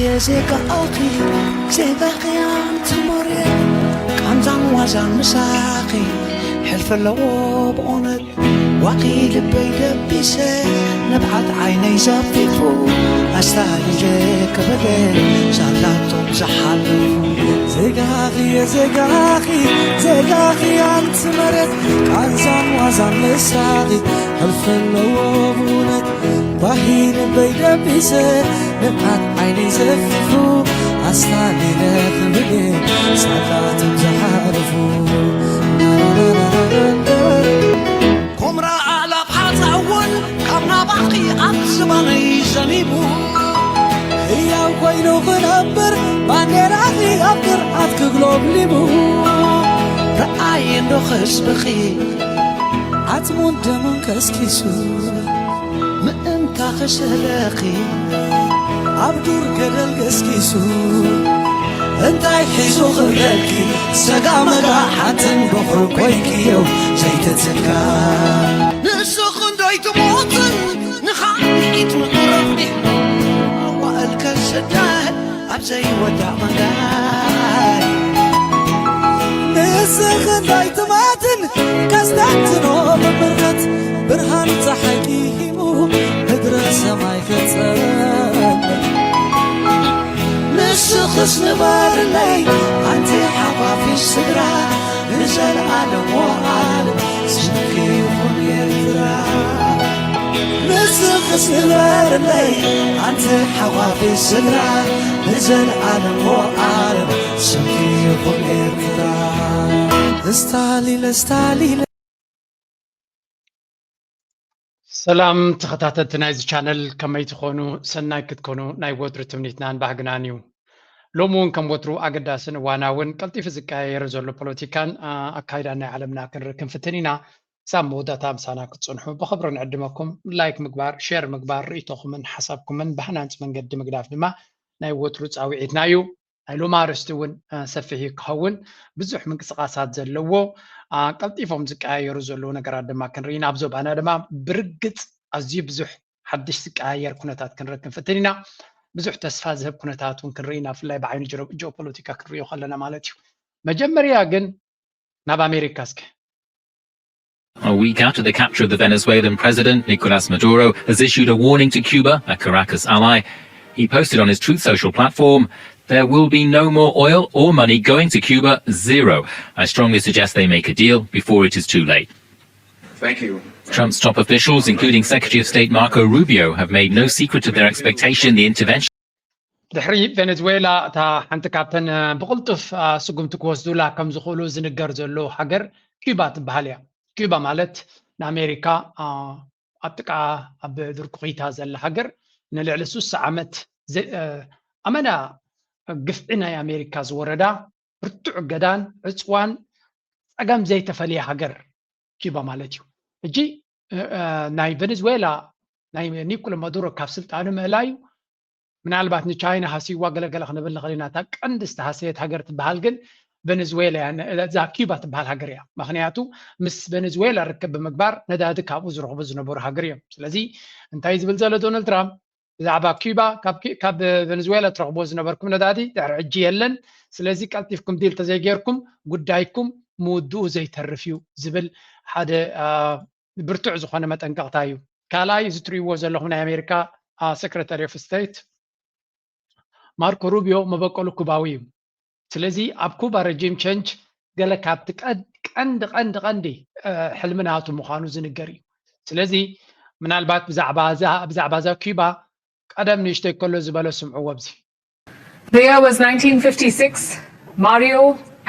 የዜጋኣኺ ዜጋኺ ኣንቲ መሬት ቃንዛን ዋዛን ምሳኺ ሕልፊ ኣለዎ ብእውነት ዋኺ ልበይ ደቢሰ ንብዓት ዓይነይ ዘፊፉ ኣስታሊለ ክበደ ሳላቶም ዝሓለፉ ዜጋኺ የዜጋኺ ዜጋኺ ኣንቲ መሬት ቃንዛን ዋዛን ምሳኺ ሕልፊ ኣለዎ ብእውነት ባሂ ልበይ ደቢሰ ንብዓት ዓይነይ ዘፊፉ ኣስታሊለ ክብል ሳላቶም ዝሓለፉ ኩምራ ኣእላፍ ሓፃ እውን ካብ ናባኺ ኣብ ዝባነይ ዘኒቡ ህያው ኮይኑ ክነብር ባንዴራኺ ኣብ ግርዓት ክግሎብሊቡ ረኣየ እንዶ ህዝብኺ ዓፅሙን ደሙን ከስኪሱ ምእንታ ክስእለኺ ኣብ ዱር ገደል ገስጊሱ እንታይ ሒዙ ክብለኪ ሰጋ መጋ ሓንትን በኹር ኮይክዮ ዘይትትካ ንሱ ክንደይ ትሞትን ንኻልኢት ምዕረፊ ኣዋእል ከስደድ ኣብ ዘይወዳእ መንገድ ንስኺ እንዳይትማትን ከስተንትኖ ብምርኸት ብርሃን ፀሓይ ኪሂሙ ምድረ ሰማይ ከፀበ ንስኽስ ንበርለይ ኣንቲ ሓፋፊ ስድራ ንዘለኣለም ወኣል ስምኪ ይኹን ኤርትራ ንስኽስ ንበርለይ ኣንቲ ሓፋፊ ስድራ ንዘለኣለም ወኣል ስምኪ ይኹን ኤርትራ ስታሊለ ስታሊለ ሰላም ተኸታተልቲ ናይዚ ቻነል ከመይ ትኾኑ ሰናይ ክትኮኑ ናይ ወትሩ ትምኒትናን ባህግናን እዩ። ሎሚ እውን ከም ወትሩ ኣገዳስን እዋናውን ቀልጢፉ ዝቀያየር ዘሎ ፖለቲካን ኣካይዳን ናይ ዓለምና ክንርኢ ክንፍትን ኢና። ክሳብ መወዳእታ ምሳና ክትፀንሑ ብኽብሪ ንዕድመኩም። ላይክ ምግባር፣ ሼር ምግባር፣ ርእይቶኹምን ሓሳብኩምን ብሃናንፂ መንገዲ ምግዳፍ ድማ ናይ ወትሩ ፃውዒትና እዩ። ናይ ሎሚ ኣርእስቲ እውን ሰፊሕ እዩ ክኸውን። ብዙሕ ምንቅስቓሳት ዘለዎ ቀልጢፎም ዝቀያየሩ ዘለዉ ነገራት ድማ ክንርኢ ኢና። ኣብ ዞባና ድማ ብርግፅ ኣዝዩ ብዙሕ ሓድሽ ዝቀያየር ኩነታት ክንርኢ ክንፍትን ኢና። ብዙሕ ተስፋ ዝህብ ኩነታት እውን ክንርኢ ኢና፣ ብፍላይ ብዓይኒ ጂኦፖለቲካ ክንሪኦ ከለና ማለት እዩ። መጀመርያ ግን ናብ ኣሜሪካ እስከ A week after the capture of the Venezuelan president, Nicolas Maduro has issued a warning to Cuba, a Caracas ally. He posted on his Truth Social platform, "There will be no more oil or money going to Cuba, zero. I strongly suggest they make a deal before it is too late." Thank you. Trump's top officials, including Secretary of State Marco Rubio, have made no secret of their expectation the intervention ድሕሪ ቬነዝዌላ እታ ሓንቲ ካብተን ብቕልጡፍ ስጉምቲ ክወስዱላ ከም ዝኽእሉ ዝንገር ዘሎ ሃገር ኪዩባ ትበሃል እያ። ኪዩባ ማለት ንኣሜሪካ ኣብ ጥቃ ኣብ ድርቁኺታ ዘላ ሃገር ንልዕሊ ሱሳ ዓመት ኣመና ግፍዒ ናይ ኣሜሪካ ዝወረዳ ብርቱዕ ገዳን ዕፅዋን ፀገም ዘይተፈልየ ሃገር ኪዩባ ማለት እዩ። ሕጂ ናይ ቬነዝዌላ ናይ ኒኮላ ማዱሮ ካብ ስልጣኑ ምእላዩ ምናልባት ንቻይና ሃስይዋ ገለገለ ክንብል ንኽእል ኢና። እታ ቀንዲ ዝተሃሰየት ሃገር ትበሃል ግን ቬነዝዌላ እያ። እዛ ኪዩባ ትበሃል ሃገር እያ። ምኽንያቱ ምስ ቬነዝዌላ ርክብ ብምግባር ነዳዲ ካብኡ ዝረኽቡ ዝነበሩ ሃገር እዮም። ስለዚ እንታይ ዝብል ዘሎ ዶናልድ ትራምፕ ብዛዕባ ኪዩባ ካብ ቬነዝዌላ ትረኽብዎ ዝነበርኩም ነዳዲ ድሕሪ ሕጂ የለን። ስለዚ ቀልጢፍኩም ዲል ተዘይጌርኩም ጉዳይኩም ምውድኡ ዘይተርፍ እዩ ዝብል ሓደ ብርቱዕ ዝኾነ መጠንቀቕታ እዩ። ካልኣይ እዚ ትርእይዎ ዘለኹም ናይ ኣሜሪካ ሰክረታሪ ኦፍ ስቴት ማርኮ ሩቢዮ መበቆሉ ኩባዊ እዩ። ስለዚ ኣብ ኩባ ረጂም ቸንጅ ገለ ካብቲ ቀንዲ ቀንዲ ቀንዲ ሕልሚ ናቱ ምዃኑ ዝንገር እዩ። ስለዚ ምናልባት ብዛዕባ እዛ ኩባ ቀደም ንእሽተይ ከሎ ዝበሎ ስምዕዎ ኣብዚ። The year was nineteen fifty-six. Mario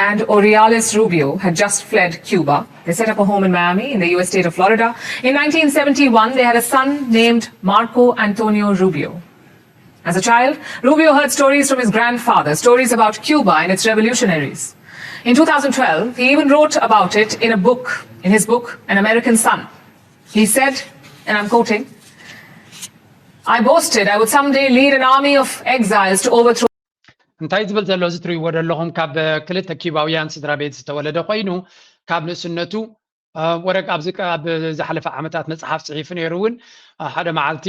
and Oriales Rubio had just fled Cuba. They set up a home in Miami, in the U S state of Florida. In nineteen seventy-one, they had a son named Marco Antonio Rubio. As a child, Rubio heard stories from his grandfather, stories about Cuba and its revolutionaries. In two thousand twelve, he even wrote about it in a book, in his book, An American Son. He said, and I'm quoting, I boasted I would someday lead an army of exiles to overthrow. እንታይ ዝብል ዘሎ እዚ ትርእይዎ ዘለኹም ካብ ክልተ ኪባውያን ስድራ ቤት ዝተወለደ ኮይኑ ካብ ንእስነቱ ወረቅ ኣብዚ ኣብ ዝሓለፈ ዓመታት መፅሓፍ ፅሒፉ ነይሩ እውን ሓደ መዓልቲ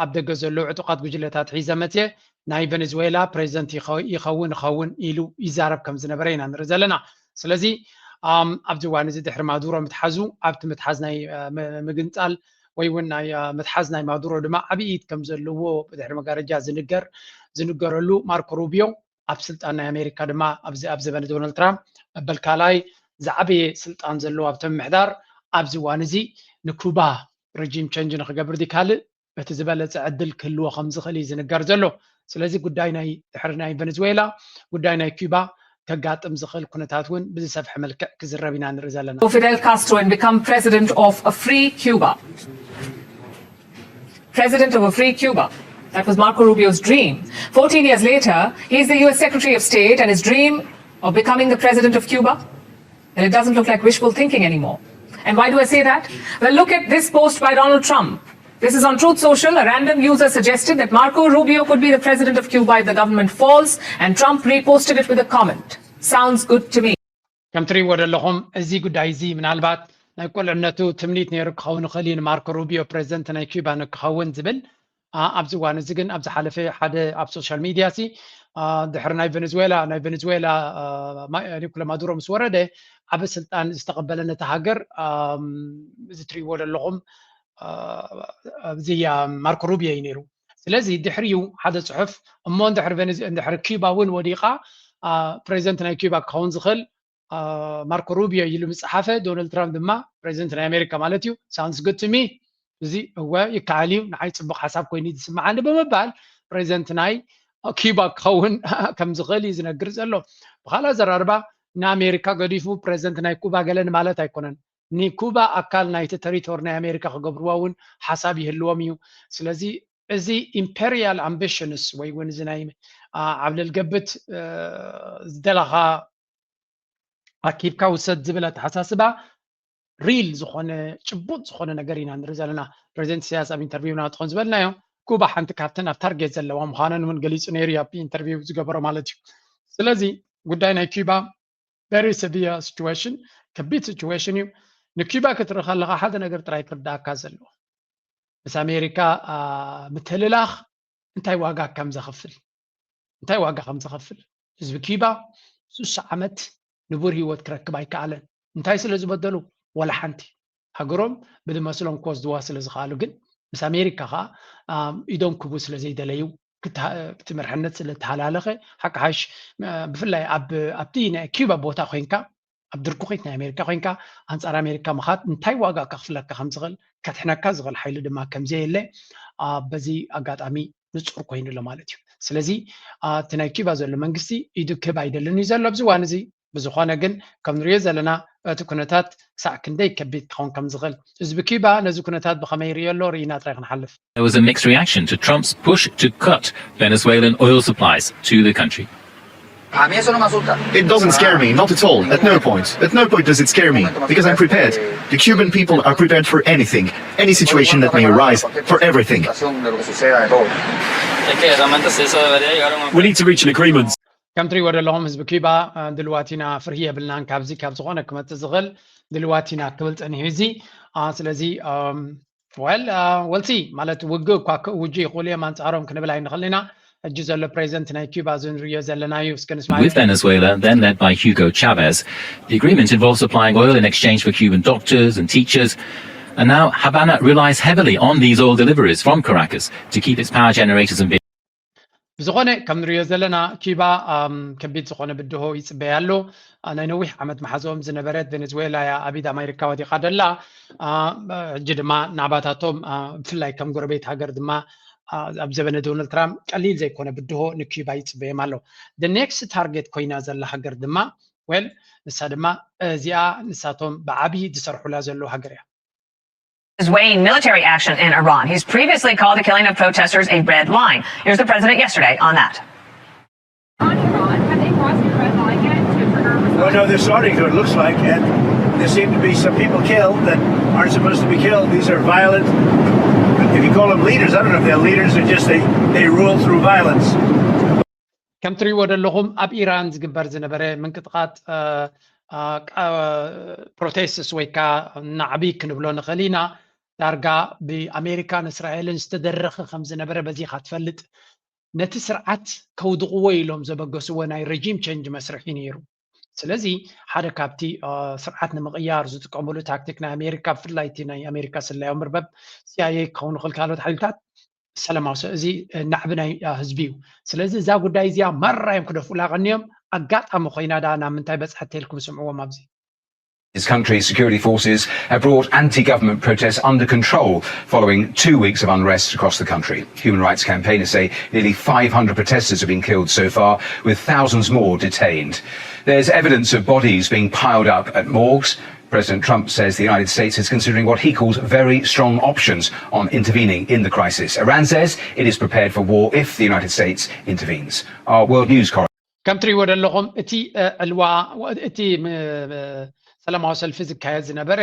ኣብ ደገ ዘለዉ ዕጡቃት ጉጅለታት ሒዘ መፅየ ናይ ቬኔዙዌላ ፕሬዚደንት ይኸውን ይኸውን ኢሉ ይዛረብ ከም ዝነበረ ኢና ንርኢ ዘለና። ስለዚ ኣብዚ እዋን እዚ ድሕሪ ማዱሮ ምትሓዙ ኣብቲ ምትሓዝ ናይ ምግንፃል ወይ እውን ናይ ምትሓዝ ናይ ማዱሮ ድማ ዓብይ ኢድ ከም ዘለዎ ብድሕሪ መጋረጃ ዝንገር ዝንገረሉ ማርኮ ሩቢዮ ኣብ ስልጣን ናይ ኣሜሪካ ድማ ኣብዚ ኣብ ዘበነ ዶናልድ ትራምፕ መበል ካልኣይ ዝዓበየ ስልጣን ዘለዎ ኣብቲ ምምሕዳር ኣብዚ እዋን እዚ ንኩባ ረጂም ቸንጅ ንክገብር ድዩ ካልእ እቲ ዝበለፀ ዕድል ክህልዎ ከም ዝኽእል እዩ ዝንገር ዘሎ። ስለዚ ጉዳይ ናይ ድሕሪ ናይ ቬኔዙዌላ ጉዳይ ናይ ኩባ ከጋጥም ዝኽእል ኩነታት እውን ብዝሰፍሐ መልክዕ ክዝረብ ኢና ንርኢ ዘለና። Fidel Castro and become president of a free Cuba. President of a free Cuba. That was Marco Rubio's dream. Fourteen years later, he's the U S Secretary of State and his dream of becoming the president of Cuba, and it doesn't look like wishful thinking anymore. And why do I say that? Well, look at this post by Donald Trump. This is on Truth Social. A random user suggested that Marco Rubio could be the president of Cuba if the government falls, and Trump reposted it with a comment. Sounds good to me. ከም ትሪእዎ ዘለኹም እዚ ጉዳይ እዚ ምናልባት ናይ ቁልዕነቱ ትምኒት ነይሩ ክኸውን ይኽእል እዩ ንማርኮ ሩቢዮ ፕሬዚደንት ናይ ኩባ ንክኸውን ዝብል ኣብዚ እዋን እዚ ግን ኣብ ዝሓለፈ ሓደ ኣብ ሶሻል ሚድያ ሲ ድሕሪ ናይ ቬኔዙዌላ ናይ ቬኔዙዌላ ኒኮላ ማዱሮ ምስ ወረደ ዓብ ስልጣን ዝተቐበለ ነቲ ሃገር እዚ ትሪእዎ ዘለኹም እዚ ማርኮ ሩቢዮ እዩ ነይሩ። ስለዚ ድሕሪኡ ሓደ ፅሑፍ እሞ እንድሕሪ ኩባ እውን ወዲቓ ፕሬዚደንት ናይ ኩባ ክኸውን ዝኽእል ማርኮ ሩቢዮ ኢሉ ምፅሓፈ ዶናልድ ትራምፕ ድማ ፕሬዚደንት ናይ ኣሜሪካ ማለት እዩ sounds good to me እዚ እወ ይከኣል እዩ ንዓይ ፅቡቅ ሓሳብ ኮይኑ ዝስምዓኒ ብምባል ፕሬዚደንት ናይ ኩባ ክኸውን ከም ዝኽእል እዩ ዝነግር ዘሎ። ብካልእ ኣዘራርባ ንኣሜሪካ ገዲፉ ፕሬዚደንት ናይ ኩባ ገለ ንማለት ኣይኮነን። ንኩባ ኣካል ናይቲ ተሪቶሪ ናይ ኣሜሪካ ክገብርዋ እውን ሓሳብ ይህልዎም እዩ። ስለዚ እዚ ኢምፔሪያል ኣምቢሽንስ ወይ እውን እዚ ናይ ዓብለል ገብት ዝደለኻ ኣኪብካ ውሰድ ዝብል ኣተሓሳስባ ሪል ዝኾነ ጭቡጥ ዝኾነ ነገር ኢና ንርኢ ዘለና። ፕሬዚደንት ኢሳያስ ኣብ ኢንተርቪው ናትኾን ዝበልናዮ ኩባ ሓንቲ ካብተን ኣብ ታርጌት ዘለዋ ምዃነን እውን ገሊፁ ነይሩ ኣብ ኢንተርቪው ዝገበሮ ማለት እዩ። ስለዚ ጉዳይ ናይ ኩባ very severe situation ከቢድ ሲቹዌሽን እዩ። ንኩባ ክትርኢ ከለካ ሓደ ነገር ጥራይ ክርዳእካ ዘለዎ ምስ ኣሜሪካ ምትልላኽ እንታይ ዋጋ ከም ዘኽፍል እንታይ ዋጋ ከም ዘኽፍል ህዝቢ ኩባ ሱሳ ዓመት ንቡር ህይወት ክረክብ ኣይከኣለን። እንታይ ስለ ዝበደሉ ወላ ሓንቲ ሃገሮም ብዝመስሎም ክወስድዋ ስለ ዝኸኣሉ ግን ምስ ኣሜሪካ ከዓ ኢዶም ክቡ ስለ ዘይደለዩ እቲ መርሕነት ስለ ተሃላለኸ ሓቂ ሓሽ ብፍላይ ኣብቲ ናይ ኩባ ቦታ ኮይንካ ኣብ ድርኩኺት ናይ ኣሜሪካ ኮይንካ ኣንፃር ኣሜሪካ ምኻድ እንታይ ዋጋ ከኽፍለካ ከም ዝኽእል ከድሕነካ ዝኽእል ሓይሊ ድማ ከም ዘየለ በዚ ኣጋጣሚ ንፁር ኮይኑ ኣሎ ማለት እዩ። ስለዚ እቲ ናይ ኩባ ዘሎ መንግስቲ ኢዱ ክህብ ኣይደልን እዩ ዘሎ ኣብዚ እዋን እዚ። ብዝኾነ ግን ከም ንሪኦ ዘለና እቲ ኩነታት ክሳዕ ክንደይ ከቢድ ክኸውን ከም ዝኽእል ህዝቢ ኩባ ነዚ ኩነታት ብኸመይ ይርእዮ ኣሎ ርኢና ጥራይ ክንሓልፍ። There was a mixed reaction to Trump's push to cut Venezuelan oil supplies to the country. It doesn't scare me, not at all, at no point. At no point does it scare me, because I'm prepared. The Cuban people are prepared for anything, any situation that may arise, for everything. We need to reach an agreement. ከም ትሪእዎ ዘለኹም ህዝቢ ኩባ ድልዋት ኢና ፍርሂ የብልናን ካብዚ ካብ ዝኾነ ክመፅእ ዝኽእል ድልዋት ኢና ክብል ፀኒሑ እዚ ስለዚ well we'll see ማለት ውግእ እኳ ክእውጁ ይኽእሉ እዮም ኣንፃሮም ክንብል ኣይንኽእል ኢና። ሕጂ ዘሎ ፕሬዚደንት ናይ ኩባ እዚ ንርእዮ ዘለና እዩ። እስከ ንስማ። With Venezuela, then led by Hugo Chavez, the agreement involves supplying oil in exchange for Cuban doctors and teachers. And now Havana relies heavily on these oil deliveries from Caracas to keep its power generators and ብዝኾነ ከም ንሪኦ ዘለና ኩባ ከቢድ ዝኾነ ብድሆ ይፅበያ ኣሎ። ናይ ነዊሕ ዓመት መሓዝኦም ዝነበረት ቬኔዝዌላ እያ ኣብ ኢድ ኣሜሪካ ወዲቓ ደላ። ሕጂ ድማ ናባታቶም ብፍላይ ከም ጎረቤት ሃገር ድማ ኣብ ዘበነ ዶናልድ ትራምፕ ቀሊል ዘይኮነ ብድሆ ንኩባ ይፅበዮም ኣሎ። The next target ኮይና ዘላ ሃገር ድማ well ንሳ ድማ እዚኣ ንሳቶም ብዓብዪ ዝሰርሑላ ዘለዉ ሃገር እያ። is weighing military action in Iran. He's previously called the killing of protesters a red line. Here's the president yesterday on that. On Iran, have they crossed the red line yet to trigger a response? Well, no, they're starting to, it looks like, and there seem to be some people killed that aren't supposed to be killed. These are violent, if you call them leaders, I don't know if they're leaders or just they, they rule through violence. ከም ትሪእዎ ዘለኹም ኣብ ኢራን ዝግበር ዝነበረ ምንቅጥቃጥ ፕሮቴስትስ ወይ ከዓ ናዕቢ ክንብሎ ንኽእል ኢና። ዳርጋ ብኣሜሪካን እስራኤልን ዝተደረኸ ከም ዝነበረ በዚኻ ትፈልጥ። ነቲ ስርዓት ከውድቕዎ ኢሎም ዘበገስዎ ናይ ረጂም ቸንጅ መስርሕ እዩ ነይሩ። ስለዚ ሓደ ካብቲ ስርዓት ንምቕያር ዝጥቀምሉ ታክቲክ ናይ ኣሜሪካ፣ ብፍላይ እቲ ናይ ኣሜሪካ ስለያዊ መርበብ፣ ሲኣይኤ ክኸውን ይኽእል፣ ካልኦት ሓይልታት፣ ሰላማዊ ሰብ፣ እዚ ናዕቢ ናይ ህዝቢ እዩ። ስለዚ እዛ ጉዳይ እዚኣ ማራ እዮም ክደፍኡላ ቀንዮም። ኣጋጣሚ ኮይና ዳ ናብ ምንታይ በፅሐት ኢልኩም ስምዕዎም ኣብዚ። His country's security forces have brought anti-government protests under control following two weeks of unrest across the country. Human rights campaigners say nearly five hundred protesters have been killed so far, with thousands more detained. There's evidence of bodies being piled up at morgues. President Trump says the United States is considering what he calls very strong options on intervening in the crisis. Iran says it is prepared for war if the United States intervenes. Our World News correspondent. ከም ትሪእዎ ዘለኹም እቲ ዕልዋ፣ እቲ ሰላማዊ ሰልፊ ዝካየድ ዝነበረ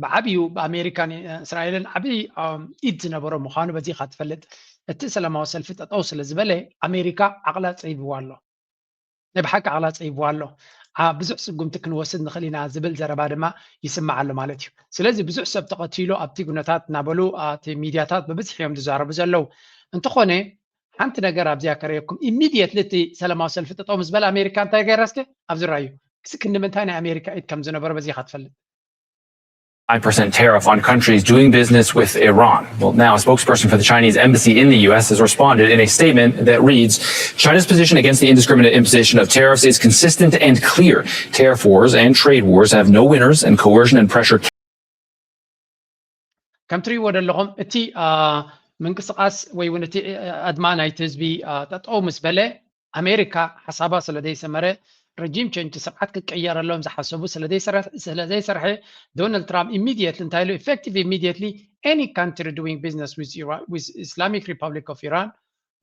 ብዓብዩ ብኣሜሪካን እስራኤልን ዓብዪ ኢድ ዝነበሮ ምዃኑ በዚኻ ትፈልጥ። እቲ ሰላማዊ ሰልፊ ጠጠው ስለ ዝበለ ኣሜሪካ ዓቕላ ፀይብዋ ኣሎ። ናይ ብሓቂ ዓቕላ ፀይብዋ ኣሎ። ብዙሕ ስጉምቲ ክንወስድ ንኽእል ኢና ዝብል ዘረባ ድማ ይስማዕ ኣሎ ማለት እዩ። ስለዚ ብዙሕ ሰብ ተቐቲሉ ኣብቲ ኩነታት እናበሉ እቲ ሚድያታት ብብዝሒ እዮም ዝዛረቡ ዘለዉ። እንተኾነ ሓንቲ ነገር ኣብዚኣ ከርእየኩም። ኢሚድየትሊ እቲ ሰላማዊ ሰልፊ ጠጠው ምስ በለ ኣሜሪካ እንታይ ገይራ እስከ ኣብዚ ራዩ ክንዲ ምንታይ ናይ ኣሜሪካ ኢድ ከም ዝነበሮ በዚኻ ትፈልጥ። Five percent tariff on countries doing business with Iran. Well, now a spokesperson for the Chinese embassy in the U S has responded in a statement that reads, China's position against the indiscriminate imposition of tariffs is consistent and clear. Tariff wars and trade wars have no winners, and coercion and pressure ከም ትሪእዎ ዘለኹም እቲ ምንቅስቃስ ወይ እውን እቲ ኣድማ ናይቲ ህዝቢ ጠጠው ምስ በለ ኣሜሪካ ሓሳባ ስለ ዘይሰመረ ረጂም ቸንጅ ስርዓት ክቀየረሎም ዝሓሰቡ ስለ ዘይሰርሐ ዶናልድ ትራምፕ ኢሚድየትሊ እንታይ ኢሉ? Effective immediately, any country doing business with Islamic Republic of Iran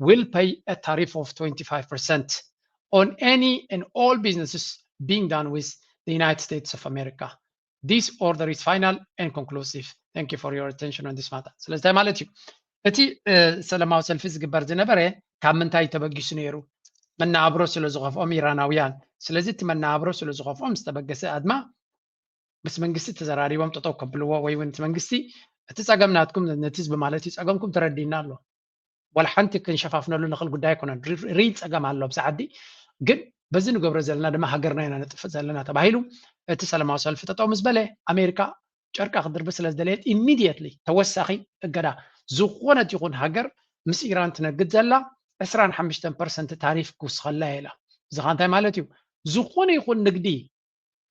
will pay a tariff of twenty-five percent on any and all businesses being done with the United States of America. This order is final and conclusive. Thank you for your attention on this matter. ስለዚ እንታይ ማለት እዩ? እቲ ሰላማዊ ሰልፊ ዝግበር ዝነበረ ካብ ምንታይ ተበጊሱ ነይሩ? መነባብሮ ስለ ዝኸፍኦም ኢራናውያን። ስለዚ እቲ መነባብሮ ስለ ዝኸፍኦም ዝተበገሰ ኣድማ ምስ መንግስቲ ተዘራሪቦም ጠጠው ከብልዎ ወይ እውን እቲ መንግስቲ እቲ ፀገም ናትኩም ነቲ ህዝቢ ማለት እዩ ፀገምኩም ተረዲእና ኣሎ። ዋላ ሓንቲ ክንሸፋፍነሉ ንኽእል ጉዳይ ኣይኮነን። ሪል ፀገም ኣሎ ኣብዚ ዓዲ፣ ግን በዚ ንገብሮ ዘለና ድማ ሃገርና ኢና ነጥፍእ ዘለና ተባሂሉ እቲ ሰላማዊ ሰልፊ ጠጠው ምስ በለ ኣሜሪካ ጨርቃ ክድርቢ ስለ ዝደለየት ኢሚድየትሊ ተወሳኺ እገዳ ዝኾነት ይኹን ሃገር ምስ ኢራን ትነግድ ዘላ ዕስራን ሓሙሽተን ፐርሰንት ታሪፍ ክውስኸላ እየ ኢላ። እዚ ኸ እንታይ ማለት እዩ? ዝኾነ ይኹን ንግዲ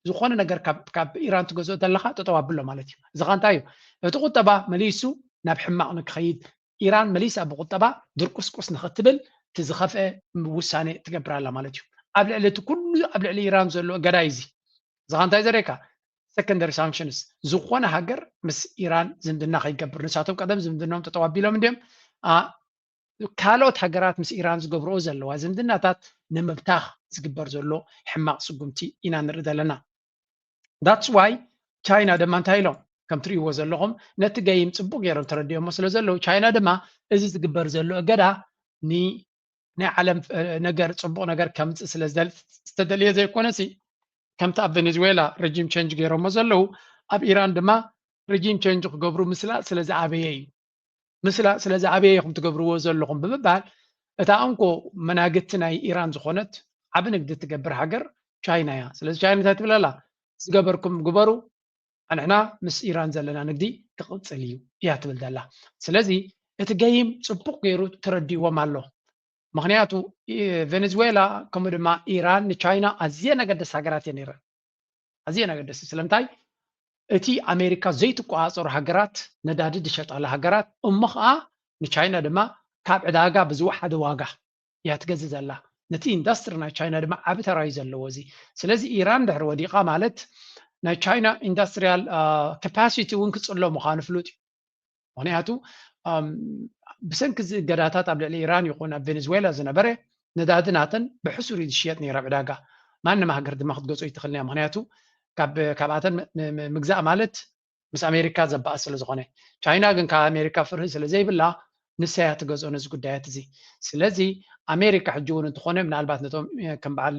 ዝኾነ ነገር ካብ ኢራን ትገዝኦ ዘለኻ ጠጠው ኣብሎ ማለት እዩ። እዚ ኸ እንታይ እዩ? እቲ ቁጠባ መሊሱ ናብ ሕማቕ ንክኸይድ ኢራን መሊሳ ብቁጠባ ድርቁስቁስ ንኽትብል እቲ ዝኸፍአ ውሳኔ ትገብር ኣላ ማለት እዩ። ኣብ ልዕሊ እቲ ኩሉ ኣብ ልዕሊ ኢራን ዘሎ እገዳ እዩ እዚ። እዚ ኸ እንታይ ዘርእየካ? Secondary sanctions ዝኾነ ሃገር ምስ ኢራን ዝምድና ከይገብር ንሳቶም ቀደም ዝምድናኦም ጠጠው ኣቢሎም እንድዮም ካልኦት ሃገራት ምስ ኢራን ዝገብርኦ ዘለዋ ዝምድናታት ንምብታኽ ዝግበር ዘሎ ሕማቕ ስጉምቲ ኢና ንርኢ ዘለና። That's why ቻይና ድማ እንታይ ኢሎም ከም ትርእይዎ ዘለኹም ነቲ ገይም ፅቡቅ ገይሮም ተረዲኦሞ ስለ ዘለዉ ቻይና ድማ እዚ ዝግበር ዘሎ እገዳ ናይ ዓለም ነገር ፅቡቅ ነገር ከምፅእ ስለ ዝተደልየ ዘይኮነሲ ከምቲ ኣብ ቬኔዙዌላ ረጂም ቸንጅ ገይሮሞ ዘለዉ ኣብ ኢራን ድማ ረጂም ቸንጅ ክገብሩ ምስላ ስለ ዝኣበየ እዩ። ምስላ ስለ ዝኣበየ ኢኹም ትገብርዎ ዘለኹም ብምባል እታ እንኮ መናግቲ ናይ ኢራን ዝኾነት ዓቢ ንግዲ ትገብር ሃገር ቻይና እያ። ስለዚ ቻይና እንታይ ትብል ኣላ? ዝገበርኩም ግበሩ፣ ኣንሕና ምስ ኢራን ዘለና ንግዲ ክቕጽል እዩ እያ ትብል ዘላ። ስለዚ እቲ ገይም ጽቡቕ ገይሩ ተረዲእዎም ኣሎ። ምኽንያቱ ቬኔዙዌላ ከምኡ ድማ ኢራን ንቻይና ኣዝየን ኣገደስቲ ሃገራት እየን ነይረን። ኣዝየን ኣገደስቲ ስለምንታይ እቲ ኣሜሪካ ዘይትቆፃፀሩ ሃገራት ነዳዲ ዝሸጣላ ሃገራት እሞ ከዓ ንቻይና ድማ ካብ ዕዳጋ ብዝወሓደ ዋጋ እያ ትገዝእ ዘላ። ነቲ ኢንዳስትሪ ናይ ቻይና ድማ ዓቢ ተራ እዩ ዘለዎ እዚ። ስለዚ ኢራን ድሕሪ ወዲቓ ማለት ናይ ቻይና ኢንዳስትሪያል ካፓሲቲ እውን ክፅሎ ምዃኑ ፍሉጥ እዩ። ምኽንያቱ ብሰንኪ እዚ እገዳታት ኣብ ልዕሊ ኢራን ይኹን ኣብ ቬኔዝዌላ ዝነበረ ነዳዲ ናተን ብሕሱር እዩ ዝሽየጥ ነይሩ ኣብ ዕዳጋ። ማንም ሃገር ድማ ክትገዝኦ ይትኽእል እያ። ምኽንያቱ ካብኣተን ምግዛእ ማለት ምስ ኣሜሪካ ዘባእስ ስለ ዝኾነ። ቻይና ግን ካብ ኣሜሪካ ፍርሂ ስለ ዘይብላ ንሳ እያ ትገዝኦ ነዚ ጉዳያት እዚ። ስለዚ ኣሜሪካ ሕጂ እውን እንተኾነ ምናልባት ነቶም ከም በዓል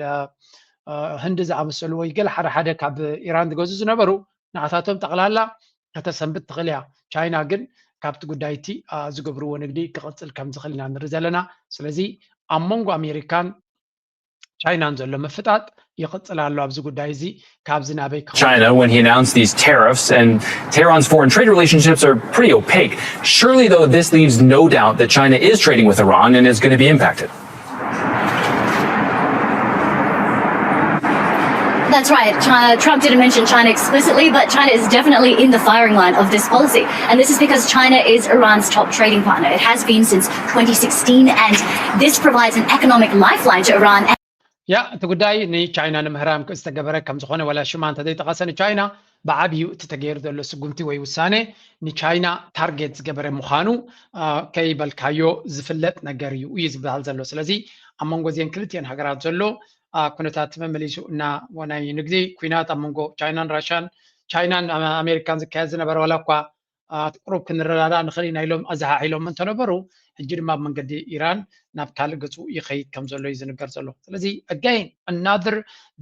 ህንዲ ዝኣመሰሉ ወይ ገለ ሓደ ሓደ ካብ ኢራን ዝገዙ ዝነበሩ ንኣታቶም ጠቕላላ ከተሰንብት ትኽእል እያ። ቻይና ግን ካብቲ ጉዳይቲ ዝገብርዎ ንግዲ ክቕፅል ከም ዝኽእል ኢና ንርኢ ዘለና። ስለዚ ኣብ መንጎ ኣሜሪካን ቻይናን ዘሎ ምፍጣጥ ይቕፅል ኣሎ። ኣብዚ ጉዳይ እዚ ካብዚ ናበይ ክኸውን? China when he announced these tariffs, and Tehran's foreign trade relationships are pretty opaque. Surely, though, this leaves no doubt that China is trading with Iran and is going to be impacted. That's right. China, Trump didn't mention China explicitly, but China is definitely in the firing line of this policy. And this is because China is Iran's top trading partner. It has been since twenty sixteen, and this provides an economic lifeline to Iran. ያ እቲ ጉዳይ ንቻይና ንምህራም ዝተገበረ ከም ዝኾነ ዋላ ሽማ እንተዘይጠቐሰ ንቻይና ብዓብዩ እቲ ተገይሩ ዘሎ ስጉምቲ ወይ ውሳኔ ንቻይና ታርጌት ዝገበረ ምዃኑ ከይበልካዮ ዝፍለጥ ነገር እዩ እዩ ዝበሃል ዘሎ። ስለዚ ኣብ መንጎ እዚአን ክልቲአን ሃገራት ዘሎ ኩነታት ተመመሊሱ እና ናይ ንግዲ ኩናት ኣብ መንጎ ቻይናን ራሻን ቻይናን ኣሜሪካን ዝካየድ ዝነበረ ዋላ እኳ ቁሩብ ክንረዳዳእ ንኽእል ኢና ኢሎም ኣዘሓሒሎም እንተነበሩ ሕጂ ድማ ኣብ መንገዲ ኢራን ናብ ካልእ ገፁ ይኸይድ ከም ዘሎ እዩ ዝንገር ዘሎ። ስለዚ again another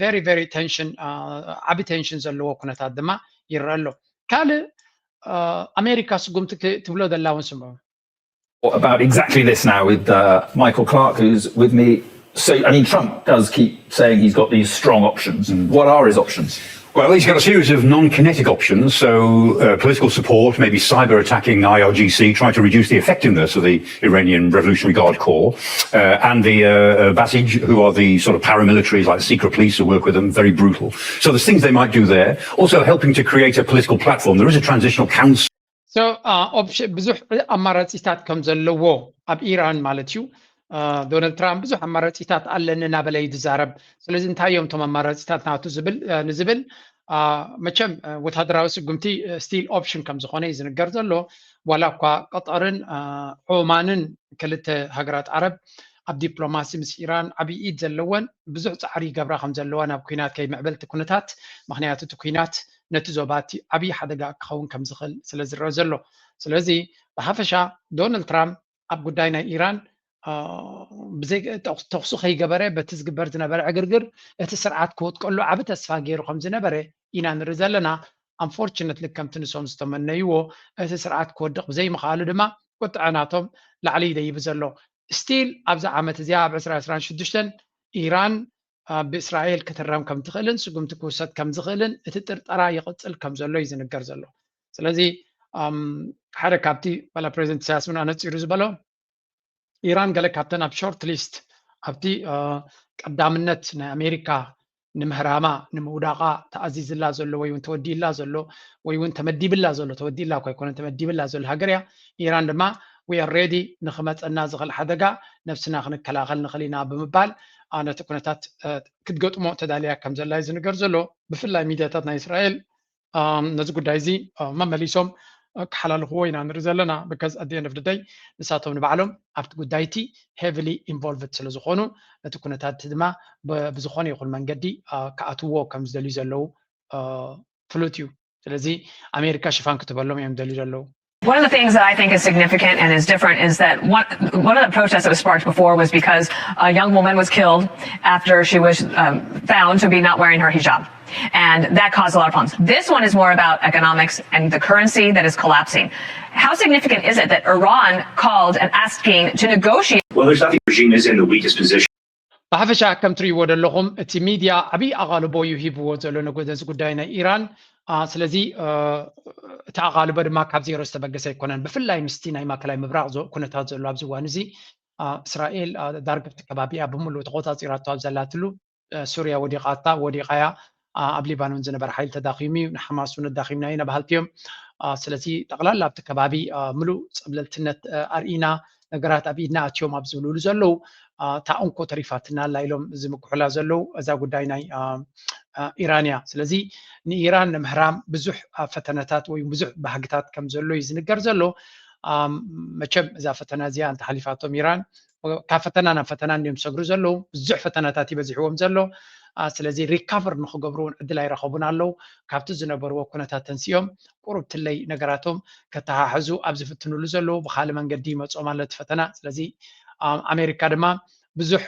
very very tension ዓቢ ቴንሽን ዘለዎ ኩነታት ድማ ይረአ ኣሎ። ካልእ ኣሜሪካ ስጉምቲ ትብሎ ዘላ እውን ስምዑ። About exactly this now with uh, Michael Clark, who's with me. So, I mean, Trump does keep saying he's got these strong options. Mm. What are his options? Well, he's got a series of non kinetic options. So, uh, political support, maybe cyber attacking I R G C, trying to reduce the effectiveness of the Iranian Revolutionary Guard Corps, uh, and the uh, uh, Basij, who are the sort of paramilitaries like the secret police who work with them, very brutal. So, there's things they might do there. Also, helping to create a political platform. There is a transitional council. ብዙሕ ኣማራፂታት ከም ዘለዎ ኣብ ኢራን ማለት እዩ። ዶናልድ ትራምፕ ብዙሕ ኣማራፂታት ኣለኒ እናበለ እዩ ዝዛረብ። ስለዚ እንታይ እዮም እቶም ኣማራፂታት ናቱ ዝብል ንዝብል መቸም ወታደራዊ ስጉምቲ ስቲል ኦፕሽን ከም ዝኾነ እዩ ዝንገር ዘሎ። ዋላ እኳ ቀጠርን ኦማንን ክልተ ሃገራት ዓረብ ኣብ ዲፕሎማሲ ምስ ኢራን ዓብዪ ኢድ ዘለወን ብዙሕ ፃዕሪ ይገብራ ከም ዘለዋ ናብ ኩናት ከይምዕበል እቲ ኩነታት ምክንያቱ እቲ ኩናት ነቲ ዞባ እቲ ዓብዪ ሓደጋ ክኸውን ከም ዝኽእል ስለ ዝረአ ዘሎ። ስለዚ ብሓፈሻ ዶናልድ ትራምፕ ኣብ ጉዳይ ናይ ኢራን ብዘይ ተኹሲ ከይገበረ በቲ ዝግበር ዝነበረ ዕግርግር እቲ ስርዓት ክወድቀሉ ዓቢ ተስፋ ገይሩ ከም ዝነበረ ኢና ንርኢ ዘለና። ኣንፎርችነትሊ ከምቲ ንሶም ዝተመነይዎ እቲ ስርዓት ክወድቕ ብዘይምኽኣሉ ድማ ቁጥዐ ናቶም ላዕሊ ይደይብ ዘሎ። ስቲል ኣብዚ ዓመት እዚኣ ኣብ ዕስራ ዕስራን ሽዱሽተን ኢራን ብእስራኤል ክትረም ከም ትኽእልን ስጉምቲ ክውሰድ ከም ዝኽእልን እቲ ጥርጠራ ይቕፅል ከም ዘሎ እዩ ዝንገር ዘሎ። ስለዚ ሓደ ካብቲ ዋላ ፕሬዚደንት ኢሳያስ እውን ኣነፂሩ ዝበሎ ኢራን ገለ ካብተን ኣብ ሾርት ሊስት ኣብቲ ቀዳምነት ናይ ኣሜሪካ ንምህራማ ንምውዳቓ ተኣዚዝላ ዘሎ ወይ እውን ተወዲላ ዘሎ ወይ እውን ተመዲብላ ዘሎ ተወዲላ እኳ ኣይኮነን ተመዲብላ ዘሎ ሃገር እያ። ኢራን ድማ we are ready ንኽመፀና ዝኽእል ሓደጋ ነብስና ክንከላኸል ንኽእል ኢና ብምባል ነቲ ኩነታት ክትገጥሞ ተዳልያ ከም ዘላ እዩ ዝንገር ዘሎ። ብፍላይ ሚድያታት ናይ እስራኤል ነዚ ጉዳይ እዚ መመሊሶም ክሓላልኽዎ ኢና ንርኢ ዘለና። because at the end of the day ንሳቶም ንባዕሎም ኣብቲ ጉዳይ እቲ heavily involved ስለ ዝኾኑ ነቲ ኩነታት ድማ ብዝኾነ ይኹን መንገዲ ክኣትውዎ ከም ዝደልዩ ዘለዉ ፍሉጥ እዩ። ስለዚ ኣሜሪካ ሽፋን ክትበሎም እዮም ዝደልዩ ዘለዉ። One of the things that I think is significant and is different is that one, one of the protests that was sparked before was because a young woman was killed after she was um, found to be not wearing her hijab. And that caused a lot of problems. This one is more about economics and the currency that is collapsing. How significant is it that Iran called and asking to negotiate? Well, there's nothing the regime is in the weakest position. ብሓፈሻ ከም ትርእይዎ ዘለኹም እቲ ሚድያ ዓብዪ ኣቓልቦ እዩ ሂብዎ ዘሎ ነዚ ጉዳይ ናይ ኢራን። ስለዚ እቲ ኣቓልቦ ድማ ካብ ዜሮ ዝተበገሰ ኣይኮነን። ብፍላይ ምስቲ ናይ ማእከላይ ምብራቕ ኩነታት ዘሎ ኣብዚ እዋን እዚ እስራኤል ዳርጋ ኣብቲ ከባቢኣ ብምሉእ ተቆፃፂራቶ ኣብ ዘላትሉ ሱርያ ወዲቓታ ወዲቓያ ኣብ ሊባኖን ዝነበረ ሓይሊ ተዳኺሙ እዩ። ንሓማስ እውን ኣዳኺምና ኢና በሃልቲ እዮም። ስለዚ ጠቕላላ ኣብቲ ከባቢ ምሉእ ፀብለልትነት ኣርኢና ነገራት ኣብ ኢድና ኣትዮም ኣብ ዝብልሉ ዘለዉ እታ እንኮ ተሪፋትና ኣላ ኢሎም ዝምክሑላ ዘለዉ እዛ ጉዳይ ናይ ኢራን እያ። ስለዚ ንኢራን ንምህራም ብዙሕ ፈተነታት ወይ ብዙሕ ባህግታት ከም ዘሎ እዩ ዝንገር ዘሎ። መቸም እዛ ፈተና እዚኣ እንተሓሊፋቶም ኢራን ካብ ፈተና ናብ ፈተና እንዲዮም ዝሰግሩ ዘለዉ። ብዙሕ ፈተናታት ይበዚሕዎም ዘሎ። ስለዚ ሪካቨር ንክገብሩ እውን ዕድል ኣይረኸቡን ኣለዉ። ካብቲ ዝነበርዎ ኩነታት ተንሲኦም ቁሩብ ትለይ ነገራቶም ከተሓሕዙ ኣብ ዝፍትንሉ ዘለዉ ብካልእ መንገዲ ይመፅኦም ኣሎ እቲ ፈተና። ስለዚ ኣሜሪካ ድማ ብዙሕ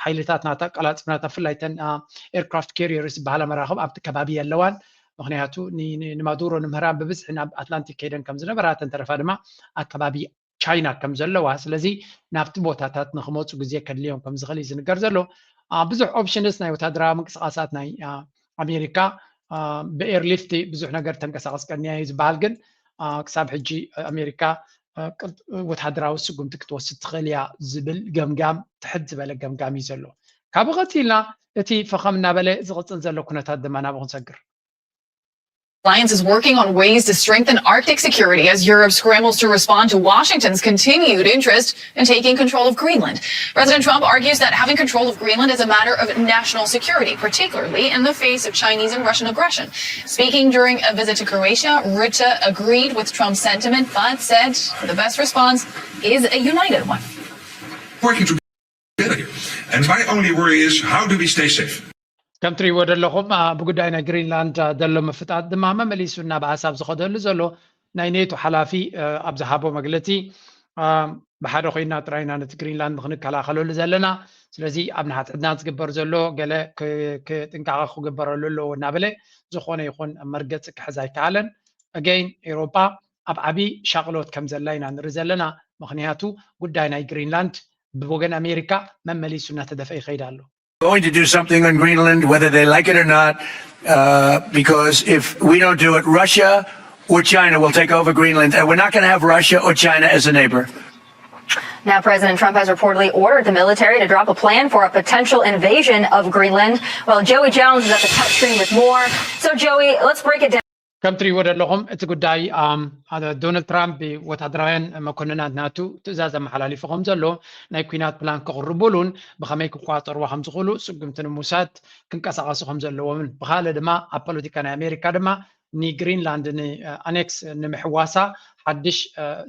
ሓይልታት ናታ ቀላፅፍናታ ብፍላይ ተን ኤርክራፍት ካሪየርስ ዝበሃላ መራኽብ ኣብቲ ከባቢ የለዋን። ምክንያቱ ንማዱሮ ንምህራን ብብዝሒ ናብ ኣትላንቲክ ከይደን ከም ዝነበራ፣ ተንተረፋ ድማ ኣብ ከባቢ ቻይና ከም ዘለዋ፣ ስለዚ ናብቲ ቦታታት ንክመፁ ግዜ ከድልዮም ከም ዝኽእል እዩ ዝንገር ዘሎ። ብዙሕ ኦፕሽንስ ናይ ወታደራዊ ምንቅስቃሳት ናይ ኣሜሪካ ብኤርሊፍት ብዙሕ ነገር ተንቀሳቀስ ቀኒያ እዩ ዝበሃል፣ ግን ክሳብ ሕጂ ኣሜሪካ ወታደራዊ ስጉምቲ ክትወስድ ትኽእል እያ ዝብል ገምጋም፣ ትሕት ዝበለ ገምጋም እዩ ዘሎ። ካብኡ ቀፂልና እቲ ፈኸም እናበለ ዝቕፅል ዘሎ ኩነታት ድማ ናብኡ ክንሰግር። Alliance is working on ways to strengthen Arctic security as Europe scrambles to respond to Washington's continued interest in taking control of Greenland. President Trump argues that having control of Greenland is a matter of national security, particularly in the face of Chinese and Russian aggression. Speaking during a visit to Croatia, Rutte agreed with Trump's sentiment, but said the best response is a united one. Working together here. And my only worry is, how do we stay safe? ከም ትሪእዎ ዘለኹም ብጉዳይ ናይ ግሪንላንድ ዘሎ ምፍጣጥ ድማ መመሊሱ ናብ ሓሳብ ዝኸደሉ ዘሎ ናይ ኔቶ ሓላፊ ኣብ ዝሃቦ መግለፂ፣ ብሓደ ኮይና ጥራይና ነቲ ግሪንላንድ ክንከላኸለሉ ዘለና፣ ስለዚ ኣብ ንሓትሕድና ዝግበር ዘሎ ገለ ጥንቃቐ ክግበረሉ ኣለዎ እናበለ ዝኾነ ይኹን መርገፂ ክሕዝ ኣይከኣለን። ኣገይን ኤውሮጳ ኣብ ዓብዪ ሻቕሎት ከም ዘላ ኢና ንርኢ ዘለና። ምክንያቱ ጉዳይ ናይ ግሪንላንድ ብወገን ኣሜሪካ መመሊሱ እናተደፍአ ይኸይድ ኣሎ። going to do something on Greenland, whether they like it or not, uh, because if we don't do it, Russia or China will take over Greenland, and we're not going to have Russia or China as a neighbor. Now, President Trump has reportedly ordered the military to drop a plan for a potential invasion of Greenland. Well, Joey Jones is at the cut screen with more. So, Joey, let's break it down. ከም ትሪእዎ ዘለኹም እቲ ጉዳይ ዶናልድ ትራምፕ ወታደራውያን መኮንናት ናቱ ትእዛዝ ኣመሓላሊፉ ከም ዘሎ ናይ ኩናት ፕላን ክቕርቡሉን ብኸመይ ክቋፀርዋ ከም ዝኽእሉ ስጉምቲ ንምውሳድ ክንቀሳቐሱ ከም ዘለዎምን ብካልእ ድማ ኣብ ፖለቲካ ናይ ኣሜሪካ ድማ ንግሪንላንድ ንኣኔክስ ንምሕዋሳ ሓድሽ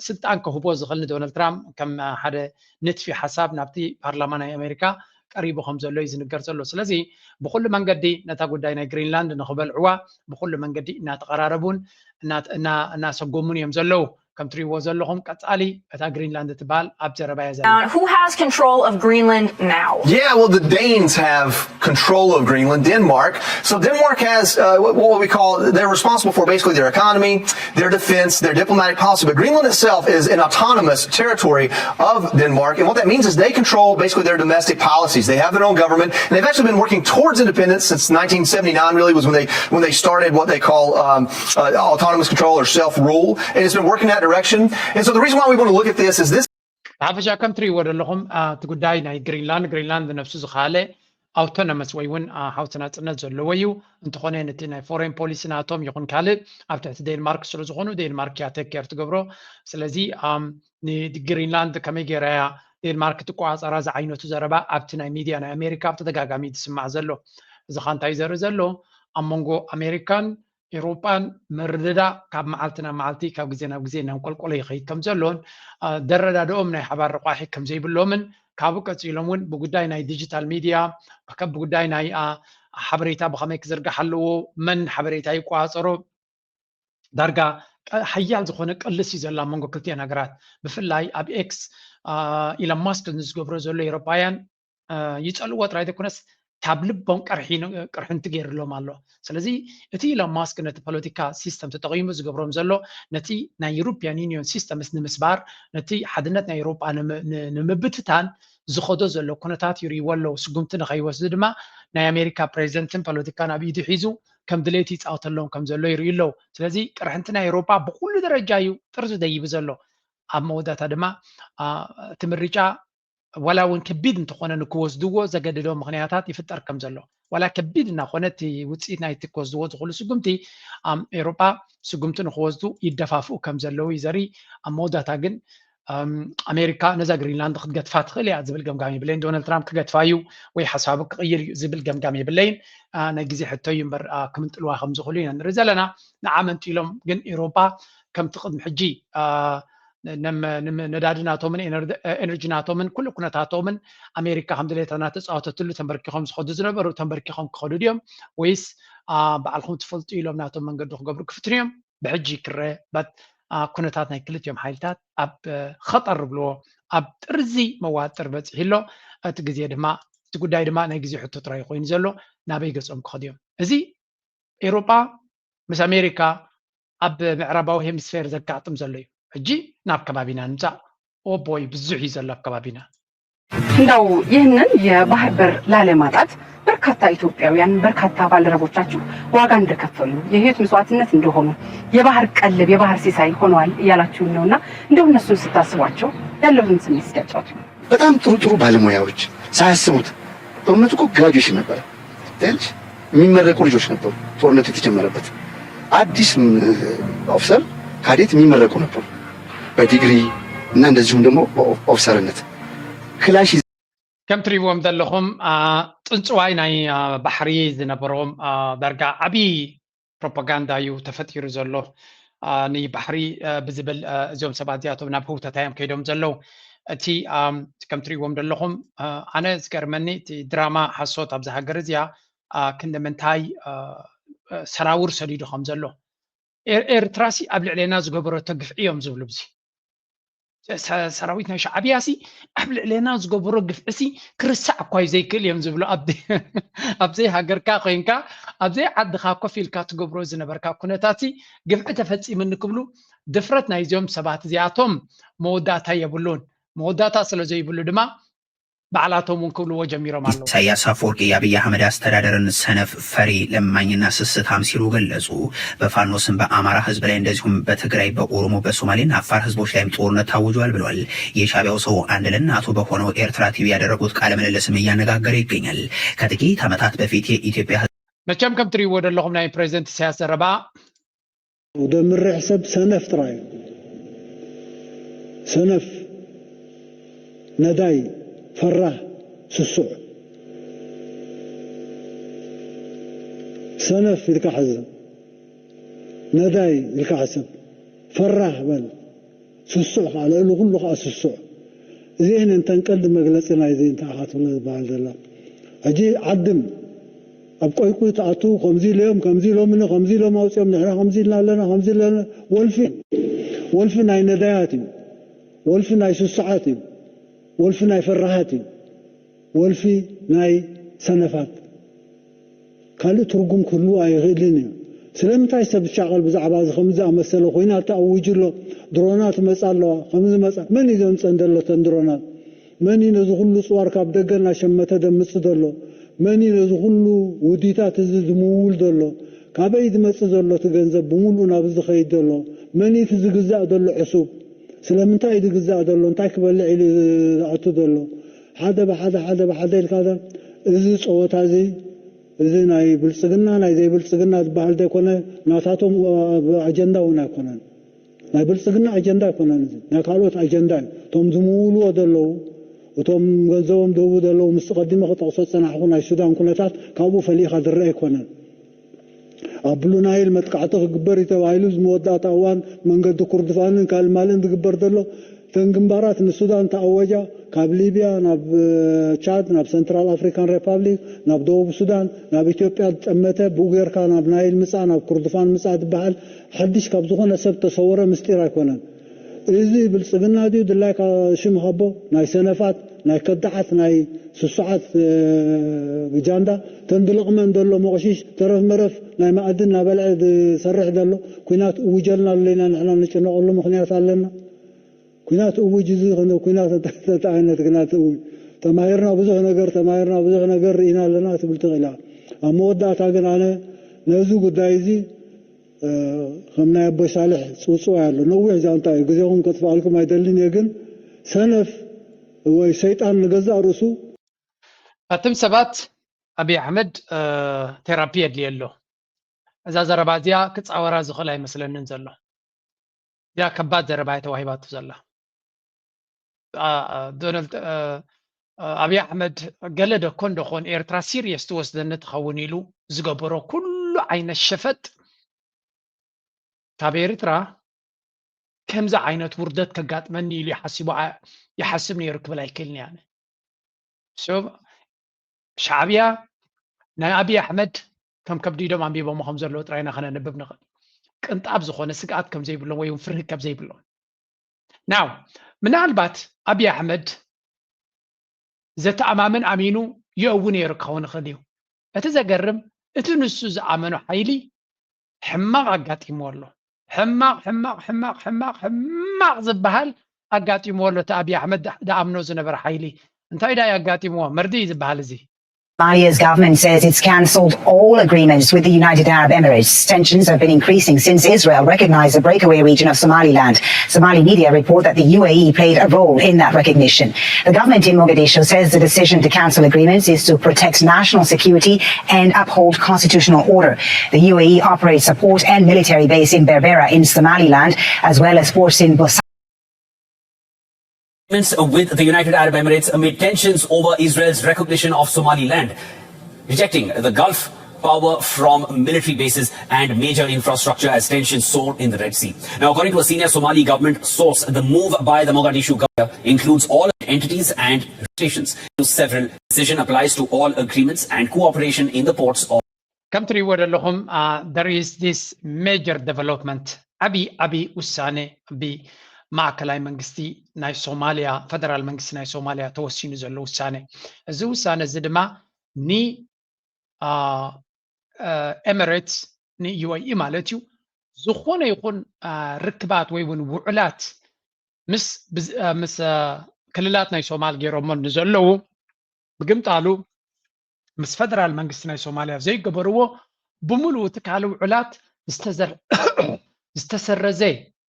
ስልጣን ክህቦ ዝኽእል ንዶናልድ ትራምፕ ከም ሓደ ንጥፊ ሓሳብ ናብቲ ፓርላማ ናይ ኣሜሪካ ቀሪቡ ከም ዘሎ እዩ ዝንገር ዘሎ። ስለዚ ብኩሉ መንገዲ ነታ ጉዳይ ናይ ግሪንላንድ ንክበልዕዋ ብኩሉ መንገዲ እናተቐራረቡን እናሰጎሙን እዮም ዘለዉ። ከም ትሪእዎ ዘለኹም ቀፃሊ እታ ግሪንላንድ ትበሃል ኣብ ዘረባ እያ ዘላ። Who has control of Greenland now? Yeah, well, the Danes have control of Greenland, Denmark. So Denmark has uh, what we call, they're responsible for basically their economy, their defense, their diplomatic policy. But Greenland itself is an autonomous territory of Denmark. And what that means is they control basically their domestic policies. They have their own government, and they've actually been working towards independence since nineteen seventy-nine, really, was when they, when they started what they call um, uh, autonomous control or self-rule. And it's been working in that direction. And so the reason why we want to look at this is this. ብሓፈሻ ከም ትሪእዎ ዘለኹም እቲ ጉዳይ ናይ ግሪንላንድ ግሪንላንድ ነብሱ ዝኻለ ኣውቶኖመስ ወይ እውን ሓውቲ ናፅነት ዘለዎ እዩ። እንተኾነ ነቲ ናይ ፎሬን ፖሊሲ ናቶም ይኹን ካልእ ኣብ ትሕቲ ዴንማርክ ስለ ዝኾኑ ዴንማርክ እያ ቴክ ኬር ትገብሮ። ስለዚ ንግሪንላንድ ከመይ ገይራ እያ ዴንማርክ ትቆፃፀራ ዝዓይነቱ ዘረባ ኣብቲ ናይ ሚድያ ናይ ኣሜሪካ ብተደጋጋሚ ዝስማዕ ዘሎ። እዚ ኻ እንታይ ዘርኢ ዘሎ ኣብ መንጎ ኣሜሪካን ኤውሮጳን ምርድዳእ ካብ መዓልቲ ናብ መዓልቲ ካብ ግዜ ናብ ግዜ እናንቆልቆለ ይኸይድ ከም ዘሎን ደረዳድኦም ናይ ሓባር ረቋሒ ከም ዘይብሎምን ካብኡ ቀፂሎም እውን ብጉዳይ ናይ ዲጂታል ሚድያ ብጉዳይ ናይ ሓበሬታ ብኸመይ ክዝርጋሕ ኣለዎ መን ሓበሬታ ይቆፃፀሮ ዳርጋ ሓያል ዝኾነ ቅልስ እዩ ዘሎ ኣብ መንጎ ክልቲአን ሃገራት። ብፍላይ ኣብ ኤክስ ኢሎን ማስክ ንዝገብሮ ዘሎ ኤውሮጳውያን ይፀልዎ ጥራይ ዘይኮነስ ካብ ልቦም ቅርሕንቲ ገይርሎም ኣሎ። ስለዚ እቲ ኢሎን ማስክ ነቲ ፖለቲካ ሲስተም ተጠቒሙ ዝገብሮም ዘሎ ነቲ ናይ ዩሮፒያን ዩኒዮን ሲስተምስ ንምስባር ነቲ ሓድነት ናይ ኤውሮጳ ንምብትታን ዝኸዶ ዘሎ ኩነታት ይርእይዎ ኣለዉ። ስጉምቲ ንኸይወስዱ ድማ ናይ ኣሜሪካ ፕሬዚደንትን ፖለቲካን ኣብ ኢዱ ሒዙ ከም ድሌቱ ይፃወተሎም ከም ዘሎ ይርእዩ ኣለዉ። ስለዚ ቅርሕንቲ ናይ ኤውሮጳ ብኩሉ ደረጃ እዩ ጥርዚ ደይቡ ዘሎ። ኣብ መወዳእታ ድማ እቲ ምርጫ ዋላ እውን ከቢድ እንተኾነ ንክወስድዎ ዘገድዶ ምኽንያታት ይፍጠር ከም ዘሎ ዋላ ከቢድ እናኾነ እቲ ውፅኢት ናይቲ ክወስድዎ ዝኽእሉ ስጉምቲ ኣብ ኤውሮጳ ስጉምቲ ንክወስዱ ይደፋፍኡ ከም ዘለዉ እዩ ዘርኢ። ኣብ መወዳእታ ግን ኣሜሪካ ነዛ ግሪንላንድ ክትገድፋ ትኽእል እያ ዝብል ገምጋም የብለይን። ዶናልድ ትራምፕ ክገድፋ እዩ ወይ ሓሳቡ ክቕይር እዩ ዝብል ገምጋም የብለይን። ናይ ግዜ ሕቶ እዩ እምበር ክምንጥልዋ ከም ዝኽእሉ ኢና ንርኢ ዘለና። ንዓ መንጢሎም ግን ኤውሮጳ ከምቲ ቅድሚ ሕጂ ነዳዲ ናቶምን ኤነርጂ ናቶምን ኩሉ ኩነታቶምን ኣሜሪካ ከም ድሌታ እናተፃወተትሉ ተንበርኪኾም ዝኸዱ ዝነበሩ ተንበርኪኾም ክኸዱ ድዮም ወይስ ባዕልኹም ትፈልጡ ኢሎም ናቶም መንገዲ ክገብሩ ክፍትኑ እዮም? ብሕጂ ክረአ በት ኩነታት ናይ ክልቲኦም ሓይልታት ኣብ ኸጠር ብልዎ ኣብ ጥርዚ መዋጥር በፂሑ ኣሎ። እቲ ግዜ ድማ እቲ ጉዳይ ድማ ናይ ግዜ ሕቶ ጥራይ ኮይኑ ዘሎ ናበይ ገጾም ክኸዱ እዮም። እዚ ኤውሮጳ ምስ ኣሜሪካ ኣብ ምዕራባዊ ሄሚስፌር ዘጋጥም ዘሎ እዩ። ሕጂ ናብ ከባቢና ንምጻእ። ኦቦይ ብዙሕ እዩ ዘሎ ኣብ ከባቢና። እንደው ይህንን የባህር በር ላለማጣት በርካታ ኢትዮጵያውያን በርካታ ባልደረቦቻችሁ ዋጋ እንደከፈሉ የህይወት መስዋዕትነት እንደሆኑ የባህር ቀለብ የባህር ሲሳይ ሆነዋል እያላችሁን ነውና እንደው እነሱን ስታስቧቸው ያለውን ስሜት እስኪያጫውቱ። በጣም ጥሩ ጥሩ ባለሙያዎች ሳያስቡት ጦርነቱ እኮ ግራጁዌሽን ነበረ። ትንሽ የሚመረቁ ልጆች ነበሩ። ጦርነቱ የተጀመረበት አዲስ ኦፊሰር ካዴት የሚመረቁ ነበሩ በዲግሪ እና እንደዚሁም ደግሞ ኦፊሰርነት ክላሽ ከም ትሪእዎም ዘለኹም ጽንፅዋይ ናይ ባሕሪ ዝነበሮም ዳርጋ ዓብዪ ፕሮፓጋንዳ እዩ ተፈጢሩ ዘሎ። ንባሕሪ ብዝብል እዚኦም ሰባት እዚኣቶም ናብ ህውተታ እዮም ከይዶም ዘለዉ። እቲ ከም ትሪእዎም ዘለኹም ኣነ ዝገርመኒ እቲ ድራማ ሓሶት ኣብዚ ሃገር እዚኣ ክንዲ ምንታይ ሰራውር ሰዲዱ ከም ዘሎ ኤርትራሲ ኣብ ልዕሌና ዝገበረቶ ግፍዒ እዮም ዝብሉ። ብዚ ሰራዊት ናይ ሻዕብያ ሲ ኣብ ልዕሌና ዝገበሮ ግፍዒ ሲ ክርሳዕ እኳ እዩ ዘይክእል እዮም ዝብሉ። ኣብ ዘይሃገርካ ኮይንካ ኣብ ዘይዓድኻ ኮፍ ኢልካ ትገብሮ ዝነበርካ ኩነታት ሲ ግፍዒ ተፈፂምኒ ክብሉ ድፍረት ናይዚኦም ሰባት እዚኣቶም መወዳእታ የብሉን። መወዳእታ ስለ ዘይብሉ ድማ ባዕላቶም እውን ክብልዎ ጀሚሮም ኣለዉ። ኢሳያስ አፈወርቂ የአብይ አህመድ አስተዳደርን ሰነፍ፣ ፈሪ፣ ለማኝና ስስታም ሲሉ ገለጹ። በፋኖ ስም በአማራ ህዝብ ላይ እንደዚሁም በትግራይ፣ በኦሮሞ፣ በሶማሌና አፋር ህዝቦች ላይም ጦርነት ታውጇል ብሏል። የሻዕቢያው ሰው አንድ ለእናቱ በሆነው ኤርትራ ቲቪ ያደረጉት ቃለ ምልልስም እያነጋገረ ይገኛል። ከጥቂት ዓመታት በፊት የኢትዮጵያ መቸም ከም ትሪእዎ ዘለኹም ናይ ፕሬዚደንት ኢሳያስ ዘረባ ደምርሕ ሰብ ሰነፍ ጥራይ እዩ። ሰነፍ፣ ነዳይ፣ ፈራህ፣ ስሱዕ። ሰነፍ ኢልካ ሕዘ፣ ነዳይ ኢልካ ሕሰብ፣ ፈራህ በል፣ ስሱዕ ከዓ ልዕሊ ኩሉ ከዓ ስሱዕ። እዚኤን እንተን ቀንዲ መግለፂ ናይዚ እንታይ ኢኻ ትብሎ ዝበሃል ዘሎ። ሕጂ ዓድም ኣብ ቆይቁይ ትኣቱ ከምዚ ኢሎም ከምዚ ኢሎምኒ ከምዚ ኢሎም ኣውፅኦም ንሕና ከምዚ ኢልና ኣለና ከምዚ ኣለና ወልፊ ወልፊ ናይ ነዳያት እዩ። ወልፊ ናይ ስሱዓት እዩ። ወልፊ ናይ ፈራሃት እዩ። ወልፊ ናይ ሰነፋት ካልእ ትርጉም ክህልዎ ኣይኽእልን እዩ። ስለምንታይ ሰብ ዝሻቐል ብዛዕባ እዚ ከምዚ ዝኣመሰለ ኹናት ተኣዊጁ ኣሎ፣ ድሮናት ይመጻ ኣለዋ፣ ከምዚ መጻ፣ መን እዩ ዘምጸን ዘሎ እተን ድሮናት? መን እዩ ነዚ ኩሉ ጽዋር ካብ ደገ እናሸመተ ደምጽ ዘሎ? መን እዩ ነዚ ኩሉ ውዲታት እዚ ዝምውል ዘሎ? ካበይ ዝመጽእ ዘሎ እቲ ገንዘብ ብምሉኡ ናብዚ ዝኸይድ ዘሎ? መን እዩ እቲ ዝግዛእ ዘሎ ዕሱብ? ስለምንታይ እዩ ዝግዛእ ዘሎ? እንታይ ክበልዕ ኢሉ ዝኣቱ ዘሎ? ሓደ ብሓደ ሓደ ብሓደ ኢልካ እዚ ጸወታ እዚ እዚ ናይ ብልጽግና ናይ ዘይብልጽግና ዝበሃል ዘይኮነ ናታቶም ኣጀንዳ እውን ኣይኮነን። ናይ ብልጽግና ኣጀንዳ ኣይኮነን፣ እዚ ናይ ካልኦት ኣጀንዳ እዩ። እቶም ዝምውልዎ ዘለዉ እቶም ገንዘቦም ዝህቡ ዘለዉ ምስ ቀዲመ ክጠቕሶ ዝጸናሕኩ ናይ ሱዳን ኩነታት ካብኡ ፈሊኻ ዝረአ ኣይኮነን። ኣብ ብሉ ናይል መጥቃዕቲ ክግበር እዩ ተባሂሉ እዚ መወዳእታ እዋን መንገዲ ኩርድፋንን ካልእ ማልእን ዝግበር ዘሎ እተን ግንባራት ንሱዳን ተኣወጃ ካብ ሊብያ ናብ ቻድ ናብ ሰንትራል ኣፍሪካን ሪፓብሊክ ናብ ደቡብ ሱዳን ናብ ኢትዮጵያ ዝጠመተ ብኡ ጌርካ ናብ ናይል ምፃእ ናብ ኩርድፋን ምፃእ ዝበሃል ሓድሽ ካብ ዝኾነ ሰብ ተሰወረ ምስጢር ኣይኮነን። እዚ ብልፅግና ድዩ ድላይካ ሽም ሃቦ ናይ ሰነፋት ናይ ከዳዓት ናይ ስሱዓት ጃንዳ ተንድልቕመን ዘሎ መቕሽሽ ተረፍ መረፍ ናይ ማእድን እናበልዐ ዝሰርሕ ዘሎ ኩናት እውጀልና ኣለና ንሕና ንጭነቐሉ ምኽንያት ኣለና። ኩናት እውጅ እዚ ኩናት እንታይ ዓይነት ኩናት እውጅ ተማሂርና ብዙሕ ነገር ተማሂርና ብዙሕ ነገር ርኢና ኣለና ትብል ትኽእል እያ። ኣብ መወዳእታ ግን ኣነ ነዚ ጉዳይ እዚ ከም ናይ ኣቦይ ሳልሕ ፅውፅዋይ ኣሎ ነዊሕ ዛንታ እዩ ግዜኹም ከጥፍኣልኩም ኣይደልን እየ ግን ሰነፍ ወይ ሰይጣን ንገዛእ ርእሱ ኣትም ሰባት ኣብይ ኣሕመድ ቴራፒ የድልየ ኣሎ። እዛ ዘረባ እዚኣ ክፃወራ ዝኽእል ኣይመስለንን ዘሎ። እዚኣ ከባድ ዘረባ እያ ተዋሂባቱ ዘላ። ዶናልድ ኣብይ ኣሕመድ ገለ ደኮን ደኾን ኤርትራ ሲሪየስ ትወስደኒ ትኸውን ኢሉ ዝገበሮ ኩሉ ዓይነት ሸፈጥ ካብ ኤርትራ ከምዚ ዓይነት ውርደት ከጋጥመኒ ኢሉ ይሓስቡ ይሓስብ ነይሩ ክብል ኣይክእልን እየ ኣነ። ሻዕብያ ናይ ኣብይ ኣሕመድ ከም ከብዲዶም ኣንቢቦሞ ከም ዘለዉ ጥራይና ከነንብብ ንኽእል። ቅንጣብ ዝኾነ ስግኣት ከም ዘይብሎም ወይ እውን ፍርሂ ከም ዘይብሎም ናው ምናልባት ኣብይ ኣሕመድ ዘተኣማምን ኣሚኑ ይእዊ ነይሩ ክኸውን ይኽእል እዩ። እቲ ዘገርም፣ እቲ ንሱ ዝኣመኖ ሓይሊ ሕማቕ ኣጋጢምዎ ኣሎ። ሕማቕ ሕማቕ ሕማቕ ሕማቕ ሕማቕ ዝበሃል ኣጋጢምዎ ኣሎ። እቲ ኣብይ ኣሕመድ ዝኣምኖ ዝነበረ ሓይሊ እንታይ ዳ ኣጋጢምዎ? መርዲ እዩ ዝበሃል እዚ። Somalia's government says it's cancelled all agreements with the United Arab Emirates. Tensions have been increasing since Israel recognized the breakaway region of Somaliland. Somali media report that the U A E played a role in that recognition. The government in Mogadishu says the decision to cancel agreements is to protect national security and uphold constitutional order. The U A E operates a port and military base in Berbera in Somaliland, as well as ports in Bos- with the United Arab Emirates amid tensions over Israel's recognition of Somaliland, rejecting the Gulf power from military bases and major infrastructure as tensions soar in the Red Sea. Now, according to a senior Somali government source, the move by the Mogadishu government includes all entities and stations. Several decision applies to all agreements and cooperation in the ports of ከም ትሪእዎ ዘለኹም there is this major development, ዓብዪ ዓብዪ ውሳነ ብማእከላይ መንግስቲ ናይ ሶማልያ፣ ፈደራል መንግስቲ ናይ ሶማልያ ተወሲኑ ዘሎ ውሳነ። እዚ ውሳነ እዚ ድማ ን ኤምሬትስ፣ ን ዩ ኤ ኢ ማለት እዩ፣ ዝኾነ ይኹን ርክባት ወይ እውን ውዕላት ምስ ምስ ክልላት ናይ ሶማል ገይሮሞ ንዘለዉ፣ ምግምጣሉ ምስ ፈደራል መንግስቲ ናይ ሶማልያ ዘይገበርዎ ብምሉኡ እቲ ካልእ ውዕላት ዝተሰረዘ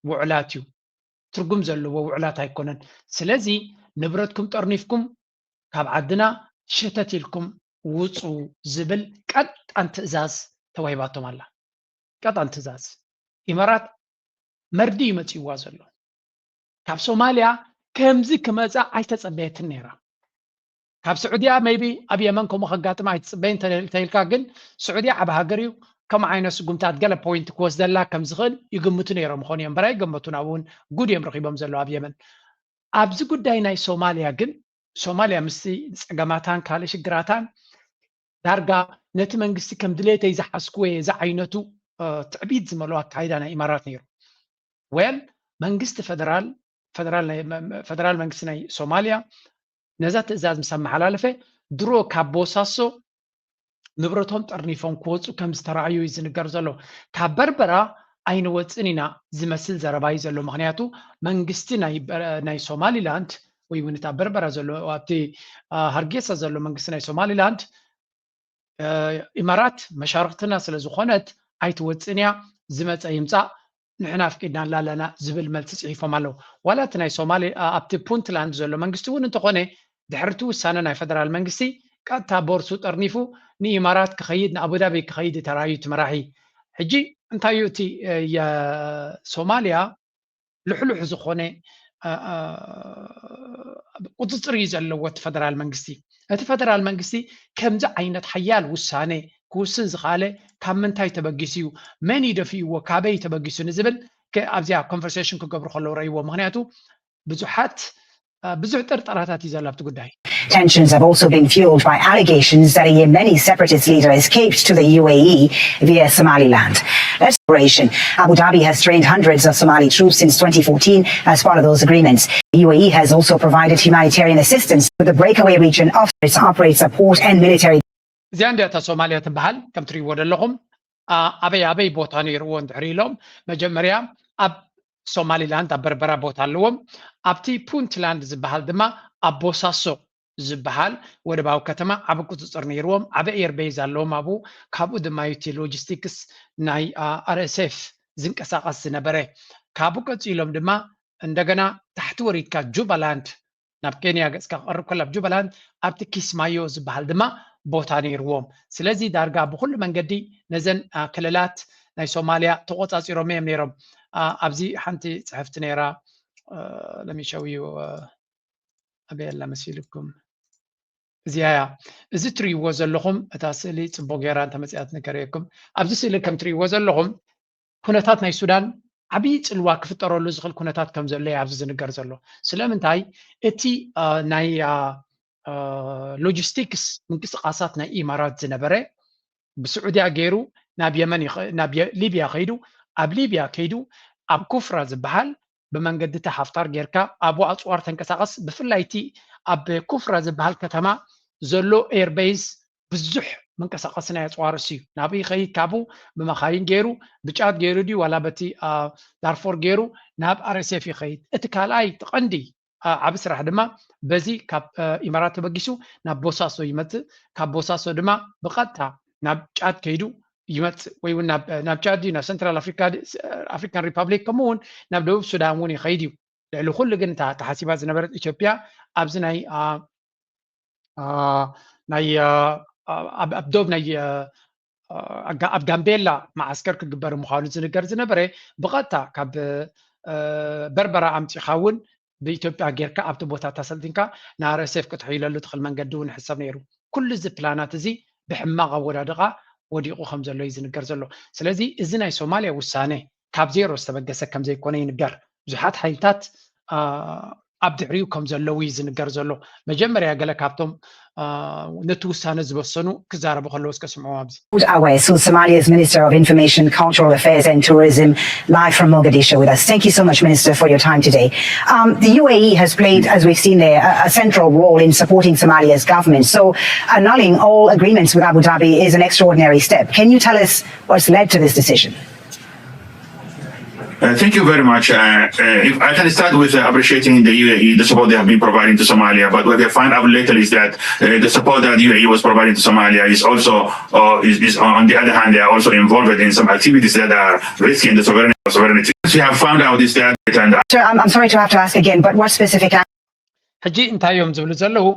ውዕላት እዩ። ትርጉም ዘለዎ ውዕላት ኣይኮነን። ስለዚ ንብረትኩም ጠርኒፍኩም ካብ ዓድና ሸተት ኢልኩም ውፁ ዝብል ቀጣን ትእዛዝ ተዋሂባቶም ኣላ። ቀጣን ትእዛዝ። ኢማራት መርዲ እዩ መፂእዋ ዘሎ። ካብ ሶማልያ ከምዚ ክመፃ ኣይተፀበየትን ነይራ። ካብ ስዑድያ maybe ኣብ የመን ከምኡ ከጋጥማ ኣይትፅበይን ተልካ፣ ግን ስዑድያ ዓብ ሃገር እዩ። ከም ዓይነት ስጉምታት ገለ point ክወስደላ ከም ዝኽእል ይግምቱ ነይሮም ይኾኑ እዮም። በራይ ገመቱን ኣብኡን ጉድ እዮም ረኺቦም ዘለዉ ኣብ የመን። ኣብዚ ጉዳይ ናይ ሶማልያ ግን ሶማልያ ምስቲ ፀገማታን ካልእ ሽግራታን ዳርጋ ነቲ መንግስቲ ከም ድሌተይ ዝሓዝኩዎ እየ ዝዓይነቱ ትዕቢት ዝመልኦ ኣካይዳ ናይ ኢማራት ነይሩ። well መንግስቲ ፈደራል ፈደራል መንግስቲ ናይ ሶማልያ ነዛ ትእዛዝ ምስ ኣመሓላለፈ ድሮ ካብ ቦሳሶ ንብረቶም ጠርኒፎም ክወፁ ከም ዝተረኣዩ እዩ ዝንገር ዘሎ። ካብ በርበራ ኣይንወፅን ኢና ዝመስል ዘረባ እዩ ዘሎ። ምክንያቱ መንግስቲ ናይ ሶማሊላንድ ወይ እውን እታ በርበራ ዘሎ ኣብቲ ሃርጌሳ ዘሎ መንግስቲ ናይ ሶማሊላንድ ኢማራት መሻርክትና ስለ ዝኾነት ኣይትወፅን እያ፣ ዝመፀ ይምፃእ ንሕና ኣፍቂድናላ ኣለና ዝብል መልሲ ፅሒፎም ኣለዉ። ዋላ እቲ ናይ ሶማሊ ኣብቲ ፑንትላንድ ዘሎ መንግስቲ እውን እንተኾነ ድሕሪ እቲ ውሳነ ናይ ፈደራል መንግስቲ ቀጥታ ቦርሱ ጠርኒፉ ንኢማራት ክኸይድ ንኣቡዳቢ ክኸይድ ተራእዩ እቲ መራሒ። ሕጂ እንታይ እዩ እቲ የሶማልያ ልሕሉሕ ዝኾነ ቁፅፅር እዩ ዘለዎ እቲ ፈደራል መንግስቲ። እቲ ፈደራል መንግስቲ ከምዚ ዓይነት ሓያል ውሳነ ክውስን ዝኸኣለ ካብ ምንታይ ተበጊሱ እዩ? መን እዩ ደፊእዎ? ካበይ እዩ ተበጊሱ ንዝብል ኣብዚኣ conversation ክገብሩ ከለዉ ረእይዎ። ምክንያቱ ብዙሓት ብዙሕ ጥርጠራታት እዩ ዘሎ ኣብቲ ጉዳይ። Tensions have also been fueled by allegations that a Yemeni separatist leader escaped to the U A E via Somaliland. Operation. Abu Dhabi has trained hundreds of Somali troops since twenty fourteen as part of those agreements. The U A E has also provided humanitarian assistance to the breakaway region of its operates a port and military እዚኣ እንዲያ እታ ሶማልያ ትበሃል። ከም ትሪእዎ ዘለኹም ኣበይ ኣበይ ቦታ ነይርዎ እንድሕር ኢሎም መጀመርያ ኣብ ሶማሊላንድ ኣብ በርበራ ቦታ ኣለዎም። ኣብቲ ፑንትላንድ ዝበሃል ድማ ኣብ ቦሳሶ ዝበሃል ወደባዊ ከተማ ዓቢ ቁፅፅር ነይርዎም። ዓቢ ኤርቤዝ ኣለዎም ኣብኡ። ካብኡ ድማ እዩ እቲ ሎጂስቲክስ ናይ ኣር ኤስ ኤፍ ዝንቀሳቐስ ዝነበረ። ካብኡ ቀፂሎም ድማ እንደገና ታሕቲ ወሪድካ ጁባላንድ ናብ ኬንያ ገፅካ ክቐርብ ከሎ ኣብ ጁባላንድ ኣብቲ ኪስማዮ ዝበሃል ድማ ቦታ ነይርዎም። ስለዚ ዳርጋ ብኩሉ መንገዲ ነዘን ክልላት ናይ ሶማልያ ተቆፃፂሮም እዮም ነይሮም። ኣብዚ ሓንቲ ፅሕፍቲ ነይራ ለሚሸውዩ ኣበይ ኣላ መሲልኩም? እዚኣ እያ። እዚ ትርእይዎ ዘለኹም እታ ስእሊ ፅቡቅ ጌራ እንተመፅኣት ንገርየኩም። ኣብዚ ስእሊ ከም ትርእይዎ ዘለኹም ኩነታት ናይ ሱዳን ዓብዪ ፅልዋ ክፍጠረሉ ዝኽእል ኩነታት ከም ዘሎ እዩ ኣብዚ ዝንገር ዘሎ። ስለምንታይ እቲ ናይ ሎጂስቲክስ ምንቅስቃሳት ናይ ኢማራት ዝነበረ ብስዑድያ ገይሩ ናብ የመን ናብ ሊብያ ከይዱ ኣብ ሊብያ ከይዱ ኣብ ኩፍራ ዝበሃል ብመንገዲ እቲ ሓፍጣር ጌርካ ኣብኡ ኣፅዋር ተንቀሳቐስ ብፍላይ እቲ ኣብ ኩፍራ ዝበሃል ከተማ ዘሎ ኤርቤይስ ብዙሕ መንቀሳቐሲ ናይ ኣፅዋርስ እዩ። ናብኡ ይኸይድ፣ ካብኡ ብመኻይን ገይሩ፣ ብጫት ገይሩ ድዩ ዋላ በቲ ዳርፎር ገይሩ ናብ ኣርኤስኤፍ ይኸይድ። እቲ ካልኣይ፣ እቲ ቀንዲ ዓቢ ስራሕ ድማ በዚ ካብ ኢማራት ተበጊሱ ናብ ቦሳሶ ይመፅእ። ካብ ቦሳሶ ድማ ብቐጥታ ናብ ጫድ ከይዱ ይመፅእ፣ ወይ እውን ናብ ጫድ ድዩ ናብ ሰንትራል ኣፍሪካን ሪፓብሊክ፣ ከምኡ እውን ናብ ደቡብ ሱዳን እውን ይኸይድ እዩ። ልዕሊ ኩሉ ግን እታ ተሓሲባ ዝነበረት ኢትዮጵያ ኣብዚ ናይ ናይ ኣብ ዶብ ናይ ኣብ ጋምቤላ መዓስከር ክግበር ምዃኑ ዝንገር ዝነበረ ብቐጥታ ካብ በርበራ ኣምፂኻ እውን ብኢትዮጵያ ጌርካ ኣብቲ ቦታ ተሰልጢንካ ንኣርኤስኤፍ ክትሕይለሉ ትኽእል መንገዲ እውን ሕሰብ ነይሩ። ኩሉ እዚ ፕላናት እዚ ብሕማቕ ኣወዳድቓ ወዲቑ ከም ዘሎ እዩ ዝንገር ዘሎ። ስለዚ እዚ ናይ ሶማልያ ውሳነ ካብ ዜሮ ዝተበገሰ ከም ዘይኮነ ይንገር። ብዙሓት ሓይልታት ኣብ ድሕሪኡ ከም ዘለዉ እዩ ዝንገር ዘሎ። መጀመርያ ገለ ካብቶም ነቲ ውሳነ ዝበሰኑ ክዛረቡ ከለዉ እስከ ስምዑ ኣብዚ። Awesu, Somalia's Minister of Information, Cultural Affairs and Tourism, live from Mogadishu with us. Thank you so much, Minister, for your time today. Um, the U A E has played, as we've seen there, a, a central role in supporting Somalia's government. So annulling all agreements with Abu Dhabi is an extraordinary step. Can you tell us what's led to this decision? Uh, thank you very much. Uh, uh, if I can start with uh, appreciating the U A E, the support they have been providing to Somalia. But what we find out later is that uh, the support that U A E was providing to Somalia is also, uh, is, is on the other hand, they are also involved in some activities that are risking the sovereignty. Sovereignty. What we have found out is that, and Sir, I'm, I'm sorry to have to ask again, but what specific ሕጂ እንታይ እዮም ዝብሉ ዘለዉ?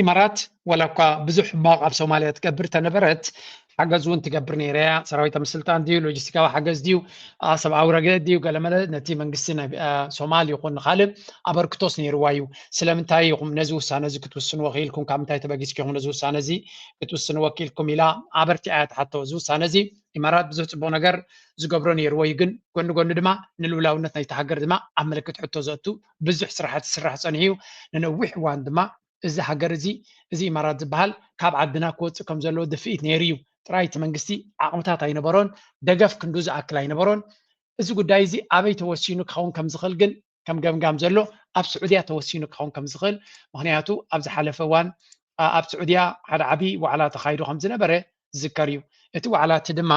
ኢማራት ወላ እኳ ብዙሕ ሕማቕ ኣብ ሶማልያ ትገብር ተነበረት፣ ሓገዝ እውን ትገብር ነይራ እያ። ሰራዊት ምስልጣን ድዩ፣ ሎጂስቲካዊ ሓገዝ ድዩ፣ ሰብኣዊ ረድኤት ድዩ፣ ገለመለ ነቲ መንግስቲ ናይ ሶማል ይኹን ንካልእ ኣበርክቶስ ነይርዋ እዩ። ስለምንታይ ኢኹም ነዚ ውሳነ እዚ ክትውስንዎ ክኢልኩም? ካብ ምንታይ ተበጊስኪ ኢኹም ነዚ ውሳነ እዚ ክትውስንዎ ክኢልኩም? ኢላ ኣበርቲዓ እያ ትሓቶ። እዚ ውሳነ እዚ ኢማራት ብዙሕ ፅቡቕ ነገር ዝገብሮ ነይርዎ እዩ፣ ግን ጎኒ ጎኒ ድማ ንልኡላውነት ናይቲ ሃገር ድማ ኣብ ምልክት ሕቶ ዘእቱ ብዙሕ ስራሓት ዝስራሕ ፀኒሑ እዩ። ንነዊሕ እዋን ድማ እዚ ሃገር እዚ፣ እዚ ኢማራት ዝበሃል ካብ ዓድና ክወፅእ ከም ዘለዎ ድፍኢት ነይሩ እዩ። ጥራይ እቲ መንግስቲ ዓቕምታት ኣይነበሮን፣ ደገፍ ክንዱ ዝኣክል ኣይነበሮን። እዚ ጉዳይ እዚ ኣበይ ተወሲኑ ክኸውን ከም ዝኽእል ግን ከም ገምጋም ዘሎ ኣብ ስዑድያ ተወሲኑ ክኸውን ከም ዝኽእል፣ ምክንያቱ ኣብ ዝሓለፈ እዋን ኣብ ስዑድያ ሓደ ዓብዪ ዋዕላ ተኻይዱ ከም ዝነበረ ዝዝከር እዩ። እቲ ዋዕላ እቲ ድማ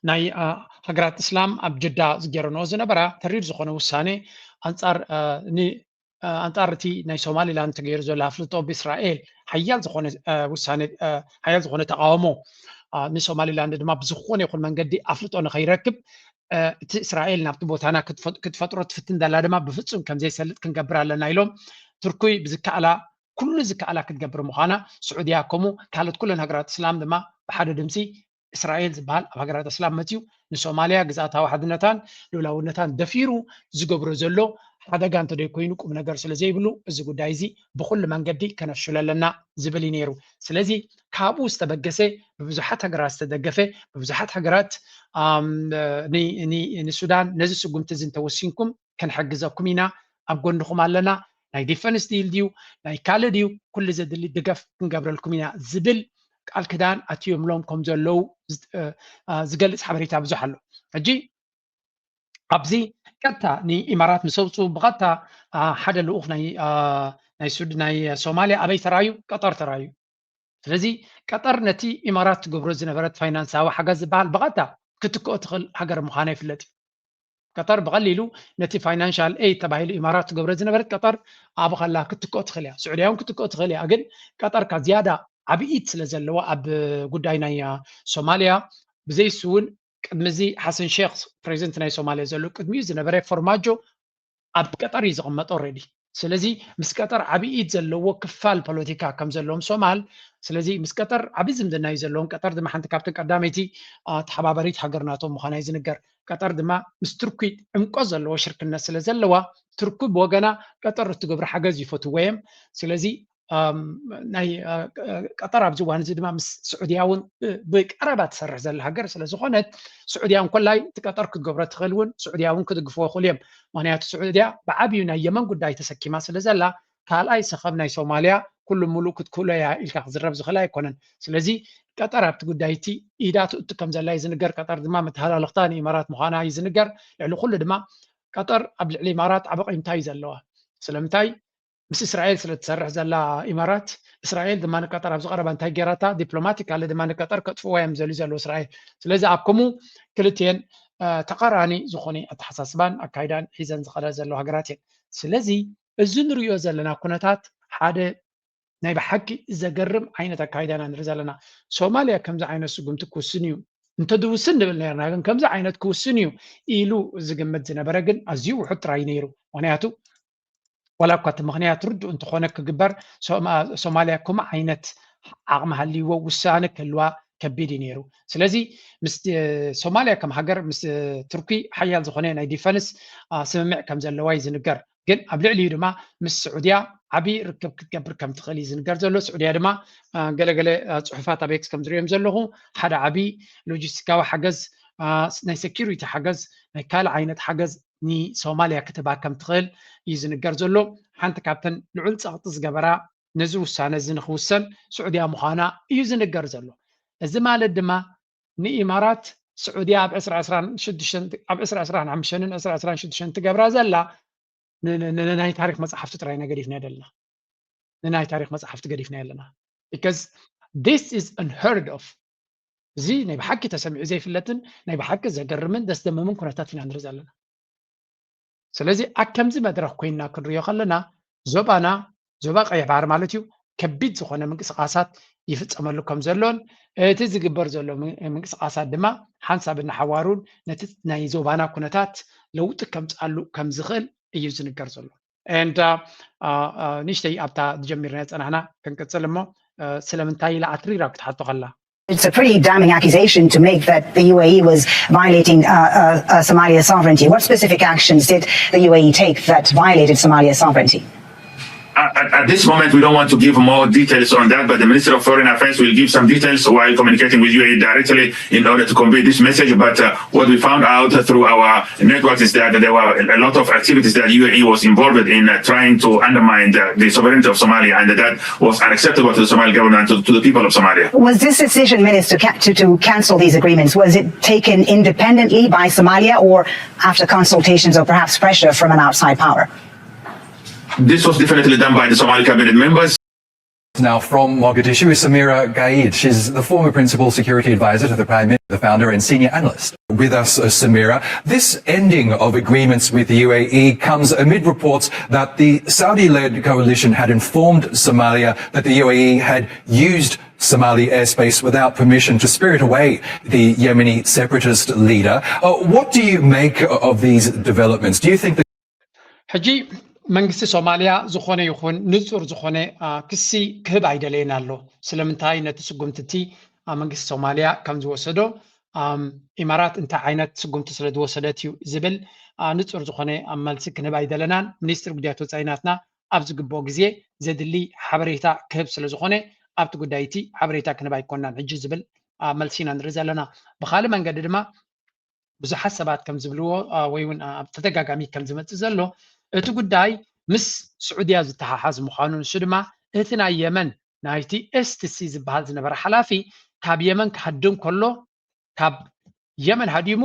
ናይ ሃገራት እስላም ኣብ ጅዳ ዝገረንኦ ዝነበራ ተሪር ዝኾነ ውሳኔ ኣንጻር ኣንጻር እቲ ናይ ሶማሊላንድ ተገይሩ ዘሎ ኣፍልጦ ብእስራኤል ሓያል ዝኾነ ውሳኔ ሓያል ዝኾነ ተቃውሞ ንሶማሊላንድ ድማ ብዝኾነ ይኹን መንገዲ ኣፍልጦ ንኸይረክብ እቲ እስራኤል ናብቲ ቦታና ክትፈጥሮ ትፍትን ዘላ ድማ ብፍጹም ከም ዘይሰልጥ ክንገብር ኣለና ኢሎም ትርኩይ ብዝከኣላ ኩሉ ዝከኣላ ክትገብር ምዃና ስዑድያ ከምኡ ካልኦት ኩለን ሃገራት እስላም ድማ ብሓደ ድምፂ እስራኤል ዝበሃል ኣብ ሃገራት እስላም መፅዩ ንሶማልያ ግዝኣታዊ ሓድነታን ልኡላውነታን ደፊሩ ዝገብሮ ዘሎ ሓደጋ እንተደይኮይኑ ቁም ነገር ስለ ዘይብሉ እዚ ጉዳይ እዚ ብኩሉ መንገዲ ከነፍሽሎ ኣለና ዝብል እዩ ነይሩ። ስለዚ ካብኡ ዝተበገሰ ብብዙሓት ሃገራት ዝተደገፈ ብብዙሓት ሃገራት ንሱዳን ነዚ ስጉምቲ እዚ እንተወሲንኩም ክንሕግዘኩም ኢና፣ ኣብ ጎንኹም ኣለና፣ ናይ ዲፈንስ ዲል ድዩ ናይ ካልእ ድዩ ኩሉ ዘድሊ ድገፍ ክንገብረልኩም ኢና ዝብል ቃል ክዳን ኣትዮምሎም ከም ዘለዉ ዝገልፅ ሓበሬታ ብዙሕ ኣሎ። ሕጂ ኣብዚ ቀጥታ ንኢማራት ምስ ኣውፅኡ ብቐጥታ ሓደ ልኡኽ ናይ ናይ ሱድ ናይ ሶማልያ ኣበይ ተራዩ? ቀጠር ተራዩ። ስለዚ ቀጠር ነቲ ኢማራት ትገብሮ ዝነበረት ፋይናንሳዊ ሓገዝ ዝበሃል ብቐጥታ ክትክኦ ትኽእል ሃገር ምዃና ይፍለጥ እዩ። ቀጠር ብቐሊሉ ነቲ ፋይናንሻል ኤይድ ተባሂሉ ኢማራት ትገብሮ ዝነበረት ቀጠር ኣብኡ ከላ ክትክኦ ትኽእል እያ። ስዑድያ እውን ክትክኦ ትኽእል እያ። ግን ቀጠር ካብ ዝያዳ ዓብዪ ኢድ ስለ ዘለዋ ኣብ ጉዳይ ናይ ሶማልያ ብዘይሱ እውን ቅድሚ እዚ ሓሰን ሼክ ፕሬዚደንት ናይ ሶማልያ ዘሎ ቅድሚኡ ዝነበረ ፎርማጆ ኣብ ቀጠር እዩ ዝቕመጥ ኦልሬዲ። ስለዚ ምስ ቀጠር ዓብዪ ኢድ ዘለዎ ክፋል ፖለቲካ ከም ዘለዎም ሶማል ስለዚ ምስ ቀጠር ዓብዪ ዝምድና እዩ ዘለዎም። ቀጠር ድማ ሓንቲ ካብተን ቀዳመይቲ ተሓባበሪት ሃገር ናቶም ምዃና እዩ ዝንገር። ቀጠር ድማ ምስ ቱርኪ ዕምቆ ዘለዎ ሽርክነት ስለ ዘለዋ ቱርኪ ብወገና ቀጠር እትገብሮ ሓገዝ ይፈትዎ እዮም። ስለዚ ናይ ቀጠር ኣብዚ እዋን እዚ ድማ ምስ ስዑድያ እውን ብቀረባ ትሰርሕ ዘላ ሃገር ስለ ዝኾነት ስዑድያ እንኮላይ እቲ ቀጠር ክትገብሮ ትኽእል እውን ስዑድያ እውን ክድግፍዎ ይኽእሉ እዮም። ምክንያቱ ስዑድያ ብዓብዩ ናይ የመን ጉዳይ ተሰኪማ ስለ ዘላ ካልኣይ ሰኸብ ናይ ሶማልያ ኩሉ ሙሉእ ክትክእሎ እያ ኢልካ ክዝረብ ዝኽእል ኣይኮነን። ስለዚ ቀጠር ኣብቲ ጉዳይ እቲ ኢዳ ትእቱ ከም ዘላ እዩ ዝንገር። ቀጠር ድማ መተሃላልኽታ ንኢማራት ምዃና እዩ ዝንገር። ልዕሊ ኩሉ ድማ ቀጠር ኣብ ልዕሊ ኢማራት ዓቢ ቂምታ እዩ ዘለዋ። ስለምንታይ ምስ እስራኤል ስለ ትሰርሕ ዘላ ኢማራት፣ እስራኤል ድማ ንቀጠር ኣብዚ ቀረባ እንታይ ገይራታ? ዲፕሎማቲካሊ ድማ ንቀጠር ከጥፍዋ እዮም ዘልዩ ዘለዉ እስራኤል። ስለዚ ኣብ ከምኡ ክልቲኤን ተቃራኒ ዝኾነ ኣተሓሳስባን ኣካይዳን ሒዘን ዝኸዳ ዘለዋ ሃገራት እየን። ስለዚ እዚ ንሪኦ ዘለና ኩነታት ሓደ ናይ ብሓቂ ዘገርም ዓይነት ኣካይዳ ኢና ንርኢ ዘለና። ሶማልያ ከምዚ ዓይነት ስጉምቲ ክውስን እዩ እንተድውስን ንብል ነርና፣ ግን ከምዚ ዓይነት ክውስን እዩ ኢሉ ዝግምት ዝነበረ ግን ኣዝዩ ውሑድ ጥራይ ነይሩ። ምክንያቱ ዋላ እኳ እቲ ምክንያት ርዱእ እንተኾነ ክግበር ሶማልያ ከምኡ ዓይነት ዓቕሚ ሃልይዎ ውሳነ ክህልዋ ከቢድ እዩ ነይሩ። ስለዚ ምስ ሶማልያ ከም ሃገር ምስ ቱርኪ ሓያል ዝኾነ ናይ ዲፈንስ ስምምዕ ከም ዘለዋ እዩ ዝንገር። ግን ኣብ ልዕሊኡ ድማ ምስ ስዑድያ ዓብዪ ርክብ ክትገብር ከም ትኽእል እዩ ዝንገር ዘሎ። ስዑድያ ድማ ገለገለ ፅሑፋት ኣበይ ከም ዝሪኦም ዘለኹ ሓደ ዓብዪ ሎጂስቲካዊ ሓገዝ ናይ ሴኪሪቲ ሓገዝ ናይ ካልእ ዓይነት ሓገዝ ንሶማልያ ክትባ ከም ትኽእል እዩ ዝንገር ዘሎ። ሓንቲ ካብተን ልዑል ፀቕጢ ዝገበራ ነዚ ውሳነ እዚ ንክውሰን ስዑድያ ምዃና እዩ ዝንገር ዘሎ። እዚ ማለት ድማ ንኢማራት ስዑድያ ኣብ ዕስራ ዕስራን ሓሙሽተን ዕስራ ዕስራን ሽዱሽተን ትገብራ ዘላ ንናይ ታሪክ መፅሓፍቲ ጥራይ ኢና ገዲፍና ዘለና። ንናይ ታሪክ መፅሓፍቲ ገዲፍና ኣለና። Because this is unheard of። እዚ ናይ ብሓቂ ተሰሚዑ ዘይፍለጥን ናይ ብሓቂ ዘገርምን ዘስደምምን ኩነታት ኢና ንርኢ ዘለና። ስለዚ ኣብ ከምዚ መድረክ ኮይንና ክንሪኦ ከለና ዞባና ዞባ ቀይሕ ባሕሪ ማለት እዩ ከቢድ ዝኾነ ምንቅስቃሳት ይፍፀመሉ ከም ዘሎን እቲ ዝግበር ዘሎ ምንቅስቃሳት ድማ ሓንሳብ እናሓዋሩን ነቲ ናይ ዞባና ኩነታት ለውጢ ከምፅኣሉ ከም ዝኽእል እዩ ዝንገር ዘሎ። ንእሽተይ ኣብታ ዝጀሚርና ፀናሕና ክንቅፅል እሞ ስለምንታይ ኢላ ኣትሪራ ክትሓቶ ከላ It's a pretty damning accusation to make that the U A E was violating uh, uh, uh, Somalia's sovereignty. What specific actions did the U A E take that violated Somalia's sovereignty? At, at this moment, we don't want to give more details on that, but the Minister of Foreign Affairs will give some details while communicating with U A E directly in order to convey this message. But uh, what we found out through our networks is that there were a lot of activities that U A E was involved in uh, trying to undermine the, the sovereignty of Somalia, and that was unacceptable to the Somali government and to, to the people of Somalia. Was this decision, Minister, to, to cancel these agreements, was it taken independently by Somalia or after consultations or perhaps pressure from an outside power? This was definitely done by the Somali cabinet members. Now from Mogadishu is Samira Gaid. She's the former principal security advisor to the Prime Minister, the founder and senior analyst. With us, uh, Samira. This ending of agreements with the U A E comes amid reports that the Saudi-led coalition had informed Somalia that the U A E had used Somali airspace without permission to spirit away the Yemeni separatist leader. Uh, what do you make of these developments? Do you think that ሕጂ መንግስቲ ሶማልያ ዝኾነ ይኹን ንፁር ዝኾነ ክሲ ክህብ ኣይደለየን ኣሎ። ስለምንታይ ነቲ ስጉምቲ እቲ መንግስቲ ሶማልያ ከም ዝወሰዶ ኢማራት እንታይ ዓይነት ስጉምቲ ስለ ዝወሰደት እዩ ዝብል ንፁር ዝኾነ መልሲ ክንህብ ኣይደለናን። ሚኒስትሪ ጉዳያት ወፃኢ ናትና ኣብ ዝግብኦ ግዜ ዘድሊ ሓበሬታ ክህብ ስለ ዝኾነ ኣብቲ ጉዳይ እቲ ሓበሬታ ክንህብ ኣይኮናን ሕጂ ዝብል መልሲ ኢና ንርኢ ዘለና። ብካልእ መንገዲ ድማ ብዙሓት ሰባት ከም ዝብልዎ ወይ እውን ኣብ ተደጋጋሚ ከም ዝመፅእ ዘሎ እቲ ጉዳይ ምስ ስዑድያ ዝተሓሓዝ ምዃኑ ንሱ ድማ እቲ ናይ የመን ናይቲ ኤስቲሲ ዝበሃል ዝነበረ ሓላፊ ካብ የመን ክሃድም ከሎ ካብ የመን ሃዲሙ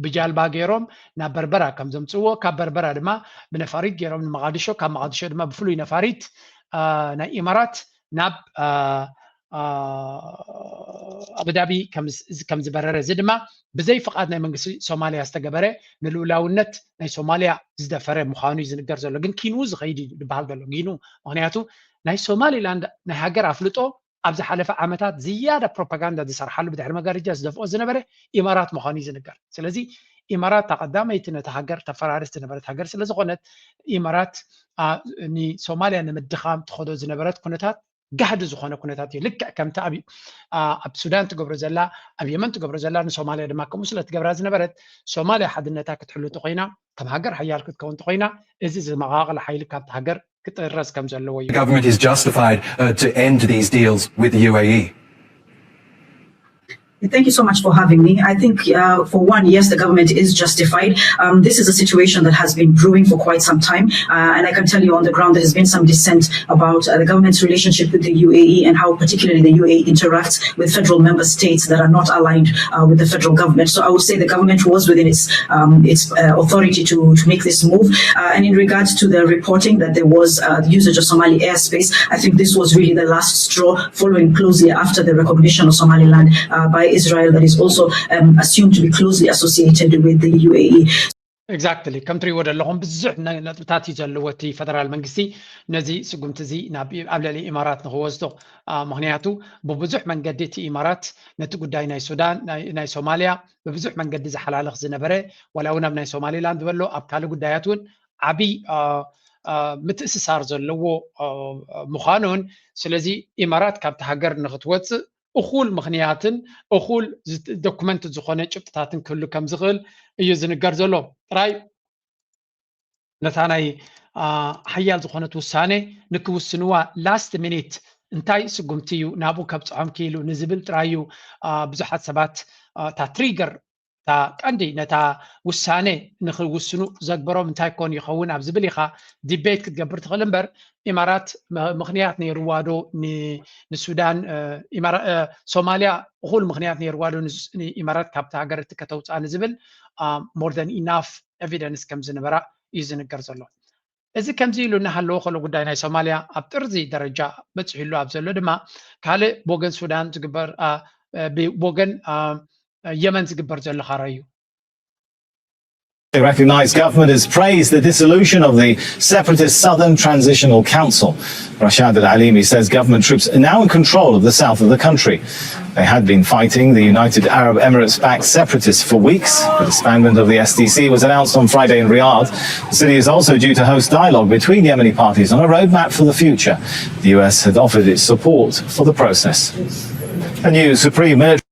ብጃልባ ገይሮም ናብ በርበራ ከም ዘምፅዎ ካብ በርበራ ድማ ብነፋሪት ገይሮም ንመቓድሾ ካብ መቓድሾ ድማ ብፍሉይ ነፋሪት ናይ ኢማራት ናብ ኣቡዳቢ ከም ዝበረረ እዚ ድማ ብዘይ ፍቓድ ናይ መንግስቲ ሶማልያ ዝተገበረ ንልኡላውነት ናይ ሶማልያ ዝደፈረ ምዃኑ እዩ ዝንገር ዘሎ። ግን ኪንኡ ዝኸይድ እዩ ዝበሃል ዘሎ ኪንኡ ምክንያቱ ናይ ሶማሊላንድ ናይ ሃገር ኣፍልጦ ኣብ ዝሓለፈ ዓመታት ዝያዳ ፕሮፓጋንዳ ዝሰርሓሉ ብድሕሪ መጋረጃ ዝደፍኦ ዝነበረ ኢማራት ምዃኑ እዩ ዝንገር። ስለዚ ኢማራት እታ ቀዳመይቲ ነቲ ሃገር ተፈራርስ ዝነበረት ሃገር ስለ ዝኾነት ኢማራት ንሶማልያ ንምድኻም ትኸዶ ዝነበረት ኩነታት ጋህዲ ዝኾነ ኩነታት እዩ። ልክዕ ከምቲ ኣብ ኣብ ሱዳን ትገብሮ ዘላ ኣብ የመን ትገብሮ ዘላ ንሶማልያ ድማ ከምኡ ስለ ትገብራ ዝነበረት ሶማልያ ሓድነታ ክትሕሉ እንተኮይና ከም ሃገር ሓያል ክትከውን እንተኮይና እዚ ዝመቓቐል ሓይሊ ካብቲ ሃገር ክጥረዝ ከም ዘለዎ እዩ። The government is justified uh, to end these deals with the U A E. Thank you so much for having me. I think, uh, for one, yes, the government is justified. Um, this is a situation that has been brewing for quite some time, uh, and I can tell you on the ground there has been some dissent about, uh, the government's relationship with the U A E and how particularly the U A E interacts with federal member states that are not aligned, uh, with the federal government. So I would say the government was within its, um, its, uh, authority to, to make this move. Uh, and in regards to the reporting that there was, uh, usage of Somali airspace, I think this was really the last straw, following closely after the recognition of Somaliland, uh, by Israel, that is also, um, assumed to be closely associated with the U A E. Exactly። ከም ትሪእዎ ዘለኹም ብዙሕ ነ- ነጥብታት እዩ ዘለዎ እቲ ፈደራል መንግስቲ ነዚ ስጉምቲ እዚ ናብ ኣብ ልዕሊ ኢማራት ንክወስዶ። አ፣ ምክንያቱ ብብዙሕ መንገዲ እቲ ኢማራት ነቲ ጉዳይ ናይ ሱዳን ናይ- ናይ ሶማልያ ብብዙሕ መንገዲ ዝሓላልኽ ዝነበረ፣ ዋላ እውን ኣብ ናይ ሶማሊላንድ ዝበሎ ኣብ ካልእ ጉዳያት እውን ዓብይ አ፣ አ፣ ምትእስሳር ዘለዎ አ፣ ምዃኑን፣ ስለዚ ኢማራት ካብቲ ሃገር ንክትወፅእ እኹል ምክንያትን እኹል ዶኩመንት ዝኾነ ጭብጥታትን ክህሉ ከም ዝኽእል እዩ ዝንገር ዘሎ። ጥራይ ነታ ናይ አ፣ ሓያል ዝኾነት ውሳኔ ንክውስንዋ ላስት ሚኒት እንታይ ስጉምቲ እዩ ናብኡ ከብፅሖም ክኢሉ ንዝብል ጥራይ እዩ። አ፣ ብዙሓት ሰባት አ፣ እታ ትሪገር እታ ቀንዲ ነታ ውሳኔ ንክውስኑ ዘግበሮም እንታይ ኮን ይኸውን ኣብ ዝብል ኢኻ ዲቤት ክትገብር ትኽእል እምበር ኢማራት ም- ምኽንያት ነይርዋ ዶ ን- ንሱዳን እ፣ ኢማራ- እ፣ ሶማልያ እኹል ምኽንያት ነይርዋ ዶ ንስ- ንኢማራት ካብቲ ሃገር እቲ ከተውፅኣ ንዝብል more than enough evidence ከም ዝነበራ እዩ ዝንገር ዘሎ። እዚ ከምዚ ኢሉ እናሃለወ ከሎ ጉዳይ ናይ ሶማልያ ኣብ ጥርዚ ደረጃ በፂሑሉ ኣብ ዘሎ ድማ ካልእ ብወገን ሱዳን ዝግበር አ፣ እ፣ ብወገን አ፣ የመን ዝግበር ዘሎ ኻራ እዩ። A recognized government has praised the dissolution of the separatist Southern Transitional Council. Rashad Al Alimi says government troops are now in control of the south of the country. They had been fighting the United Arab Emirates backed separatists for weeks. The disbandment of the S T C was announced on Friday in Riyadh. The city is also due to host dialogue between Yemeni parties on a roadmap for the future. The U S had offered its support for the process. A new Supreme Military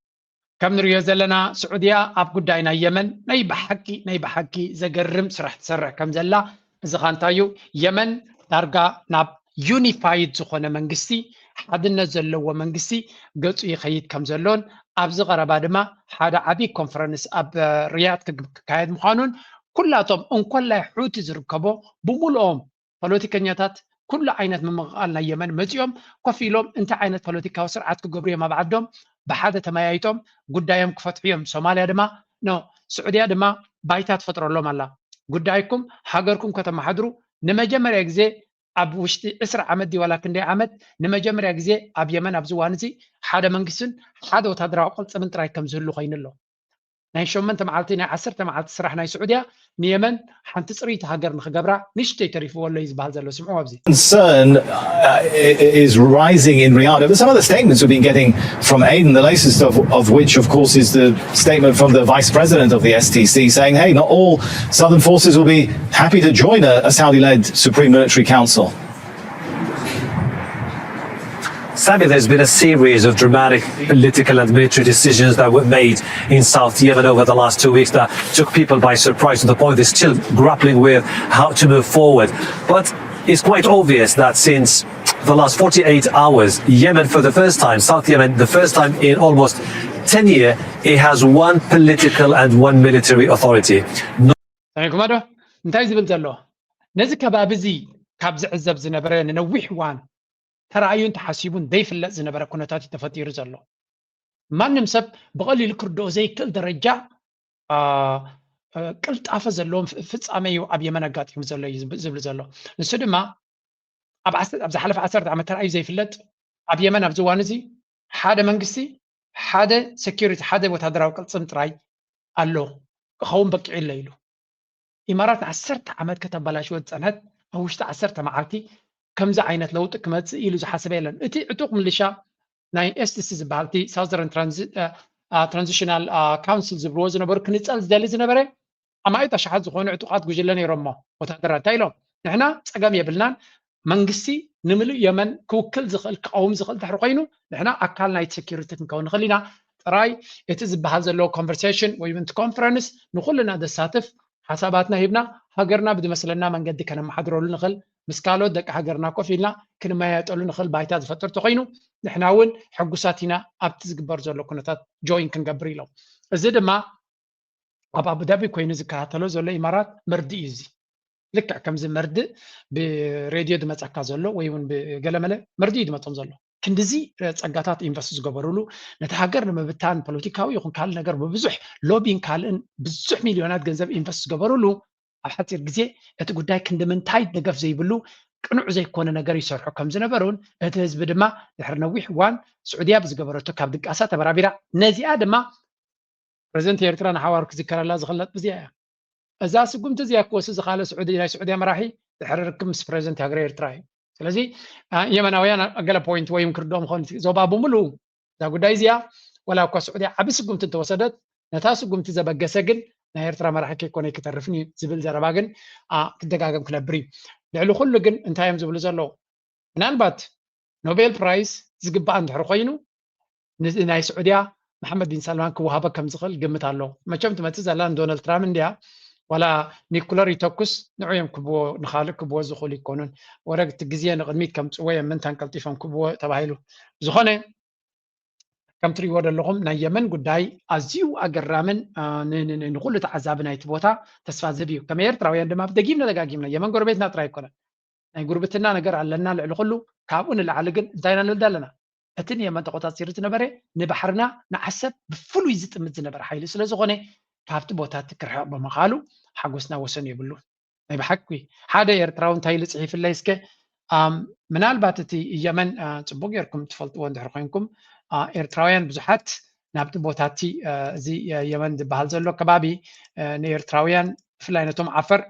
ከም ንሪኦ ዘለና ስዑድያ ኣብ ጉዳይ ናይ የመን ናይ ብሓቂ ናይ ብሓቂ ዘገርም ስራሕ ትሰርሕ ከም ዘላ። እዚ ኻ እንታይ እዩ? የመን ዳርጋ ናብ ዩኒፋይድ ዝኾነ መንግስቲ፣ ሓድነት ዘለዎ መንግስቲ ገፁ ይኸይድ ከም ዘሎን ኣብዚ ቀረባ ድማ ሓደ ዓብዪ ኮንፈረንስ ኣብ ሪያድ ክግ- ክካየድ ምዃኑን ኩላቶም እንኮላይ ሑቲ ዝርከቦ ብምልኦም ፖለቲከኛታት ኩሉ ዓይነት ምምቕቓል ናይ የመን መፂኦም ኮፍ ኢሎም እንታይ ዓይነት ፖለቲካዊ ስርዓት ክገብሩ እዮም ኣብ ዓዶም ብሓደ ተመያይጦም ጉዳዮም ክፈትሑ እዮም። ሶማልያ ድማ ኖ ስዑድያ ድማ ባይታ ትፈጥረሎም ኣላ። ጉዳይኩም ሃገርኩም ከተመሓድሩ ንመጀመርያ ግዜ ኣብ ውሽጢ ዕስራ ዓመት ድዩ ዋላ ክንደይ ዓመት ንመጀመርያ ግዜ ኣብ የመን ኣብዚ እዋን እዚ ሓደ መንግስትን ሓደ ወታደራዊ ቅልፅምን ጥራይ ከም ዝህሉ ኮይኑ ኣሎ። ናይ ሸመንተ መዓልቲ ናይ ዓሰርተ መዓልቲ ስራሕ ናይ ስዑድያ ንየመን ሓንቲ ፅርይቲ ሃገር ንክገብራ ንሽተይ ተሪፍዎ ኣሎ እዩ ዝበሃል ዘሎ። ስምዑ ኣብዚ concern uh, i- is rising in Riyadh over some of the statements we've been getting from Aden, the latest of, of which, of course, is the statement from the vice president of the S T C saying, hey, not all southern forces will be happy to join a, a Saudi led Supreme Military Council. Sami, there's been a series of dramatic political and military decisions that were made in South Yemen over the last two weeks that took people by surprise to the point they're still grappling with how to move forward. But it's quite obvious that since the last forty-eight hours, Yemen for the first time, South Yemen, the first time in almost ten years, it has one political and one military authority. ሰሚዕኩማ ዶ እንታይ ዝብል ዘሎ? ነዚ ከባቢ እዚ ካብ ዝዕዘብ ዝነበረ ንነዊሕ እዋን ተራእዩን ተሓሲቡን ዘይፍለጥ ዝነበረ ኩነታት እዩ ተፈጢሩ ዘሎ። ማንም ሰብ ብቐሊሉ ክርድኦ ዘይክእል ደረጃ አ፣ አ፣ ቅልጣፈ ዘለዎም ፍ- ፍጻመ እዩ ኣብ የመን ኣጋጢሙ ዘሎ እዩ ዝብ- ዝብል ዘሎ። ንሱ ድማ ኣብ ዓስ- ኣብ ዝሓለፈ ዓሰርተ ዓመት ተራእዩ ዘይፍለጥ ኣብ የመን ኣብዚ እዋን እዚ ሓደ መንግስቲ ሓደ ሴኪሪቲ ሓደ ወታደራዊ ቅልፅም ጥራይ ኣሎ ክኸውን በቂዑ ኣሎ ኢሉ። ኢማራት ንዓሰርተ ዓመት ከተበላሽወ ዝፀንሐት ኣብ ውሽጢ ዓሰርተ መዓልቲ ከምዚ ዓይነት ለውጢ ክመፅእ ኢሉ ዝሓሰበ የለን። እቲ ዕጡቕ ምልሻ ናይ ኤስቲሲ ዝበሃል እቲ ሳውዘርን ትራንዚሽናል ካውንስል ዝብልዎ ዝነበሩ ክንፀል ዝደሊ ዝነበረ ኣማኢት ኣሽሓት ዝኾኑ ዕጡቓት ጉጅለ ነይሮሞ ወታደራት እንታይ ኢሎም ንሕና ፀገም የብልናን መንግስቲ ንምሉእ የመን ክውክል ዝኽእል ክቐውም ዝኽእል ድሕሪ ኮይኑ ንሕና ኣካል ናይቲ ሴኪሪቲ ክንከውን ንኽእል ኢና ጥራይ እቲ ዝበሃል ዘለዎ ኮንቨርሴሽን ወይ እውን ኮንፈረንስ ንኩልና ዘሳትፍ ሓሳባትና ሂብና ሃገርና ብዝመስለና መንገዲ ከነመሓድረሉ ንኽእል ምስ ካልኦት ደቂ ሃገርና ኮፍ ኢልና ክንመያየጠሉ ንኽእል ባይታ ዝፈጥር ተኮይኑ ንሕና እውን ሕጉሳት ኢና ኣብቲ ዝግበር ዘሎ ኩነታት ጆይን ክንገብር ኢሎም። እዚ ድማ ኣብ ኣቡዳቢ ኮይኑ ዝከታተሎ ዘሎ ኢማራት መርድእ እዩ። እዚ ልክዕ ከምዚ መርድእ ብሬድዮ ዝመፀካ ዘሎ ወይ እውን ብገለመለ መርድእ እዩ ዝመፆም ዘሎ። ክንድዚ ፀጋታት ኢንቨስት ዝገበሩሉ፣ ነቲ ሃገር ንምብታን ፖለቲካዊ ይኹን ካልእ ነገር ብብዙሕ ሎቢን ካልእን ብዙሕ ሚልዮናት ገንዘብ ኢንቨስት ዝገበሩሉ፣ ኣብ ሓፂር ግዜ እቲ ጉዳይ ክንዲ ምንታይ ደገፍ ዘይብሉ ቅኑዕ ዘይኮነ ነገር ይሰርሑ ከም ዝነበሩን እቲ ህዝቢ ድማ ድሕሪ ነዊሕ እዋን ስዑድያ ብዝገበረቶ ካብ ድቃሳ ተበራቢራ ነዚኣ ድማ ፕረዚደንት ኤርትራ ንሓዋሩ ክዝከረላ ዝኽእል ነጥቢ እዚኣ እያ። እዛ ስጉምቲ እዚኣ ክወስድ ዝኻለ ስዑዲ ናይ ስዑድያ መራሒ ድሕሪ ርክብ ምስ ፕረዚደንት ሃገረ ኤርትራ እዩ። ስለዚ የመናውያን ገለ ፖይንት ወይም ክርድኦም ኾን ዞባ ብምሉኡ እዛ ጉዳይ እዚኣ ወላ እኳ ስዑድያ ዓቢ ስጉምቲ እንተወሰደት ነታ ስጉምቲ ዘበገሰ ግን ናይ ኤርትራ መራሒ ከይኮነ ክተርፍን እዩ ዝብል ዘረባ ግን ክደጋገም ክነብር እዩ። ልዕሊ ኩሉ ግን እንታይ እዮም ዝብሉ ዘለዉ? ምናልባት ኖቤል ፕራይስ ዝግባኣ እንድሕር ኮይኑ ናይ ስዑድያ መሓመድ ቢን ሳልማን ክወሃበ ከም ዝኽእል ግምት ኣሎ። መቸም ትመፅእ ዘላ ንዶናልድ ትራምፕ እንድያ ዋላ ኒኩለር ይተኩስ ንዑ እዮም ክብዎ ንኻልእ ክብዎ ዝኽእሉ ይኮኑን። ወረግቲ ግዜ ንቕድሚት ከምፅዎ እዮም ምንታን ቀልጢፎም ክብዎ ተባሂሉ። ዝኾነ ከም ትሪእዎ ዘለኹም ናይ የመን ጉዳይ ኣዝዩ ኣገራምን ንኩሉ ተዓዛቢ ናይቲ ቦታ ተስፋ ዝህብ እዩ። ከም ኤርትራውያን ድማ ብደጊምና ደጋጊምና የመን ጎረቤትና ጥራይ ኣይኮነን። ናይ ጉርብትና ነገር ኣለና ልዕሊ ኩሉ። ካብኡ ንላዕሊ ግን እንታይ ኢና ንብል ኣለና? እቲ ንየመን ተቆጻጺሩ ዝነበረ ንባሕርና ንዓሰብ ብፍሉይ ዝጥምት ዝነበረ ሓይሊ ስለ ዝኾነ ካብቲ ቦታ እቲ ክርሕቕ ብምኻሉ ሓጎስና ወሰን የብሉን። ናይ ብሓቂ ሓደ ኤርትራዊ እንታይ ኢሉ ጽሒፍለይ እስከ ምናልባት እቲ የመን ጽቡቅ ጌርኩም ትፈልጥዎ እንድሕር ኮይንኩም ኤርትራውያን ብዙሓት ናብቲ ቦታ እቲ እዚ የመን ዝበሃል ዘሎ ከባቢ ንኤርትራውያን ብፍላይ ነቶም ዓፈር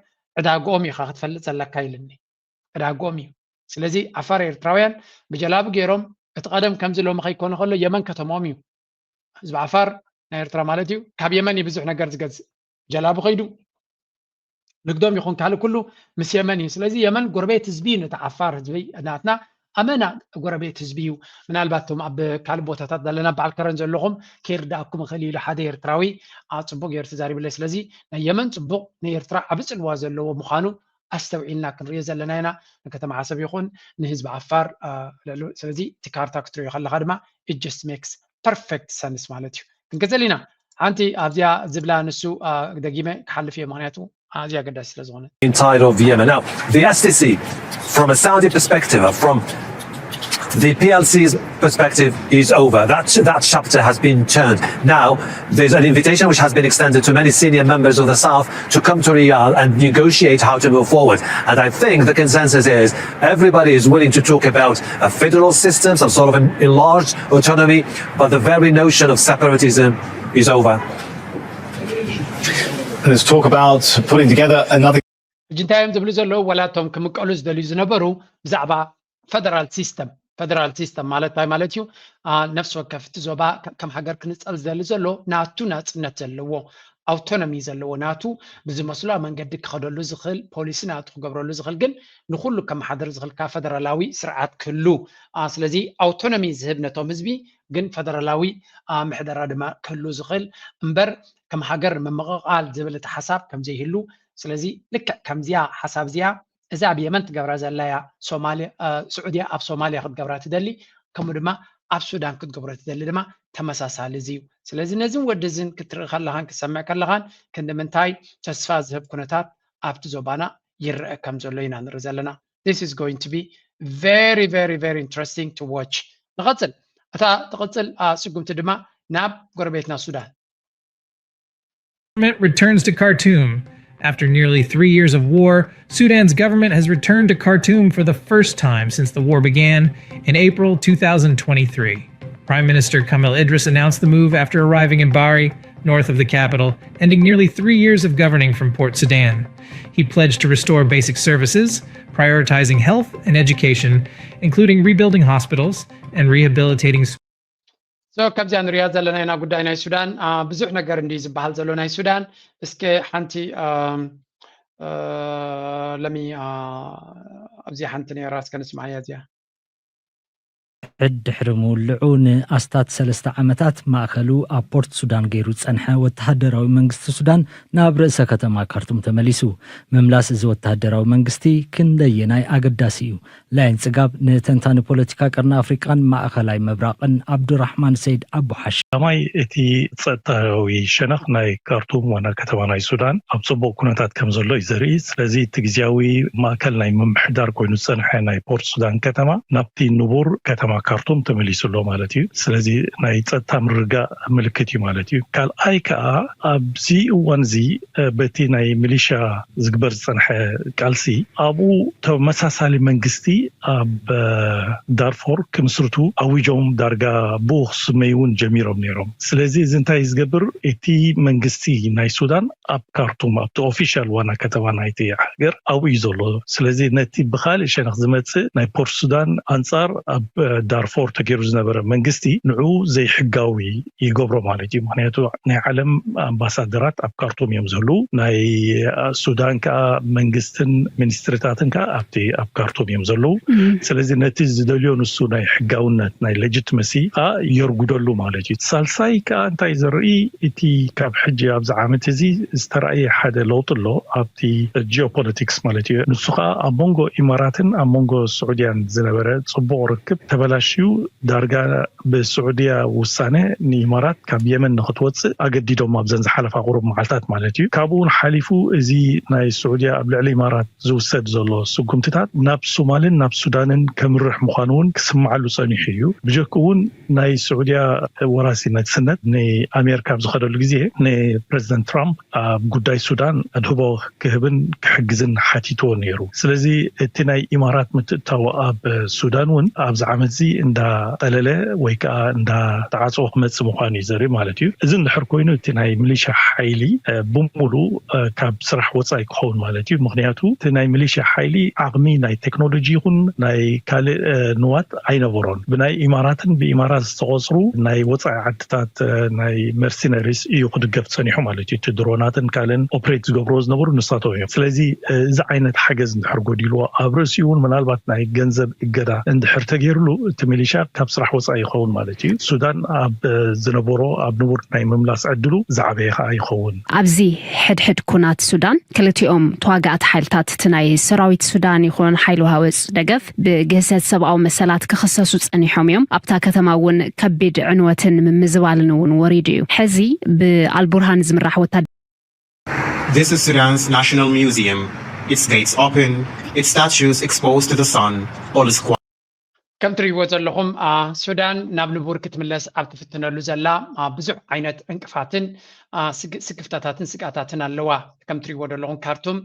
ዕዳግኦም ኢኻ ክትፈልጥ ዘለካ ኢልኒ። ዕዳግኦም እዩ። ስለዚ ዓፋር ኤርትራውያን ብጀላቡ ገይሮም እቲ ቀደም ከምዚ ሎሚ ከይኮነ ከሎ የመን ከተምኦም እዩ። ህዝቢ ዓፋር ናይ ኤርትራ ማለት እዩ ካብ የመን እዩ ብዙሕ ነገር ዝገዝእ። ጀላቡ ከይዱ ንግዶም ይኹን ካልእ ኩሉ ምስ የመን እዩ። ስለዚ የመን ጎረቤት ህዝቢ እዩ ነቲ ዓፋር ህዝቢ ናትና ኣመና ጎረቤት ህዝቢ እዩ። ምናልባት እቶም ኣብ ካልእ ቦታታት ዘለና በዓል ከረን ዘለኹም ከይርዳእኩም ይኽእል እዩ ኢሉ ሓደ ኤርትራዊ ጽቡቅ ገይሩ ተዛሪብለይ። ስለዚ ናይ የመን ጽቡቅ ንኤርትራ ዓቢ ጽልዋ ዘለዎ ምዃኑ ኣስተውዒልና ክንሪኦ ዘለና ኢና ንከተማ ዓሰብ ይኹን ንህዝቢ ዓፋር ስለዚ እቲ ካርታ ክትሪኦ ከለካ ድማ it just makes perfect sense ማለት እዩ። ክንቅፅል ኢና። ሓንቲ ኣብዚኣ ዝብላ ንሱ ደጊመ ክሓልፍ እየ ምክንያቱ ኣዝያ ኣገዳሲ ስለ ዝኾነ inside of Yemen. Now, the S D C, from a Saudi perspective, from the P L C's perspective, is over. That, that chapter has been turned. Now, there's an invitation which has been extended to many senior members of the South to come to Riyadh and negotiate how to move forward. And I think the consensus is everybody is willing to talk about a federal system, some sort of an enlarged autonomy, but the very notion of separatism is over. Let's talk about putting together another. ሕጂ እንታይ እዮም ዝብሉ ዘለዉ? ወላ እቶም ክምቀሉ ዝደልዩ ዝነበሩ ብዛዕባ ፈደራል ሲስተም፣ ፈደራል ሲስተም ማለት እንታይ ማለት እዩ? ነፍሲ ወከፍ እቲ ዞባ ከም ሃገር ክንፀል ዝደሊ ዘሎ ናቱ ናፅነት ዘለዎ ኣውቶኖሚ ዘለዎ ናቱ ብዝመስሎ መንገዲ ክኸደሉ ዝኽእል ፖሊሲ ናቱ ክገብረሉ ዝኽእል ግን ንኩሉ ከመሓደር ዝኽእልካ ፈደራላዊ ስርዓት ክህሉ ስለዚ ኣውቶኖሚ ዝህብ ነቶም ህዝቢ ግን ፈደራላዊ ምሕደራ ድማ ክህሉ ዝኽእል እምበር ከም ሃገር ምምቕቓል ዝብል እቲ ሓሳብ ከምዘይህሉ ስለዚ ልክዕ ከምዚያ ሓሳብ እዚኣ እዛ ኣብ የመን ትገብራ ዘላያ ስዑድያ ኣብ ሶማልያ ክትገብራ ትደሊ ከምኡ ድማ ኣብ ሱዳን ክትገብሮ ትደሊ ድማ ተመሳሳሊ እዚ እዩ። ስለዚ ነዚን ወዲ እዝን ክትርኢ ከለኻን ክትሰምዕ ከለኻን ክንዲ ምንታይ ተስፋ ዝህብ ኩነታት ኣብቲ ዞባና ይረአ ከም ዘሎ ኢና ንርኢ ዘለና። This is going to be very very very interesting to watch። ንቐፅል። እታ ትቕፅል ስጉምቲ ድማ ናብ ጎረቤትና ሱዳን። Government returns to Khartoum. After nearly three years of war, Sudan's government has returned to Khartoum for the first time since the war began in April two thousand twenty-three. Prime Minister Kamel Idris announced the move after arriving in Bari, north of the capital, ending nearly three years of governing from Port Sudan. He pledged to restore basic services, prioritizing health and education, including rebuilding hospitals and rehabilitating so ካብዚኣ ንሪኣ ዘለና ኢና ጉዳይ ናይ ሱዳን ብዙሕ ነገር እንዲ ዝበሃል ዘሎ ናይ ሱዳን እስከ ሓንቲ ለሚ ኣብዚ ሓንቲ ነራ እስከ ንስማዓያ እዚኣ ሕድ ድሕሪ ምውልዑ ንኣስታት ሰለስተ ዓመታት ማእከሉ ኣብ ፖርት ሱዳን ገይሩ ዝጸንሐ ወተሃደራዊ መንግስቲ ሱዳን ናብ ርእሰ ከተማ ካርቱም ተመሊሱ። ምምላስ እዚ ወተሃደራዊ መንግስቲ ክንደየናይ ኣገዳሲ እዩ? ላይን ጽጋብ ንተንታኒ ፖለቲካ ቀርኒ ኣፍሪቃን ማእከላይ ምብራቕን ኣብዱራሕማን ሰይድ ኣቡሓሽ። ቀዳማይ፣ እቲ ጸጥታዊ ሸነኽ ናይ ካርቱም ዋና ከተማ ናይ ሱዳን ኣብ ጽቡቕ ኩነታት ከም ዘሎ እዩ ዘርኢ። ስለዚ እቲ ግዝያዊ ማእከል ናይ ምምሕዳር ኮይኑ ዝጸንሐ ናይ ፖርት ሱዳን ከተማ ናብቲ ንቡር ከተማ ካርቱም ተመሊሱ ኣሎ ማለት እዩ። ስለዚ ናይ ጸጥታ ምርግጋእ ምልክት እዩ ማለት እዩ። ካልኣይ ከኣ ኣብዚ እዋን እዚ፣ እ፣ በቲ ናይ ሚሊሻ ዝግበር ዝጸንሐ ቃልሲ ኣብኡ ተመሳሳሊ መንግስቲ ኣብ፣ እ፣ ዳርፎር ክምስርቱ ኣዊጆም ዳርጋ ብኡ ክስመዩ እውን ጀሚሮም ነይሮም። ስለዚ እዚ እንታይ ዝገብር? እቲ መንግስቲ ናይ ሱዳን ኣብ ካርቱም ኣብቲ ኦፊሻል ዋና ከተማ ናይቲ ሃገር ኣብኡ እዩ ዘሎ። ስለዚ ነቲ ብኻልእ ሸነኽ ዝመጽእ ናይ ፖርት ሱዳን ኣንጻር ኣብ ዳርፎር ተገይሩ ዝነበረ መንግስቲ ንዕኡ ዘይሕጋዊ ይገብሮ ማለት እዩ። ምክንያቱ ናይ ዓለም ኣምባሳደራት ኣብ ካርቱም እዮም ዘለዉ። ናይ ሱዳን ከኣ መንግስትን ሚኒስትሪታትን ከኣ ኣብቲ ኣብ ካርቱም እዮም ዘለዉ። ስለዚ ነቲ ዝደልዮ ንሱ ናይ ሕጋውነት ናይ ሌጂትመሲ ከኣ የርጉደሉ ማለት እዩ። ሳልሳይ ከኣ እንታይ ዘርኢ እቲ ካብ ሕጂ ኣብዚ ዓመት እዚ ዝተራእየ ሓደ ለውጢ ኣሎ ኣብቲ ጂኦፖለቲክስ ማለት እዩ። ንሱ ከኣ ኣብ መንጎ ኢማራትን ኣብ መንጎ ስዑድያን ዝነበረ ጽቡቕ ርክብ ተበላሽዩ ዳርጋ ብስዑድያ ውሳነ ንኢማራት ካብ የመን ንክትወጽእ ኣገዲዶም ኣብዘን ዝሓለፋ ቁሩብ መዓልታት ማለት እዩ። ካብኡ እውን ሓሊፉ እዚ ናይ ስዑድያ ኣብ ልዕሊ ኢማራት ዝውሰድ ዘሎ ስጉምትታት ናብ ሶማልን ናብ ሱዳንን ከምርሕ ምዃኑ እውን ክስምዓሉ ጸኒሑ እዩ። ብጀክኡ እውን ናይ ስዑድያ ወራሲ ነግስነት ንኣሜሪካ ኣብ ዝኸደሉ ግዜ ንፕረዚደንት ትራምፕ ኣብ ጉዳይ ሱዳን ኣድህቦ ክህብን ክሕግዝን ሓቲትዎ ነይሩ። ስለዚ እቲ ናይ ኢማራት ምትእትታው ኣብ ሱዳን እውን ኣብዚ ዓመት እዚ እንዳጠለለ ወይ ከዓ እንዳተዓፀወ ክመፅእ ምዃኑ እዩ ዘርኢ ማለት እዩ። እዚ እንድሕር ኮይኑ እቲ ናይ ሚሊሻ ሓይሊ፣ እ፣ ብሙሉ፣ እ፣ ካብ ስራሕ ወፃኢ ክኸውን ማለት እዩ። ምክንያቱ እቲ ናይ ሚሊሻ ሓይሊ ዓቕሚ ናይ ቴክኖሎጂ ይኹን ናይ ካልእ፣ እ፣ ንዋት ኣይነበሮን። ብናይ ኢማራትን ብኢማራት ዝተቆፅሩ ናይ ወፃኢ ዓድታት፣ እ፣ ናይ መርሲነሪስ እዩ ክድገፍ ጸኒሑ ማለት እዩ። እቲ ድሮናትን ካልእን ኦፕሬት ዝገብርዎ ዝነበሩ ንሳቶም እዮም። ስለዚ፣ እ፣ እዚ ዓይነት ሓገዝ እንድሕር ጎዲልዎ፣ ኣብ ርእሲኡ እውን ምናልባት ናይ ገንዘብ እገዳ እንድሕር ተገይርሉ፣ እቲ ሚሊሻ ካብ ስራሕ ወጻኢ ይኸውን ማለት እዩ። ሱዳን ኣብ፣ እ፣ ዝነበሮ ኣብ ንቡር ናይ ምምላስ ዕድሉ ዝዓበየ ከኣ ይኸውን። ኣብዚ ሕድሕድ ኩናት ሱዳን፣ ክልቲኦም ተዋጋእቲ ሓይልታት እቲ ናይ ሰራዊት ሱዳን ይኹን ሓይሊ ሃወፅ ደገፍ ብግህሰት ሰብኣዊ መሰላት ክኽሰሱ ጸኒሖም እዮም። ኣብታ ከተማ እውን ከቢድ ዕንወትን ምምዝባልን እውን ወሪዱ እዩ። ሕዚ ብኣልቡርሃን ዝምራሕ ወታደ- This is Sudan's National Museum. Its gates open, its statues exposed to the sun, all is quiet. ከም ትርእይዎ ዘለኹም፣ አ፣ ሱዳን ናብ ንቡር ክትምለስ ኣብ ትፍትነሉ ዘላ፣ አ፣ ብዙሕ ዓይነት ዕንቅፋትን፣ አ፣ ስግ-፣ ስክፍታታትን ስግኣታትን ኣለዋ። ከም ትርእይዎ ዘለኹም ካርቱም፣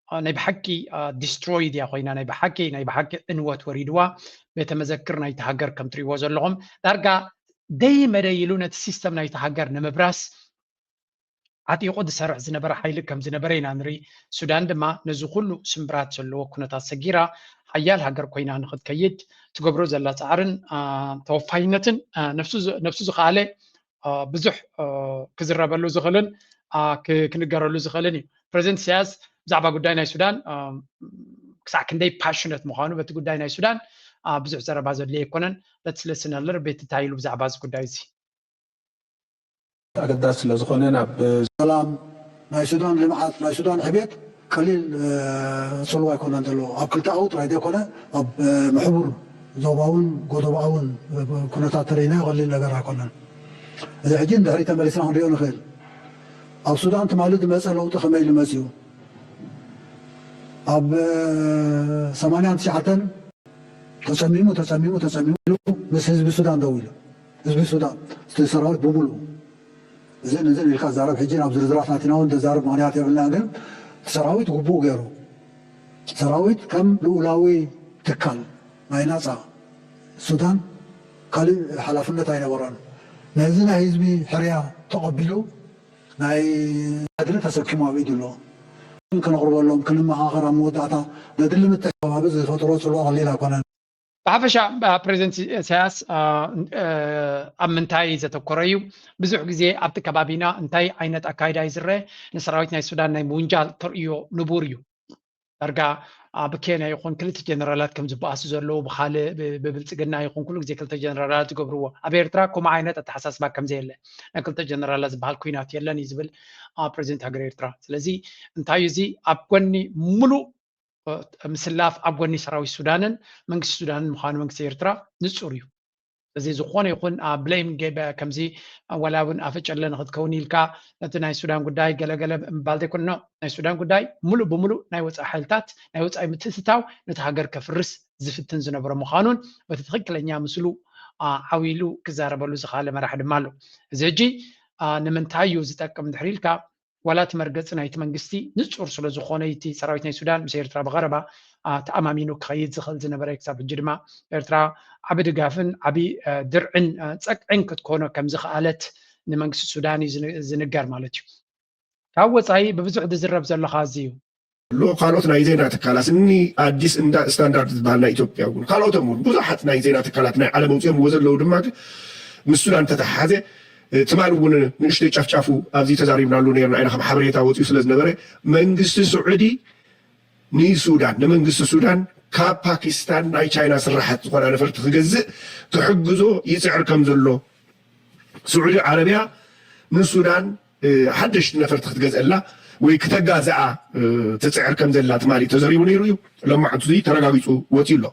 አ፣ ናይ ብሓቂ፣ አ፣ ዲስትሮይድ እያ ኮይና፣ ናይ ብሓቂ፣ ናይ ብሓቂ ዕንወት ወሪድዋ። ቤተ መዘክር ናይቲ ሃገር ከም ትርእይዎ ዘለኹም ዳርጋ ደይ መደይ ኢሉ ነቲ ሲስተም ናይቲ ሃገር ንምብራስ ዓጢቑ ዝሰርሕ ዝነበረ ሓይሊ ከም ዝነበረ ኢና ንርኢ። ሱዳን ድማ ነዚ ኩሉ ስምብራት ዘለዎ ኩነታት ሰጊራ ሓያል ሃገር ኮይና ንክትከይድ ትገብሮ ዘላ ጻዕርን፣ አ፣ ተወፋይነትን፣ አ፣ ነፍሱ ዝ-፣ ነፍሱ ዝኸኣለ፣ አ፣ ብዙሕ፣ አ፣ ክዝረበሉ ዝኽእልን፣ አ፣ ክ-፣ ክንገረሉ ዝኽእልን እዩ። ፕረዚደንት ኢሳያስ ብዛዕባ ጉዳይ ናይ ሱዳን፣ አ፣ ክሳዕ ክንደይ ፓሽነት ምዃኑ በቲ ጉዳይ ናይ ሱዳን፣ አ፣ ብዙሕ ዘረባ ዘድልዮ ኣይኮነን። ለትስ ሊስን ኣለር ቤት እንታይ ኢሉ ብዛዕባ እዚ ጉዳይ እዚ። ኣገዳሲ ስለ ዝኾነ ናብ ሰላም ናይ ሱዳን ልምዓት ናይ ሱዳን ዕቤት ቀሊል፣ እ፣ ጽልዋ ኣይኮነን ዘለዎ። ኣብ ክልተኣዊ ጥራይ ዘይኮነ ኣብ፣ እ፣ ምሕቡር ዞባውን ጎደቦኣውን ኩነታት ተረኢናዮ ቀሊል ነገር ኣይኮነን። እዚ ሕጂ ንድሕሪት ተመሊስና ክንሪኦ ንኽእል። ኣብ ሱዳን ትማሊ ዝመጸ ለውጢ ከመይ ኢሉ መጺኡ? ኣብ፣ እ፣ ሰማንያን ትሽዓተን ተጸሚሙ ተጸሚሙ ተጸሚሙ ኢሉ ምስ ህዝቢ ሱዳን ደው ኢሉ። ህዝቢ ሱዳን፣ እቲ ሰራዊት ብምሉኡ እዝን እዝን ኢልካ ዛረብ። ሕጂ ናብ ዝርዝራት ናትና እውን ተዛረብ ምኽንያት የብልና፣ ግን እቲ ሰራዊት ግቡእ ገይሩ። ሰራዊት ከም ልኡላዊ ትካል ናይ ናጻ ሱዳን ካልእ ሓላፍነት ኣይነበሮን። ነዚ ናይ ህዝቢ ሕርያ ተቐቢሉ ናይ ዕድል ተሰኪሙ ኣብ ኢዱ ኣሎ። ከነቕርበሎም፣ ክንመኻኸር፣ ኣብ መወዳእታ ነድሊ ምትሕብባር ዝፈጥሮ ጽልዋ ቀሊል ኣይኮነን። ብሓፈሻ፣ ፕረዚደንት ኢሳያስ፣ አ፣ እ፣ ኣብ ምንታይ ዘተኮረ እዩ? ብዙሕ ግዜ ኣብቲ ከባቢና እንታይ ዓይነት ኣካይዳ እዩ ዝረአ? ንሰራዊት ናይ ሱዳን ናይ ምውንጃል ተርእዮ ንቡር እዩ። ዳርጋ ኣብ ኬንያ ይኹን ክልተ ጀነራላት ከም ዝበኣሱ ዘለዉ ብካልእ ብብልፅግና ይኹን ኩሉ ግዜ ክልተ ጀነራላት ዝገብርዎ፣ ኣብ ኤርትራ ከምኡ ዓይነት ኣተሓሳስባ ከም ዘየለ፣ ናይ ክልተ ጀነራላት ዝበሃል ኩናት የለን እዩ ዝብል ፕረዚደንት ሃገር ኤርትራ። ስለዚ እንታይ እዩ እዚ ኣብ ጎኒ ሙሉእ ምስላፍ ኣብ ጎኒ ሰራዊት ሱዳንን መንግስቲ ሱዳንን ምዃኑ መንግስቲ ኤርትራ ንፁር እዩ። እዚ ዝኾነ ይኹን ኣብ ብሌም ጌም ከምዚ ዋላ እውን ኣፈጨለ ንክትከውን ኢልካ ነቲ ናይ ሱዳን ጉዳይ ገለገለ ምባል ዘይኮነ፣ ናይ ሱዳን ጉዳይ ሙሉእ ብሙሉእ ናይ ወፃኢ ሓይልታት ናይ ወፃኢ ምትእትታው ነቲ ሃገር ከፍርስ ዝፍትን ዝነበረ ምዃኑን በቲ ትኽክለኛ ምስሉ ዓው ኢሉ ክዛረበሉ ዝኸኣለ መራሒ ድማ ኣሎ። እዚ ሕጂ ንምንታይ እዩ ዝጠቅም እንድሕር ኢልካ ዋላ እቲ መርገፂ ናይቲ መንግስቲ ንፁር ስለ ዝኾነ እቲ ሰራዊት ናይ ሱዳን ምስ ኤርትራ ብቐረባ ተኣማሚኑ ክኸይድ ዝኽእል ዝነበረ ክሳብ ሕጂ ድማ ኤርትራ ዓቢ ድጋፍን ዓቢ ድርዕን ፀቅዕን ክትኮኖ ከም ዝኸኣለት ንመንግስቲ ሱዳን እዩ ዝንገር ማለት እዩ። ካብ ወፃኢ ብብዙሕ ዝዝረብ ዘሎ ኸዚ እዩ። ካልኦት ናይ ዜና ትካላት እኒ ኣዲስ እንዳ ስታንዳርድ ዝበሃል ናይ ኢትዮጵያ እውን ካልኦቶም እውን ብዙሓት ናይ ዜና ትካላት ናይ ዓለም ኣውፅኦምዎ ዘለዉ ድማ ግን ምስ ሱዳን ተተሓሓዘ ትማሊ እውን ንእሽተይ ጫፍጫፉ ኣብዚ ተዛሪብናሉ ነርና ኢና ከም ሓበሬታ ወፂኡ ስለ ዝነበረ መንግስቲ ስዑዲ ንሱዳን ንመንግስቲ ሱዳን ካብ ፓኪስታን ናይ ቻይና ስራሓት ዝኾና ነፈርቲ ክገዝእ ክሕግዞ ይፅዕር ከም ዘሎ ስዑዲ ዓረብያ ንሱዳን ሓደሽቲ ነፈርቲ ክትገዝአላ ወይ ክተጋዝኣ ትፅዕር ከም ዘላ ትማሊ ተዘሪቡ ነይሩ እዩ። ሎማዓንቲ እዚ ተረጋጊፁ ወፂኡ ኣሎ።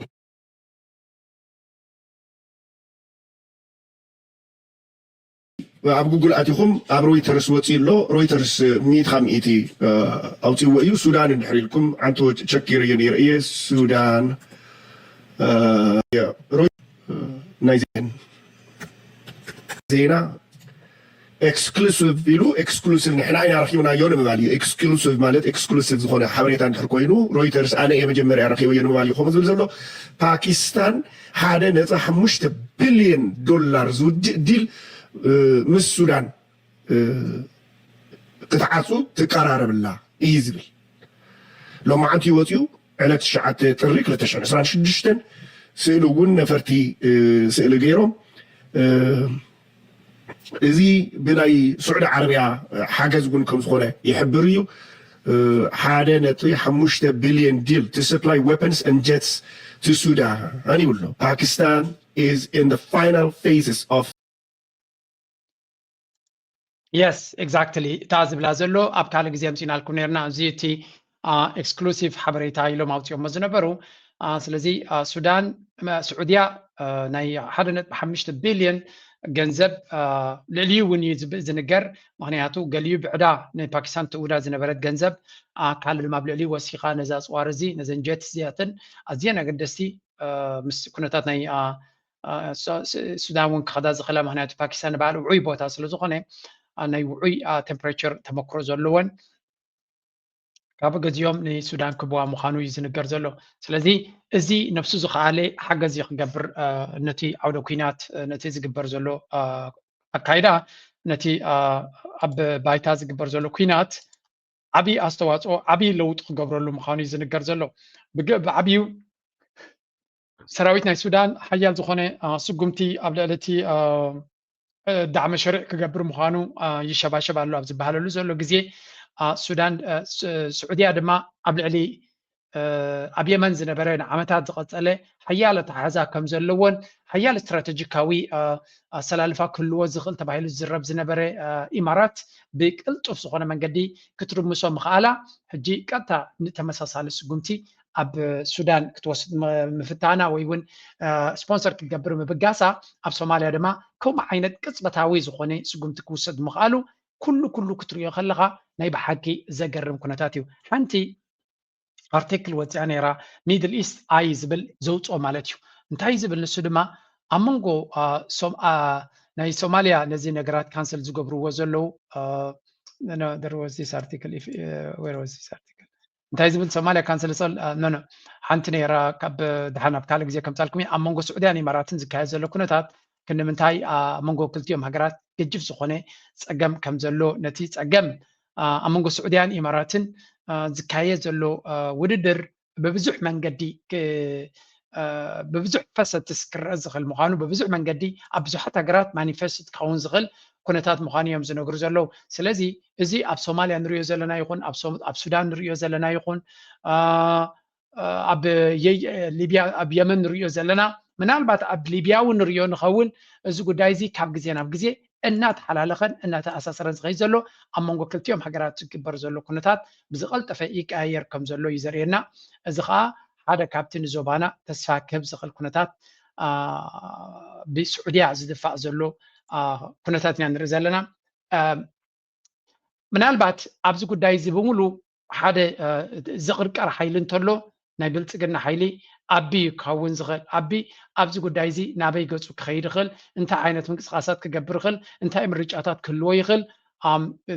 ኣብ ጉግል ኣቲኹም ኣብ ሮይተርስ ወፂኡ ኣሎ። ሮይተርስ ሚእቲ ካብ ሚእቲ ኣውፅእዎ እዩ። ሱዳን እንድሕር ኢልኩም ዓንቶ ቸኪር እየ ነይረ እየ ሱዳን ናይ ዜና ዜና ኤክስክሉሲቭ ኢሉ ኤክስክሉሲቭ ንሕና ኢና ረኪብናዮ ንምባል እዩ። ኤክስክሉሲቭ ማለት ኤክስክሉሲቭ ዝኾነ ሓበሬታ እንድሕር ኮይኑ ሮይተርስ ኣነ እየ መጀመርያ ረኪበዮ ንምባል እዩ ከምኡ ዝብል ዘሎ። ፓኪስታን ሓደ ነጥቢ ሓሙሽተ ቢልዮን ዶላር ዝውድእ ዲል ምስ ሱዳን ክትዓፁ ትቀራረብላ እዩ ዝብል ሎማዓንቲ እዩ ወፂኡ። ዕለት ትሽዓተ ጥሪ ክልተ ሽሕን ዕስራን ሽዱሽተን ስእሊ እውን ነፈርቲ ስእሊ ገይሮም እዚ ብናይ ስዑዲ ዓረብያ ሓገዝ እውን ከም ዝኾነ ይሕብር እዩ። ሓደ ነጥቢ ሓሙሽተ ቢልዮን ዲል to supply weapons and jets to Sudan ይብሎ። Pakistan is in the final phases of Yes, exactly እታ ዝብላ ዘሎ ኣብ ካልእ ግዜ ኣምፂእናልኩም ነርና። እዚ እቲ ኤክስክሉሲቭ ሓበሬታ ኢሎም ኣውፂኦሞ ዝነበሩ። ስለዚ ሱዳን ስዑድያ ናይ ሓደ ነጥቢ ሓሙሽተ ቢልዮን ገንዘብ ልዕሊኡ እውን እዩ ዝንገር። ምክንያቱ ገሊኡ ብዕዳ ንፓኪስታን ትእውዳ ዝነበረት ገንዘብ ካልእ ድማ ኣብ ልዕሊኡ ወሲኻ ነዚ ኣፅዋር እዚ ነዘን ጀት እዚኣተን ኣዝየን ኣገደስቲ ምስ ኩነታት ናይ ሱዳን እውን ክኸዳ ዝኽእላ ምክንያቱ ፓኪስታን ንባዕሉ ውዑይ ቦታ ስለ ዝኾነ ናይ ውዑይ ቴምፕሬቸር ተመክሮ ዘለወን ካብ ገዚኦም ንሱዳን ክህብዋ ምዃኑ እዩ ዝንገር ዘሎ። ስለዚ እዚ ነብሱ ዝኸኣለ ሓገዝ እዩ ክገብር ነቲ ዓውደ ኩናት ነቲ ዝግበር ዘሎ ኣካይዳ ነቲ ኣብ ባይታ ዝግበር ዘሎ ኩናት ዓብዪ ኣስተዋፅኦ ዓብዪ ለውጢ ክገብረሉ ምዃኑ እዩ ዝንገር ዘሎ። ብዓብዩ ሰራዊት ናይ ሱዳን ሓያል ዝኾነ ስጉምቲ ኣብ ልዕሊ እቲ ዳዕመ ሸሪዕ ክገብር ምዃኑ ይሸባሸብ ኣሎ ኣብ ዝበሃለሉ ዘሎ ግዜ ሱዳን ስዑድያ ድማ ኣብ ልዕሊ ኣብ የመን ዝነበረ ንዓመታት ዝቐፀለ ሓያል ኣተሓሕዛ ከም ዘለዎን ሓያል ስትራተጂካዊ ኣሰላልፋ ክህልዎ ዝኽእል ተባሂሉ ዝዝረብ ዝነበረ ኢማራት ብቅልጡፍ ዝኾነ መንገዲ ክትርምሶ ምኽኣላ ሕጂ ቀጥታ ንተመሳሳሊ ስጉምቲ ኣብ ሱዳን ክትወስድ ምፍታና ወይ እውን ስፖንሰር ክትገብር ምብጋሳ ኣብ ሶማልያ ድማ ከምኡ ዓይነት ቅፅበታዊ ዝኾነ ስጉምቲ ክውሰድ ምኽኣሉ ኩሉ ኩሉ ክትሪኦ ከለኻ ናይ ብሓቂ ዘገርም ኩነታት እዩ። ሓንቲ ኣርቲክል ወፂኣ ነይራ ሚድል ኢስት ኣይ ዝብል ዘውፅኦ ማለት እዩ። እንታይ ዝብል ንሱ ድማ ኣብ መንጎ ናይ ሶማልያ ነዚ ነገራት ካንሰል ዝገብርዎ ዘለዉ እንታይ ዝብል ሶማልያ ካንሰል ሓንቲ ነይራ ካብ ድሓን ኣብ ካልእ ግዜ ከምፃልኩም ኣብ መንጎ ስዑድያን ኢማራትን ዝካየድ ዘሎ ኩነታት ክንምንታይ ኣብ መንጎ ክልቲኦም ሃገራት ገጅፍ ዝኾነ ፀገም ከም ዘሎ ነቲ ፀገም ኣብ መንጎ ስዑድያን ኢማራትን ዝካየድ ዘሎ ውድድር ብብዙሕ መንገዲ ብብዙሕ ፈሰትስ ክረአ ዝኽእል ምዃኑ ብብዙሕ መንገዲ ኣብ ብዙሓት ሃገራት ማኒፌስት ክኸውን ዝኽእል ኩነታት ምዃኑ እዮም ዝነግሩ ዘለዉ። ስለዚ እዚ ኣብ ሶማልያ ንሪኦ ዘለና ይኹን ኣብ ሱዳን ንሪኦ ዘለና ይኹን ኣብ ሊብያ ኣብ የመን ንሪኦ ዘለና፣ ምናልባት ኣብ ሊብያ እውን ንሪኦ ንኸውን። እዚ ጉዳይ እዚ ካብ ግዜ ናብ ግዜ እናተሓላለኸን እናተኣሳሰረን ዝኸይድ ዘሎ፣ ኣብ መንጎ ክልቲኦም ሃገራት ዝግበር ዘሎ ኩነታት ብዝቐልጠፈ ይቀያየር ከም ዘሎ እዩ ዘርእየና። እዚ ከዓ ሓደ ካብቲ ንዞባና ተስፋ ክህብ ዝኽእል ኩነታት ብስዑድያ ዝድፋእ ዘሎ ኩነታት ኢና ንርኢ ዘለና። ምናልባት ኣብዚ ጉዳይ እዚ ብምሉ ሓደ ዝቕርቀር ሓይሊ እንተሎ ናይ ብልፅግና ሓይሊ ኣቢ ክኸውን ዝኽእል ኣቢ ኣብዚ ጉዳይ እዚ ናበይ ገፁ ክኸይድ ይኽእል፣ እንታይ ዓይነት ምንቅስቃሳት ክገብር ይኽእል፣ እንታይ ምርጫታት ክህልዎ ይኽእል፣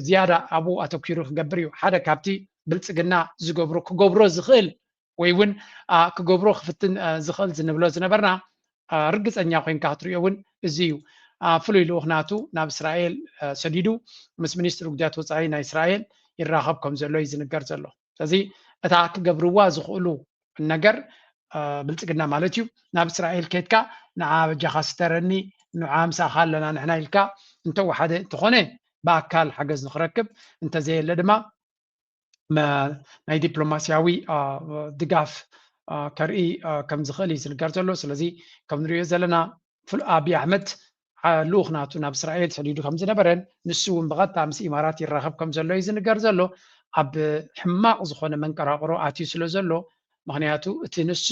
ዝያዳ ኣብኡ ኣተኪሩ ክገብር እዩ። ሓደ ካብቲ ብልፅግና ዝገብሮ ክገብሮ ዝኽእል ወይ እውን ክገብሮ ክፍትን ዝኽእል ዝንብሎ ዝነበርና ርግፀኛ ኮይንካ ክትሪኦ እውን እዚ እዩ። ፍሉይ ልኡኽ ናቱ ናብ እስራኤል ሰዲዱ ምስ ሚኒስትሪ ጉዳያት ወፃኢ ናይ እስራኤል ይራኸብ ከም ዘሎ እዩ ዝንገር ዘሎ። ስለዚ እታ ክገብርዋ ዝኽእሉ ነገር ብልፅግና ማለት እዩ ናብ እስራኤል ከድካ ንዓ በጃኻ ስተረኒ ንዓ ምሳኻ ኣለና ንሕና ኢልካ እንተወሓደ እንተኾነ ብኣካል ሓገዝ ንክረክብ እንተዘየለ ድማ ናይ ዲፕሎማስያዊ ድጋፍ ከርኢ ከም ዝኽእል እዩ ዝንገር ዘሎ። ስለዚ ከም ንሪኦ ዘለና ኣብይ ኣሕመድ ልኡኽ ናቱ ናብ እስራኤል ሰዲዱ ከም ዝነበረን ንሱ እውን ብቐጥታ ምስ ኢማራት ይራኸብ ከም ዘሎ እዩ ዝንገር ዘሎ። ኣብ ሕማቕ ዝኾነ መንቀራቕሮ ኣትዩ ስለ ዘሎ ምኽንያቱ እቲ ንሱ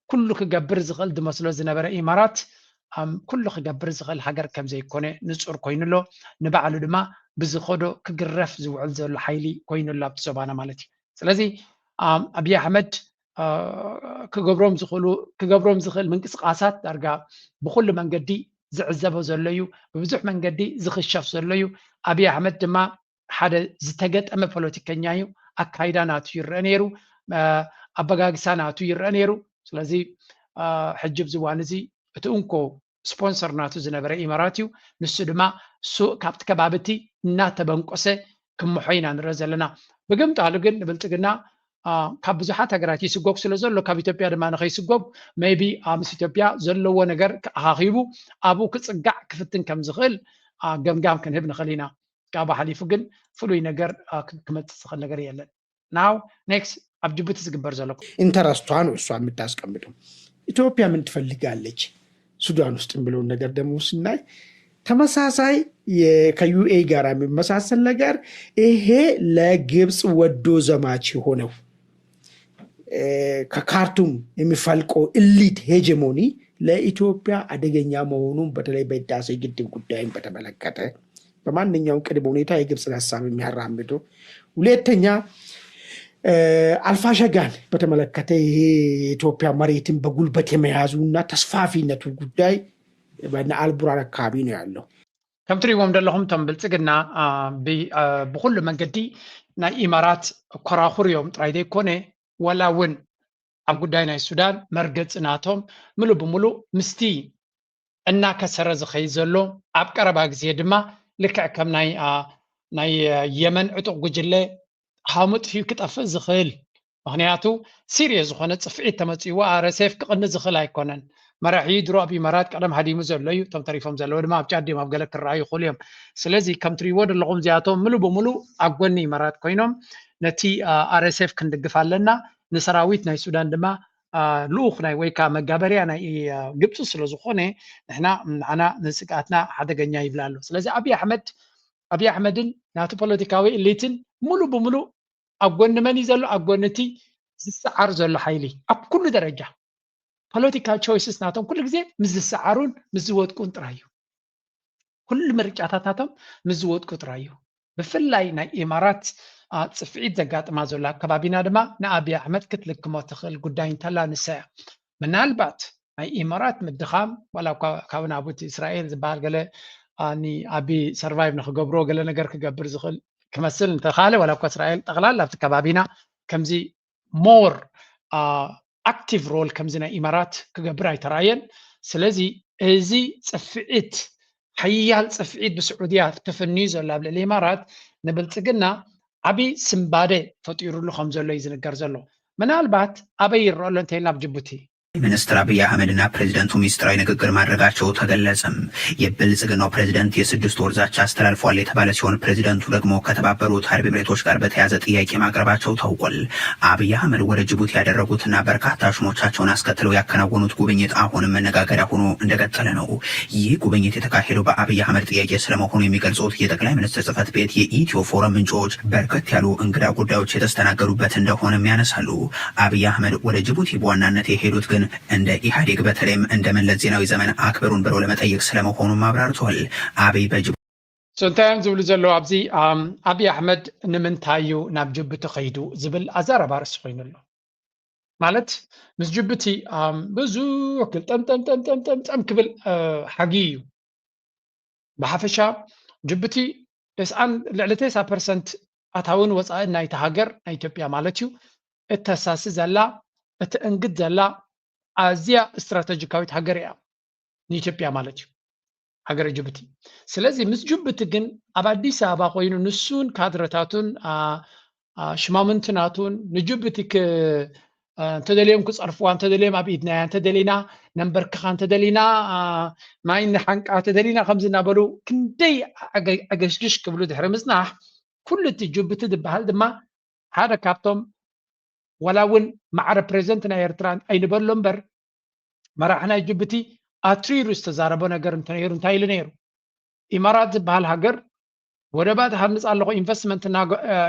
ኩሉ ክገብር ዝኽእል ዝመስሎ ዝነበረ ኢማራት ኩሉ ክገብር ዝኽእል ሃገር ከም ዘይኮነ ንፁር ኮይኑ ኣሎ። ንባዕሉ ድማ ብዝኸዶ ክግረፍ ዝውዕል ዘሎ ሓይሊ ኮይኑ ኣሎ ኣብቲ ዞባና ማለት እዩ። ስለዚ ኣብይ ኣሕመድ ክገብሮም ዝኽእሉ ክገብሮም ዝኽእል ምንቅስቃሳት ዳርጋ ብኩሉ መንገዲ ዝዕዘቦ ዘሎ እዩ። ብብዙሕ መንገዲ ዝኽሸፍ ዘሎ እዩ። ኣብይ ኣሕመድ ድማ ሓደ ዝተገጠመ ፖለቲከኛ እዩ። ኣካይዳ ናቱ ይረአ ነይሩ፣ ኣበጋግሳ ናቱ ይረአ ነይሩ። ስለዚ ሕጂ ኣብዚ እዋን እዚ እቲ እንኮ ስፖንሰር ናቱ ዝነበረ ኢማራት እዩ። ንሱ ድማ ሱእ ካብቲ ከባቢ እቲ እናተበንቆሰ ክምሖ ኢና ንርኢ ዘለና። ብግምጣሉ ግን ንብልፅግና ካብ ብዙሓት ሃገራት ይስጎግ ስለ ዘሎ ካብ ኢትዮጵያ ድማ ንኸይስጎግ ሜይቢ ምስ ኢትዮጵያ ዘለዎ ነገር ኣኻኺቡ ኣብኡ ክፅጋዕ ክፍትን ከም ዝኽእል ገምጋም ክንህብ ንኽእል ኢና። ካብኡ ሓሊፉ ግን ፍሉይ ነገር ክመፅእ ዝኽእል ነገር የለን። ናው ኔክስት ኣብ ጅቡቲ ዝግበር ዘሎ ኢንተረስቷ ነው እሷ የምታስቀምጠው። ኢትዮጵያ ምን ትፈልጋለች ሱዳን ውስጥ የሚለውን ነገር ደግሞ ስናይ ተመሳሳይ ከዩኤ ጋር የሚመሳሰል ነገር ይሄ ለግብፅ ወዶ ዘማች የሆነው ከካርቱም የሚፈልቀው ኢሊት ሄጀሞኒ ለኢትዮጵያ አደገኛ መሆኑን በተለይ በህዳሴ ግድብ ጉዳይን በተመለከተ በማንኛውም ቅድመ ሁኔታ የግብፅን ሀሳብ የሚያራምዱ። ሁለተኛ አልፋሸጋን በተመለከተ ይሄ የኢትዮጵያ መሬትን በጉልበት የመያዙ እና ተስፋፊነቱ ጉዳይ በነ አልቡራን አካባቢ ነው ያለው። ከም ትሪእዎም ዘለኹም እቶም ብልፅግና ብኩሉ መንገዲ ናይ ኢማራት ኮራኹር እዮም ጥራይ ዘይኮነ ዋላ እውን ኣብ ጉዳይ ናይ ሱዳን መርገፂ ናቶም ምሉእ ብምሉእ ምስቲ እናከሰረ ዝኸይድ ዘሎ ኣብ ቀረባ ግዜ ድማ ልክዕ ከም ናይ ናይ የመን ዕጡቕ ጉጅለ ሃሙጥፍዩ ክጠፍእ ዝኽእል ምክንያቱ ሲሪየስ ዝኾነ ፅፍዒት ተመፂዎ ኣረሴፍ ክቕኒ ዝኽእል ኣይኮነን። መራሒ ድሮ ኣብ ኢማራት ቀደም ሃዲሙ ዘሎ እዩ። እቶም ተሪፎም ዘለዉ ድማ ኣብ ጫዲም ኣብ ገለ ክረኣዩ ይኽእሉ እዮም። ስለዚ ከም ትሪእዎ ዘለኹም እዚኣቶም ምሉ ብምሉ ኣብ ጎኒ ኢማራት ኮይኖም ነቲ ኣረሴፍ ክንድግፍ ኣለና። ንሰራዊት ናይ ሱዳን ድማ ልኡኽ ናይ ወይ ከዓ መጋበርያ ናይ ግብፂ ስለ ዝኾነ ንሕና ንዓና ንስግኣትና ሓደገኛ ይብል ኣሎ። ስለዚ ኣብይ ኣሕመድ ኣብይ ኣሕመድን ናቱ ፖለቲካዊ እሊትን ሙሉ ብሙሉ ኣብ ጎኒ መን እዩ ዘሎ? ኣብ ጎኒ እቲ ዝሰዓር ዘሎ ሓይሊ ኣብ ኩሉ ደረጃ። ፖለቲካል ቾይስስ ናቶም ኩሉ ግዜ ምስ ዝሰዓሩን ምስ ዝወድቁን ጥራይ እዩ። ኩሉ ምርጫታት ናቶም ምስ ዝወድቁ ጥራይ እዩ። ብፍላይ ናይ ኢማራት ፅፍዒት ዘጋጥማ ዘሎ ኣብ ከባቢና ድማ ንኣብይ ኣሕመድ ክትልክሞ ትኽእል ጉዳይ እንተላ ንሳ እያ። ምናልባት ናይ ኢማራት ምድኻም ዋላ እኳ ካብ ናቡቲ እስራኤል ዝበሃል ገለ ንኣቢ ሰርቫይቭ ንክገብሮ ገለ ነገር ክገብር ዝኽእል ክመስል እንተኻለ ዋላ እኳ እስራኤል ጠቕላላ ኣብቲ ከባቢና ከምዚ ሞር ኣክቲቭ ሮል ከምዚ ናይ ኢማራት ክገብር ኣይተራእየን። ስለዚ እዚ ፅፍዒት ሓያል ፅፍዒት ብስዑድያ ተፈንዩ ዘሎ ኣብ ልዕሊ ኢማራት ንብልፅግና ዓብዪ ስምባደ ፈጢሩሉ ከም ዘሎ እዩ ዝንገር ዘሎ። ምናልባት ኣበይ ይረአ ኣሎ እንተኢልና ኣብ ጅቡቲ ሚኒስትር አብይ አህመድና ፕሬዚደንቱ ሚስጥራዊ ንግግር ማድረጋቸው ተገለጸም። የብልጽግናው ፕሬዚደንት የስድስት ወር ዛቻ አስተላልፏል የተባለ ሲሆን ፕሬዚደንቱ ደግሞ ከተባበሩት አረብ ኤምሬቶች ጋር በተያያዘ ጥያቄ ማቅረባቸው ታውቋል። አብይ አህመድ ወደ ጅቡቲ ያደረጉትና በርካታ ሹሞቻቸውን አስከትለው ያከናወኑት ጉብኝት አሁንም መነጋገሪያ ሆኖ እንደቀጠለ ነው። ይህ ጉብኝት የተካሄደው በአብይ አህመድ ጥያቄ ስለመሆኑ የሚገልጹት የጠቅላይ ሚኒስትር ጽህፈት ቤት የኢትዮ ፎረም ምንጮች በርከት ያሉ እንግዳ ጉዳዮች የተስተናገዱበት እንደሆነም ያነሳሉ። አብይ አህመድ ወደ ጅቡቲ በዋናነት የሄዱት ግን እንደ ኢህአዴግ በተለይም እንደ መለስ ዜናዊ ዘመን አክብሩን ብለው ለመጠየቅ ስለመሆኑም አብራርተዋል። አብይ በጅቡቲ So እንታይ እዮም ዝብሉ ዘለዉ ኣብዚ? ኣም፣ ኣብይ ኣሕመድ ንምንታይ እዩ ናብ ጅቡቲ ከይዱ ዝብል ኣዛረባ ርእሲ ኮይኑ ኣሎ። ማለት ምስ ጅቡቲ ኣም፣ ብዙሕ ክብል ጠምጠምጠምጠምጠምጠም ክብል ሓጊ እዩ። ብሓፈሻ ጅቡቲ ተስዓን ልዕሊ ተስዓ ፐርሰንት ኣታውን ወፃእን ናይቲ ሃገር ናይ ኢትዮጵያ ማለት እዩ እተሳሲ ዘላ እትእንግድ ዘላ ኣዝያ ስትራተጂካዊት ሃገር እያ ንኢትዮጵያ ማለት እዩ ሃገረ ጅቡቲ። ስለዚ ምስ ጅቡቲ ግን ኣብ ኣዲስ ኣበባ ኮይኑ ንሱን ካድረታቱን ሽማምንቲ ናቱን ንጅቡቲ እንተደልዮም ክፀርፍዋ እንተደልዮም ኣብ ኢድናያ እንተደሊና ነንበርክኻ እንተደሊና ማይ ንሓንቃ እንተደሊና ከምዚ እናበሉ ክንደይ ኣገሽግሽ ክብሉ ድሕሪ ምፅናሕ ኩሉ እቲ ጅቡቲ ዝበሃል ድማ ሓደ ካብቶም ዋላ እውን ማዕረ ፕሬዚደንት ናይ ኤርትራ ኣይንበሎ እምበር መራሒ ናይ ጅቡቲ ኣትሪሩ ዝተዛረቦ ነገር እንተነይሩ እንታይ ኢሉ ነይሩ? ኢማራት ዝበሃል ሃገር ወደባት ሃንፅ ኣለኹ ኢንቨስትመንት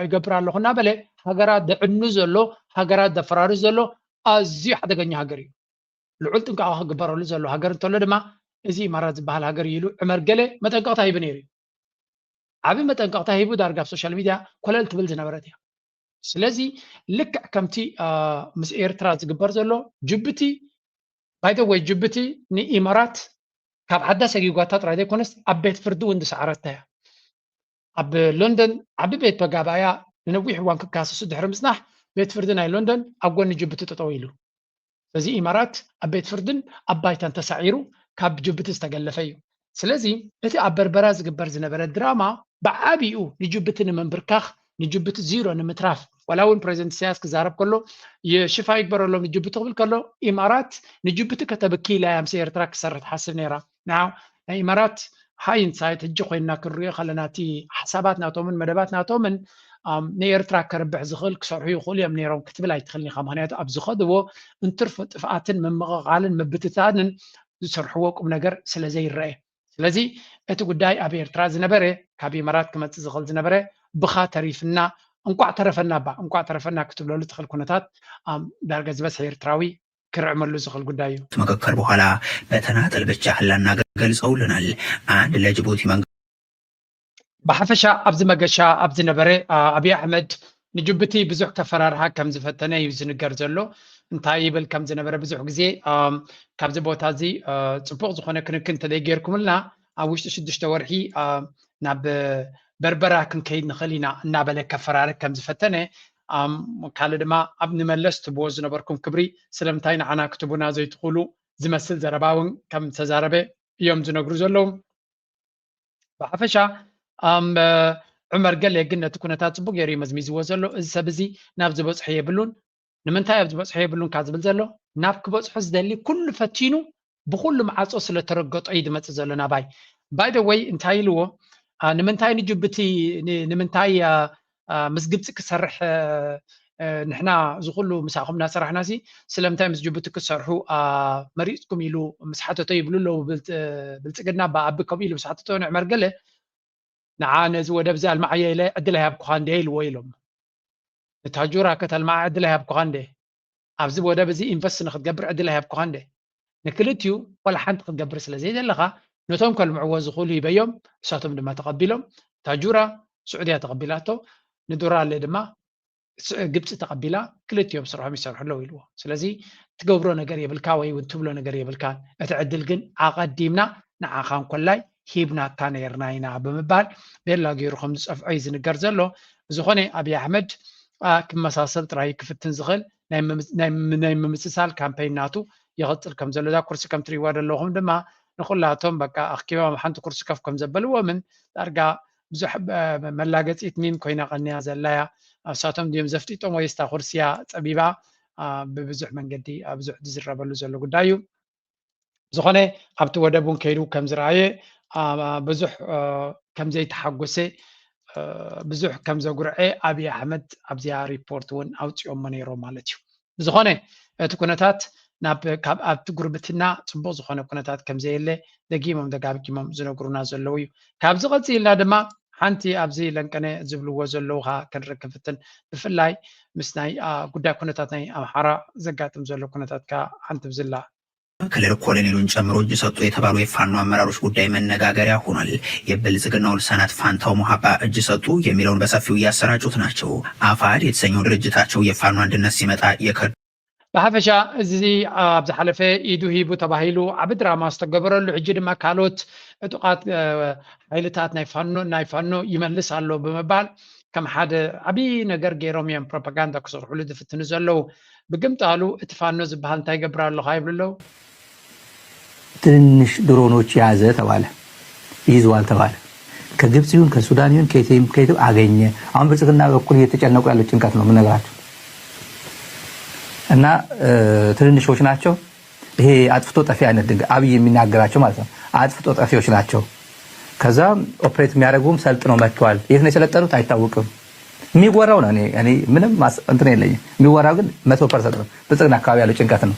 ይገብር ኣለኹ እናበለ ሃገራት ደዕኑ ዘሎ ሃገራት ደፈራርስ ዘሎ ኣዝዩ ሓደገኛ ሃገር እዩ። ልዑል ጥንቃቐ ክግበረሉ ዘሎ ሃገር እንተሎ ድማ እዚ ኢማራት ዝበሃል ሃገር እዩ ኢሉ ዕመር ገለ መጠንቀቕታ ሂቡ ነይሩ እዩ። ዓብዪ መጠንቀቕታ ሂቡ ዳርጋ ኣብ ሶሻል ሚድያ ኮለል ትብል ዝነበረት እያ። ስለዚ ልክዕ ከምቲ ምስ ኤርትራ ዝግበር ዘሎ ጅቡቲ ባይደወይ ጅቡቲ ንኢማራት ካብ ዓዳ ሰጊጓታ ጥራይ ዘይኮነስ ኣብ ቤት ፍርዲ እውን ዝሰዓረታ እያ። ኣብ ሎንደን ዓቢ ቤት ተጋባእያ ንነዊሕ እዋን ክካሰሱ ድሕሪ ምጽናሕ ቤት ፍርዲ ናይ ሎንደን ኣብ ጎኒ ጅቡቲ ጠጠው ኢሉ። እዚ ኢማራት ኣብ ቤት ፍርድን ኣብ ባይታን ተሳዒሩ ካብ ጅቡቲ ዝተገለፈ እዩ። ስለዚ እቲ ኣብ በርበራ ዝግበር ዝነበረ ድራማ ብዓቢኡ ንጅቡቲ ንምንብርካኽ ንጅቡቲ ዚሮ ንምትራፍ ዋላ እውን ፕሬዚደንት ኢሳያስ ክዛረብ ከሎ የሽፋ ይግበረሎም ንጅቡቲ ክብል ከሎ ኢማራት ንጅቡቲ ከተብኪ ኢላ እያ ምስ ኤርትራ ክሰርሕ ትሓስብ ነይራ። ናይ ኢማራት ሃይንሳይት ሕጂ ኮይንና ክንሪኦ ከለና እቲ ሓሳባት ናቶምን መደባት ናቶምን ንኤርትራ ከርብሕ ዝኽእል ክሰርሑ ይኽእሉ እዮም ነይሮም ክትብል ኣይትኽእልን ኢኻ። ምክንያቱ ኣብ ዝኸድዎ እንትርፎ ጥፍኣትን ምምቕቓልን ምብትታንን ዝሰርሕዎ ቁም ነገር ስለ ዘይረአ። ስለዚ እቲ ጉዳይ ኣብ ኤርትራ ዝነበረ ካብ ኢማራት ክመፅእ ዝኽእል ዝነበረ ብኻ ተሪፍና እንቋዕ ተረፈና ባ እንቋዕ ተረፈና ክትብለሉ ትኽእል ኩነታት ዳርጋ ዝበዝሐ ኤርትራዊ ክርዕመሉ ዝኽእል ጉዳይ እዩ። ምክክር በኋላ በተናጠል ብቻ ህላና ገልጸውልናል። አንድ ለጅቡቲ መንግስት ብሓፈሻ ኣብዚ መገሻ ኣብ ዝነበረ ኣብይ ኣሕመድ ንጅቡቲ ብዙሕ ከፈራርሃ ከም ዝፈተነ እዩ ዝንገር ዘሎ። እንታይ ይብል ከም ዝነበረ ብዙሕ ግዜ ካብዚ ቦታ እዚ ፅቡቕ ዝኾነ ክንክን እንተዘይጌርኩምልና ኣብ ውሽጢ ሽዱሽተ ወርሒ ናብ በርበራ ክንከይድ ንኽእል ኢና እናበለ ከፈራርህ ከም ዝፈተነ ካልእ ድማ ኣብ ንመለስ ትብዎ ዝነበርኩም ክብሪ ስለምንታይ ንዓና ክትቡና ዘይትኽእሉ ዝመስል ዘረባ እውን ከም ዝተዛረበ እዮም ዝነግሩ ዘለዉ። ብሓፈሻ ዑመር ገሌ ግን ነቲ ኩነታት ፅቡቅ ገይሩ እዩ መዝሚዝዎ ዘሎ። እዚ ሰብ እዚ ናብ ዝበፅሖ የብሉን። ንምንታይ ኣብ ዝበፅሖ የብሉን ካብ ዝብል ዘሎ ናብ ክበፅሖ ዝደሊ ኩሉ ፈቲኑ ብኩሉ መዓፆ ስለተረገጦ እዩ ዝመፅእ ዘሎ ናባይ። ባይ ዘ ወይ እንታይ ኢልዎ ንምንታይ ንጅቡቲ ንምንታይ ምስ ግብፂ ክሰርሕ ንሕና እዚ ኩሉ ምሳኹም እናሰራሕና ሲ ስለምንታይ ምስ ጅቡቲ ክትሰርሑ መሪፅኩም ኢሉ ምስ ሓተቶ ይብሉ ኣለዉ። ብልፅግና ኣቢ ከምኡ ኢሉ ምስ ሓተቶ ንዕመር ገለ ንዓ ነዚ ወደብ እዚ ኣልማዓዮ ኢለ ዕድል ኣይሃብኩኻ እንደ ኢልዎ ኢሎም። ንታጁራ ከተልማዓ ዕድል ኣይሃብኩኻ እንደ ኣብዚ ወደብ እዚ ኢንቨስት ንክትገብር ዕድል ኣይሃብኩኻ እንደ ንክልቲኡ ዋላ ሓንቲ ክትገብር ስለ ዘይደለኻ ነቶም ከልምዕዎ ዝኽእሉ ሂበዮም ንሳቶም ድማ ተቐቢሎም። ታጁራ ስዑድያ ተቐቢላቶ ንዱራለ ድማ ግብፂ ተቐቢላ ክልቲኦም ስርሖም ይሰርሑ ኣለዉ ኢልዎ። ስለዚ ትገብሮ ነገር የብልካ ወይ እውን ትብሎ ነገር የብልካን። እቲ ዕድል ግን ኣቐዲምና ንዓኻ እንኮላይ ሂብናካ ነይርና ኢና ብምባል ቤላ ገይሩ ከም ዝፀፍዖ እዩ ዝንገር ዘሎ። ብዝኾነ ኣብይ ኣሕመድ ክመሳሰል ጥራይ ክፍትን ዝኽእል ናይ ምምስሳል ካምፔይን ናቱ ይቕፅል ከም ዘሎ እዛ ኩርሲ ከም ትሪእዋ ዘለኹም ድማ ንኩላቶም በቃ ኣኽኪቦም ኣብ ሓንቲ ኩርሲ ከፍ ከም ዘበልዎምን ዳርጋ ብዙሕ መላገፂት ሚም ኮይና ቀንያ ዘላያ ንሳቶም ድዮም ዘፍጢጦም ወይስ እታ ኩርሲ እያ ፀቢባ ብብዙሕ መንገዲ ብዙሕ ዝዝረበሉ ዘሎ ጉዳይ እዩ። ዝኾነ ኣብቲ ወደብ እውን ከይዱ ከም ዝረኣየ ብዙሕ ከም ዘይተሓጎሰ ብዙሕ ከም ዘጉርዐ ኣብይ ኣሕመድ ኣብዚኣ ሪፖርት እውን ኣውፂኦሞ ነይሮም ማለት እዩ። ብዝኾነ እቲ ኩነታት ናብ ካብ ኣብቲ ጉርብትና ፅቡቕ ዝኾነ ኩነታት ከም ዘየለ ደጊሞም ደጋጊሞም ዝነግሩና ዘለዉ እዩ። ካብዚ ቀፂልና ድማ ሓንቲ ኣብዚ ለንቀነ ዝብልዎ ዘለዉ ከዓ ክንርኢ ክንፍትን፣ ብፍላይ ምስ ናይ ጉዳይ ኩነታት ናይ ኣምሓራ ዘጋጥም ዘሎ ኩነታት ከዓ ሓንቲ ብዝላ ከለር ኮሎኔሉን ጨምሮ እጅ ሰጡ የተባሉ የፋኖ አመራሮች ጉዳይ መነጋገሪያ ሆኗል። የብልጽግናው ልሳናት ፋንታው ሞሃባ እጅ ሰጡ የሚለውን በሰፊው እያሰራጩት ናቸው። አፋሕድ የተሰኘው ድርጅታቸው የፋኖ አንድነት ሲመጣ የከዱ ብሓፈሻ እዚ ኣብ ዝሓለፈ ኢዱ ሂቡ ተባሂሉ ዓቢ ድራማ ዝተገበረሉ፣ ሕጂ ድማ ካልኦት ዕጡቓት ሓይልታት ናይ ፋኖ ናይ ፋኖ ይመልስ ኣሎ ብምባል ከም ሓደ ዓቢ ነገር ገይሮም እዮም ፕሮፓጋንዳ ክሰርሕሉ ዝፍትኑ ዘለዉ። ብግምጣሉ እቲ ፋኖ ዝበሃል እንታይ ይገብር ኣለኻ ይብሉ ኣለዉ። ትንንሽ ድሮኖች ያዘ ተባለ፣ ይይዘዋል ተባለ። ከግብፅ ይሁን ከሱዳን ይሁን ከየትም ከየትም አገኘ። አሁን ብልጽግና በኩል እየተጨነቁ ያሉት ጭንቀት ነው የምነግራቸው። እና ትንንሾች ናቸው። ይሄ አጥፍቶ ጠፊ አይነት ድንገ አብይ የሚናገራቸው ማለት ነው። አጥፍቶ ጠፊዎች ናቸው። ከዛ ኦፕሬት የሚያደርጉም ሰልጥነው መጥተዋል። የት ነው የሰለጠኑት አይታወቅም። የሚወራው ነው። እኔ እኔ ምንም ማስ- እንትን የለኝም። የሚወራው ግን መቶ ፐርሰንት ነው። ብልጽግና አካባቢ ያለው ጭንቀት ነው።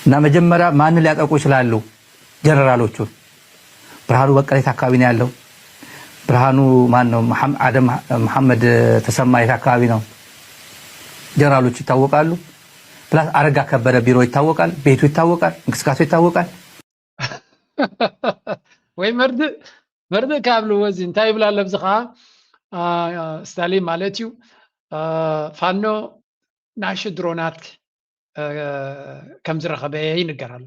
እና መጀመሪያ ማንን ሊያጠቁ ይችላሉ? ጀነራሎቹን። ብርሃኑ በቀለ የት አካባቢ ነው ያለው? ብርሃኑ ማን ነው? መሐም- አደም መሐመድ ተሰማ የት አካባቢ ነው? ጀነራሎቹ ይታወቃሉ። ፕላስ አረጋ ከበደ ቢሮ ይታወቃል፣ ቤቱ ይታወቃል፣ እንቅስቃሴው ይታወቃል። ወይ መርድእ መርድእ ካብ ልዎ እዚ እንታይ ይብል ኣሎ ኣብዚ ከዓ ስታሊን ማለት እዩ። ፋኖ ናሽ ድሮናት ከም ዝረኸበ ይንገር ኣሎ።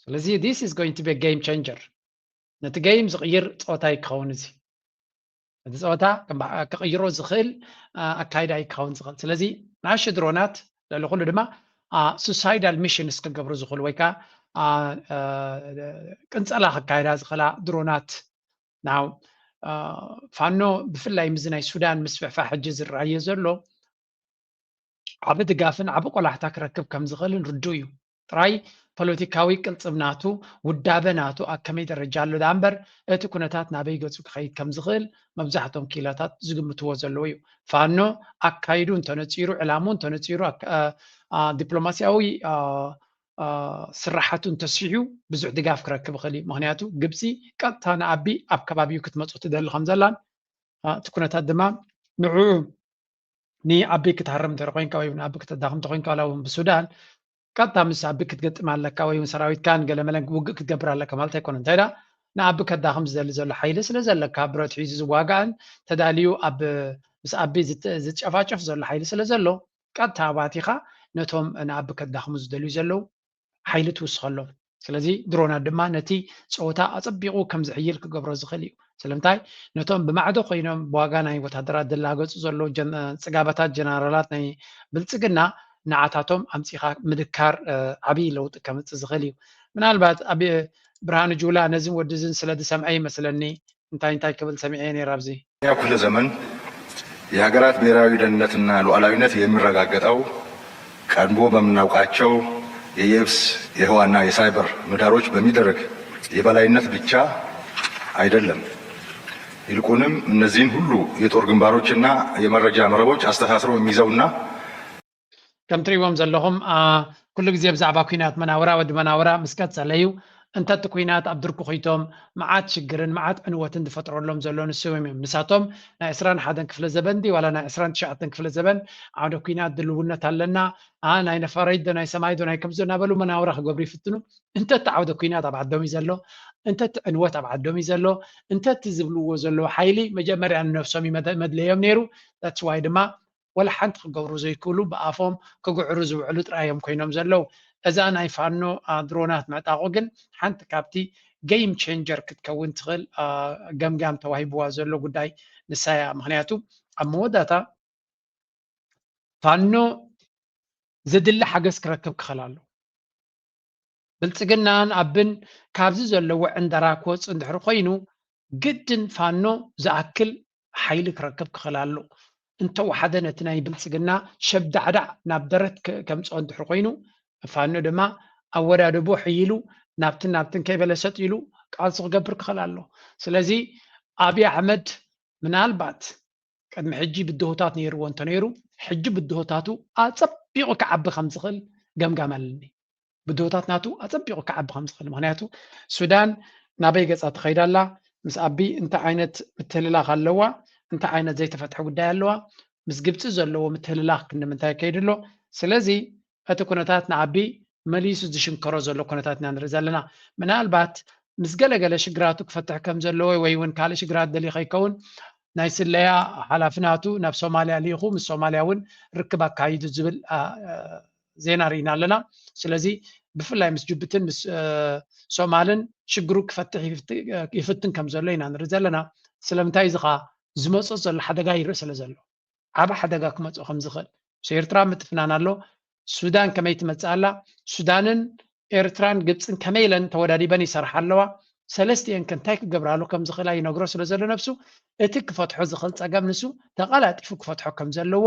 ስለዚ this is going to be game changer። ነቲ game ዝቕይር ፀወታ ይክኸውን እዚ። እቲ ፀወታ ክቕይሮ ዝኽእል ኣካይዳ ይክኸውን ዝኽእል። ስለዚ ናሽ ድሮናት ልዕሊ ኩሉ ድማ suicidal missions ክገብሩ ዝኽእሉ ወይ ከዓ ቅንፀላ ክካየዳ ዝኽእላ ድሮናት ናው ፋኖ ብፍላይ ምስዚ ናይ ሱዳን ምስፍሕፋሕ ሕጂ ዝረኣየ ዘሎ ዓቢ ድጋፍን ዓቢ ቆላሕታ ክረክብ ከም ዝኽእልን ርዱእ እዩ። ጥራይ ፖለቲካዊ ቅልጽም ናቱ ውዳበ ናቱ ኣብ ከመይ ደረጃ ኣሎ ደኣ እምበር እቲ ኩነታት ናበይ ገጹ ክኸይድ ከም ዝኽእል መብዛሕቶም ክኢላታት ዝግምትዎ ዘለዉ እዩ። ፋኖ ኣካይዱ እንተነጺሩ፣ ዕላሙ እንተነጺሩ፣ ዲፕሎማስያዊ ስራሓቱ እንተስሒሑ ብዙሕ ድጋፍ ክረክብ ይኽእል እዩ። ምኽንያቱ ግብጺ ቀጥታ ንኣቢ ኣብ ከባቢኡ ክትመጾ ትደሊ ከም ዘላን እቲ ኩነታት ድማ ንዕኡ ንኣቢ ክትሃርም እንተ ኮይንካ ወይ ንኣቢ ክተዳኽም እንተ ኮይንካ ዋላ እውን ብሱዳን ቀጥታ ምስ ኣቢ ክትገጥም ኣለካ ወይ እውን ሰራዊትካን ገለመለን ውግእ ክትገብር ኣለካ ማለት ኣይኮነን። እንታይ ደኣ ንኣቢ ከዳኽም ዝደሊ ዘሎ ሓይሊ ስለ ዘለካ ብረት ሒዙ ዝዋጋእን ተዳልዩ ኣብ ምስ ኣቢ ዝጨፋጨፍ ዘሎ ሓይሊ ስለ ዘሎ ቀጥታ ኣባቲኻ ነቶም ንኣቢ ከዳኽሙ ዝደልዩ ዘለዉ ሓይሊ ትውስኸሎም። ስለዚ ድሮናት ድማ ነቲ ፀወታ ኣፀቢቑ ከም ዝሕይል ክገብሮ ዝኽእል እዩ። ስለምንታይ ነቶም ብማዕዶ ኮይኖም ብዋጋ ናይ ወታደራት ዝላገፁ ዘለዉ ፅጋባታት ጀነራላት ናይ ብልፅግና ንዓታቶም ኣምፂኻ ምድካር ዓብዪ ለውጢ ከምፅእ ዝኽእል እዩ። ምናልባት ኣብ ብርሃኑ ጁላ ነዝን ወድዝን ስለ ዝሰምዐ ይመስለኒ እንታይ እንታይ ክብል ሰሚዐ ነይረ ኣብዚ ኛው ክፍለ ዘመን የሀገራት ብሔራዊ ደህንነትና ሉዓላዊነት የሚረጋገጠው ቀድሞ በምናውቃቸው የየብስ የህዋና የሳይበር ምህዳሮች በሚደረግ የበላይነት ብቻ አይደለም። ይልቁንም እነዚህን ሁሉ የጦር ግንባሮችና የመረጃ መረቦች አስተሳስሮ የሚይዘውና ከም ትሪእዎም ዘለኹም ኩሉ ግዜ ብዛዕባ ኩናት መናውራ ወዲ መናውራ ምስ ቀፀለ እዩ። እንተ እቲ ኩናት ኣብ ድርኩኺቶም መዓት ሽግርን መዓት ዕንወትን ዝፈጥረሎም ዘሎ ንስዎም እዮም። ንሳቶም ናይ ዕስራን ሓደን ክፍለ ዘበን ድዩ ዋላ ናይ ዕስራን ትሽዓተን ክፍለ ዘበን ዓውደ ኩናት ድልውነት ኣለና፣ ኣ ናይ ነፋሪት ዶ ናይ ሰማይ ዶ ናይ ከምዚ ዶ እናበሉ መናውራ ክገብሩ ይፍትኑ። እንተ እቲ ዓውደ ኩናት ኣብ ዓዶም እዩ ዘሎ፣ እንተ እቲ ዕንወት ኣብ ዓዶም እዩ ዘሎ፣ እንተ እቲ ዝብልዎ ዘለዉ ሓይሊ መጀመርያ ንነብሶም እዩ መድለዮም ነይሩ። That's why ድማ ወላ ሓንቲ ክገብሩ ዘይክእሉ ብኣፎም ክግዕሩ ዝውዕሉ ጥራይ እዮም ኮይኖም ዘለዉ። እዛ ናይ ፋኖ ድሮናት ምዕጣቑ ግን ሓንቲ ካብቲ game changer ክትከውን ትኽእል ገምጋም ተዋሂብዋ ዘሎ ጉዳይ ንሳ እያ። ምኽንያቱ ኣብ መወዳእታ ፋኖ ዘድሊ ሓገዝ ክረክብ ክኽእል ኣሎ። ብልፅግናን ኣብን ካብዚ ዘለዎ ዕንደራ ክወፅእ እንድሕር ኮይኑ ግድን ፋኖ ዝኣክል ሓይሊ ክረክብ ክኽእል ኣሎ። እንተወሓደ ነቲ ናይ ብልጽግና ሸብዳዕዳዕ ናብ ደረት ከምፅኦ እንድሕር ኮይኑ፣ ፋኖ ድማ ኣወዳድቦ ሕይሉ ናብትን ናብትን ከይበለ ሰጥ ኢሉ ቃልሲ ክገብር ክኽእል ኣሎ። ስለዚ ኣብይ ኣሕመድ ምናልባት ቅድሚ ሕጂ ብድሆታት ነይርዎ እንተነይሩ፣ ሕጂ ብድሆታቱ ኣጸቢቑ ክዓቢ ከም ዝኽእል ገምጋም ኣለኒ። ብድሆታት ናቱ ኣጸቢቑ ክዓቢ ከም ዝኽእል። ምኽንያቱ ሱዳን ናበይ ገጻ ትኸይድ ኣላ? ምስ ኣቢ እንታይ ዓይነት ምትህልላኽ ኣለዋ? እንታይ ዓይነት ዘይተፈትሐ ጉዳይ ኣለዋ? ምስ ግብጺ ዘለዎ ምትህልላኽ ክንዲ ምንታይ ይከይድ ኣሎ? ስለዚ እቲ ኩነታት ንኣቢ መሊሱ ዝሽንከሮ ዘሎ ኩነታት ኢና ንርኢ ዘለና። ምናልባት ምስ ገለገለ ሽግራቱ ክፈትሕ ከም ዘለዎ ወይ እውን ካልእ ሽግራት ደልዩ ከይከውን ናይ ስለያ ሓላፊ ናቱ ናብ ሶማልያ ልኢኹ ምስ ሶማልያ እውን ርክብ ኣካይዱ ዝብል ዜና ርኢና ኣለና። ስለዚ ብፍላይ ምስ ጅቡትን ምስ ሶማልን ሽግሩ ክፈትሕ ይፍትን ከም ዘሎ ኢና ንርኢ ዘለና። ስለምንታይ እዚ ኸዓ ዝመፅእ ዘሎ ሓደጋ ይርኢ ስለ ዘሎ ዓብ ሓደጋ ክመፅእ ከም ዝኽእል ምስ ኤርትራ ምትፍናን ኣሎ። ሱዳን ከመይ ትመፅእ ኣላ? ሱዳንን ኤርትራን ግብፅን ከመይ ኢለን ተወዳዲበን ይሰርሓ ኣለዋ? ሰለስቲኤን ከ እንታይ ክገብራሉ ከም ዝኽእላ ይነግሮ ስለ ዘሎ ነብሱ እቲ ክፈትሖ ዝኽእል ፀገም ንሱ ተቐላጢፉ ክፈትሖ ከም ዘለዎ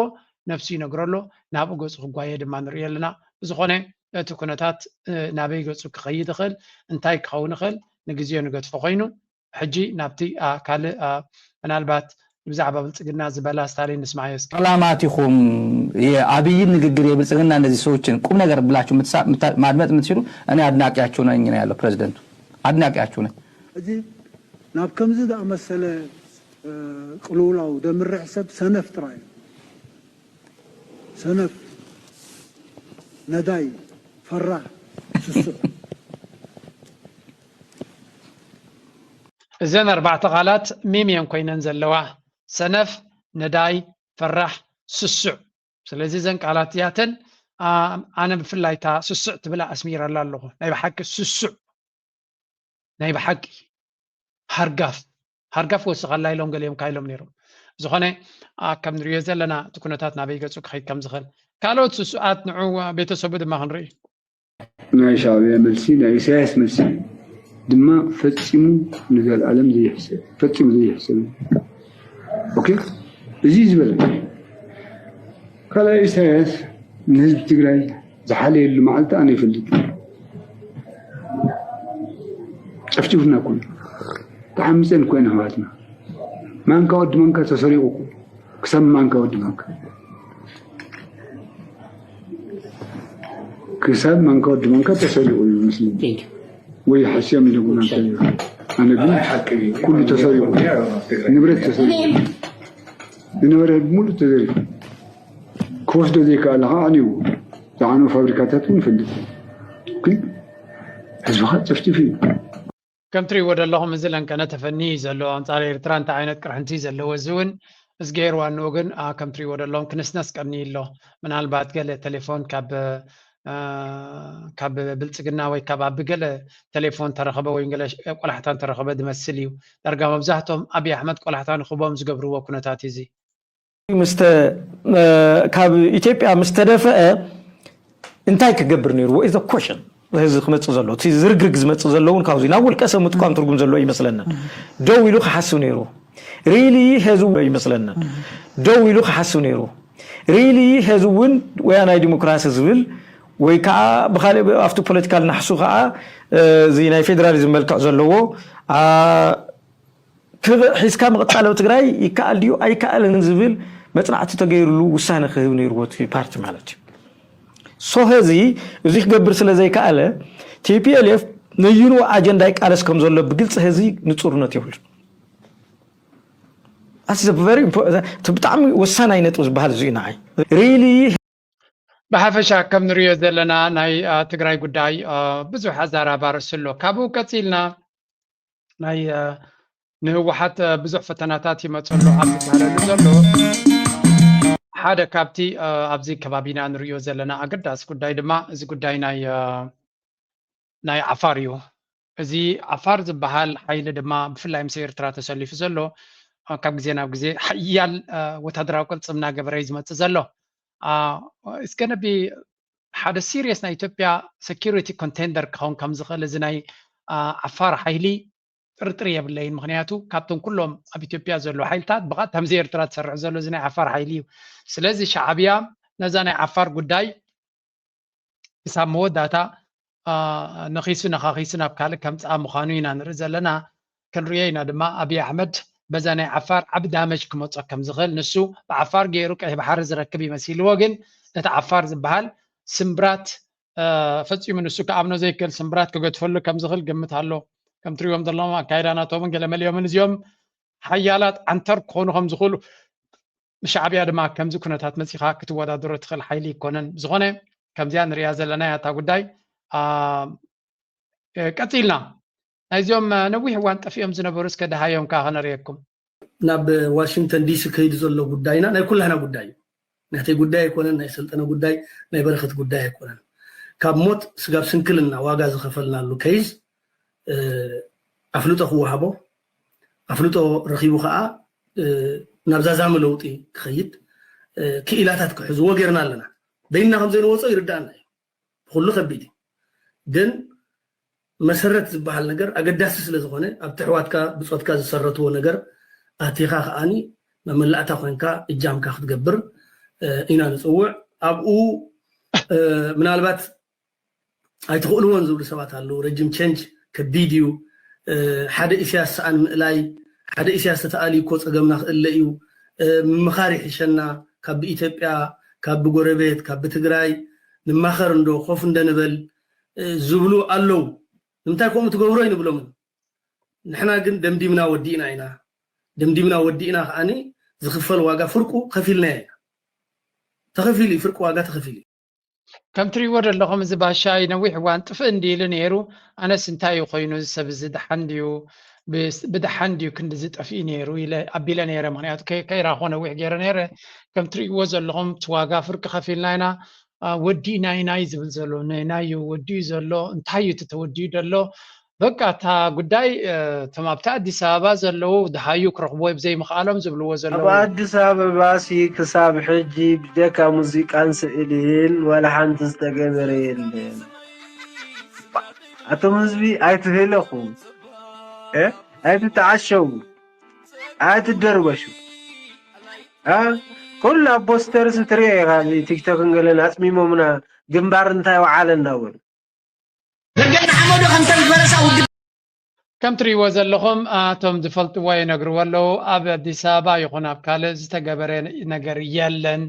ነብሱ ይነግሮ ኣሎ። ናብኡ ገፁ ክጓየ ድማ ንሪኦ ኣለና። ብዝኾነ እቲ ኩነታት ናበይ ገፁ ክኸይድ ይኽእል እንታይ ክኸውን ይኽእል ንግዜኡ ንገድፎ ኮይኑ ሕጂ ናብቲ ካልእ ምናልባት ብዛዕባ ብልፅግና ዝበላ ስታሊን ንስማዮ እስኪ። ሰላማት ይኹም የአብይን ንግግር የብልጽግና እነዚህ ሰዎችን ቁም ነገር ብላችሁ ማድመጥ የምትችሉ እኔ አድናቂያችሁ ነኝ ነው ያለው ፕሬዚደንቱ። አድናቂያችሁ ነኝ። ሕጂ ናብ ከምዚ ዝኣመሰለ ቅልውላው ደምርሕ ሰብ ሰነፍ ጥራይ እዩ። ሰነፍ፣ ነዳይ፣ ፈራህ፣ ስሱዕ። እዘን ኣርባዕተ ቃላት ሚም እየን ኮይነን ዘለዋ። ሰነፍ፣ ነዳይ፣ ፈራሕ፣ ስሱዕ። ስለዚ እዘን ቃላት እዚኣተን ኣነ ብፍላይ እታ ስሱዕ ትብላ ኣስሚረላ ኣለኹ። ናይ ብሓቂ ስሱዕ ናይ ብሓቂ ሃርጋፍ ሃርጋፍ ወስኸላ ኢሎም ገሊኦም ካይሎም ነይሮም። ዝኾነ ከም ንሪኦ ዘለና እቲ ኩነታት ናበይ ገፁ ክኸይድ ከም ዝኽእል ካልኦት ስሱዓት ንዑ ቤተሰቡ ድማ ክንርኢ። ናይ ሻዕብያ መልሲ ናይ ኢሳያስ መልሲ ድማ ፈጺሙ ንዘልኣለም ዘይሕሰብ ፈጺሙ ዘይሕሰብ ኦኬ እዚ ዝበለ ካልኣይ ኢሳያስ ንህዝቢ ትግራይ ዝሓለየሉ መዓልቲ ኣነ ይፈልጥ ጨፍጭፉና እኮ ተሓሚፀን እኮ ኢና ኣሕዋትና ማንካ ወዲ ማንካ ተሰሪቑ እኮ ክሳብ ማንካ ወዲ ማንካ ክሳብ ማንካ ወዲ ማንካ ተሰሪቑ እዩ መስለኒ ወይ ሓስዮም ኢለጉና ኣነ ግን ኩሉ ተሰሪቑ ንብረት ተሰሪቑ ዝነበረ ሙሉእ ተዘሪፉ ክወስዶ ዘይከኣለ ከዓ ኣንይዎ ዝዓነው ፋብሪካታት እውን ይፈልጥ ግን ህዝብኻ ጨፍጭፍ እዩ ከም ትሪእዎ ዘለኹም እዚ ለንቀነ ተፈኒ ዘሎ ኣንፃር ኤርትራ እንታይ ዓይነት ቅርሕንቲ ዘለዎ እዚ እውን እዝግሄር ዋንኡ ግን ከም ትሪእዎ ዘለኹም ክንስነስ ቀኒ ኣሎ ምናልባት ገለ ቴሌፎን ካብ ካብ ብልፅግና ወይ ካብ ኣብ ገለ ቴሌፎን ተረኸበ ወይ ገለ ቆላሕታ እንተረኸበ ዝመስል እዩ ዳርጋ መብዛሕቶም ኣብይ ኣሕመድ ቆላሕታ ንኽቦም ዝገብርዎ ኩነታት እዚ ምስተ ካብ ኢትዮጵያ ምስ ተደፍአ እንታይ ክገብር ነይርዎ is the question። እዚ ክመፅእ ዘሎ እቲ ዝርግርግ ዝመፅእ ዘሎ እውን ካብዚ ናብ ውልቀ ሰብ ምጥቋም ትርጉም ዘለዎ ይመስለንን። ደው ኢሉ ክሓስብ ነይርዎ። Really ሕዚ እውን ይመስለንን። ደው ኢሉ ክሓስብ ነይርዎ። Really ሕዚ እውን ወያናይ ዲሞክራሲ ዝብል ወይ ከዓ ብካሊእ ኣብቲ ፖለቲካል ናሕሱ ከዓ እዚ ናይ ፌደራሊዝም መልክዕ ዘለዎ ሒዝካ ምቕፃል ኣብ ትግራይ ይከኣል ድዩ ኣይከኣልን ዝብል መፅናዕቲ ተገይሩሉ ውሳነ ክህብ ነይርዎ እቲ ፓርቲ ማለት እዩ። So ሕዚ እዚ ክገብር ስለ ዘይከኣለ TPLF ነይንኡ ኣጀንዳ ይቃለስ ከም ዘሎ ብግልፂ ሕዚ ንፁርነት የብሉን። That's very important። እቲ ብጣዕሚ ወሳናይ ነጥቢ ዝበሃል እዚ እዩ ንዓይ። Really ብሓፈሻ ከም ንሪኦ ዘለና ናይ ትግራይ ጉዳይ ብዙሕ ኣዛራቢ ኣርእስቲ ኣሎ። ካብኡ ቀፂልና ናይ ንህወሓት ብዙሕ ፈተናታት ይመፀሉ ኣብ ዝበሃለሉ ዘሎ ሓደ ካብቲ ኣብዚ ከባቢና ንሪኦ ዘለና ኣገዳሲ ጉዳይ ድማ እዚ ጉዳይ ናይ ናይ ዓፋር እዩ። እዚ ዓፋር ዝበሃል ሓይሊ ድማ ብፍላይ ምስ ኤርትራ ተሰሊፉ ዘሎ ካብ ግዜ ናብ ግዜ ሓያል ወታደራዊ ቅልፅም እናገበረ እዩ ዝመፅእ ዘሎ። It's gonna be ሓደ serious ናይ ኢትዮጵያ security contender ክኸውን ከም ዝኽእል እዚ ናይ ዓፋር ሓይሊ ጥርጥር የብለይን። ምክንያቱ ካብቶም ኩሎም ኣብ ኢትዮጵያ ዘለዉ ሓይልታት ብቐጥታ ምስ ኤርትራ ትሰርሕ ዘሎ እዚ ናይ ዓፋር ሓይሊ እዩ። ስለዚ ሻዕብያ ነዛ ናይ ዓፋር ጉዳይ ክሳብ መወዳእታ ነኺሱ ነኻኺሱ ናብ ካልእ ከምፅኣ ምዃኑ ኢና ንርኢ ዘለና። ክንሪኦ ኢና ድማ ኣብይ ኣሕመድ በዛ ናይ ዓፋር ዓቢ ዳመጅ ክመፆ ከም ዝኽእል፣ ንሱ ብዓፋር ገይሩ ቀይሕ ባሕሪ ዝረክብ ይመሲልዎ፣ ግን እቲ ዓፋር ዝበሃል ስምብራት ፈፂሙ ንሱ ክኣምኖ ዘይክእል ስምብራት ክገድፈሉ ከም ዝኽእል ግምት ኣሎ። ከም ትሪእዎም ዘለኹም ኣካይዳ ናቶምን ገለ መሊኦምን እዚኦም ሓያላት ዓንተር ክኾኑ ከም ዝኽእሉ፣ ንሻዕብያ ድማ ከምዚ ኩነታት መፂኻ ክትወዳደሮ ትኽእል ሓይሊ ይኮነን። ብዝኾነ ከምዚኣ ንሪኣ ዘለና እያ እታ ጉዳይ። ቀፂልና ናይዚኦም ነዊሕ እዋን ጠፊኦም ዝነበሩ እስከ ደሃዮም ከዓ ከነርእየኩም። ናብ ዋሽንግተን ዲሲ ከይዱ ዘሎ ጉዳይና ናይ ኩላህና ጉዳይ እዩ። ናተይ ጉዳይ ኣይኮነን፣ ናይ ሰልጠነ ጉዳይ፣ ናይ በረኸት ጉዳይ ኣይኮነን። ካብ ሞት ስጋብ ስንክልና ዋጋ ዝኸፈልናሉ ኬዝ ኣፍልጦ ክወሃቦ፣ ኣፍልጦ ረኺቡ ከዓ ናብ ዛዛሚ ለውጢ ክኸይድ ክኢላታት ክሕዝዎ ጌርና ኣለና። በይንና ከም ዘይንወፆ ይርዳእና እዩ ብኩሉ ከቢድ እዩ። ግን መሰረት ዝበሃል ነገር ኣገዳሲ ስለ ዝኾነ ኣብቲ ኣሕዋትካ ብፆትካ ዝሰረትዎ ነገር ኣቲኻ ከዓኒ መመላእታ ኮይንካ እጃምካ ክትገብር ኢና ንፅውዕ። ኣብኡ ምናልባት ኣይትኽእልዎን ዝብሉ ሰባት ኣለዉ። ረጅም ቸንጅ ከቢድ እዩ። ሓደ ኢሳያስ ሰኣን ምእላይ፣ ሓደ ኢሳያስ ተተኣልዩ እኮ ፀገምና ክእለ እዩ። ምምኻር ይሕሸና፣ ካብ ብኢትዮጵያ፣ ካብ ብጎረቤት፣ ካብ ብትግራይ ንማኸር እንዶ ኮፍ እንደንበል ዝብሉ ኣለዉ። ንምንታይ ከምኡ ትገብሮ ኣይንብሎምን። ንሕና ግን ደምዲምና ወዲእና ኢና። ደምዲምና ወዲእና ከዓኒ ዝኽፈል ዋጋ ፍርቁ ከፊልናዮ ኢና። ተኸፊሉ እዩ፣ ፍርቂ ዋጋ ተኸፊሉ እዩ። ከም ትሪእዎ ዘለኹም እዚ ባሻይ ነዊሕ እዋን ጥፍእ እንዲ ኢሉ ነይሩ። ኣነስ እንታይ እዩ ኮይኑ እዚ ሰብ እዚ ደሓን ድዩ ብደሓን ድዩ ክንድዚ ጠፊኡ ነይሩ ኢለ ኣቢለ ነይረ። ምክንያቱ ከይራኾ ነዊሕ ገይረ ነይረ። ከም ትሪእዎ ዘለኹም እቲ ዋጋ ፍርቂ ከፊልና ኢና። ወዲእና ኢና እዩ ዝብል ዘሎ። ንናይ እዩ ወዲኡ ዘሎ። እንታይ እዩ እቲ ተወዲኡ ዘሎ? በቃ እታ ጉዳይ እቶም ኣብቲ ኣዲስ ኣበባ ዘለዉ ደሃዩ ክረኽብዎ ብዘይምኽኣሎም ዝብልዎ ዘለዉ ኣብ ኣዲስ ኣበባ ሲ ክሳብ ሕጂ ብጀካ ሙዚቃን ስእልን ዋላ ሓንቲ ዝተገበረ የለን። ኣቶም ህዝቢ ኣይትህለኹ፣ ኣይትተዓሸዉ፣ ኣይትደርበሹ። ኩሉ ኣብ ፖስተርስ ትሪኦ ኢኻ፣ ቲክቶክን ገለን ኣፅሚሞምና ግንባር እንታይ ወዓለ እናበሉ። ደገ ንሓመዱ ከምተን ዝበረሳ ውግእ ከም ትሪእዎ ዘለኹም እቶም ዝፈልጥዎ ይነግርዎ ኣለዉ። ኣብ ኣዲስ ኣበባ ይኹን ኣብ ካልእ ዝተገበረ ነገር የለን።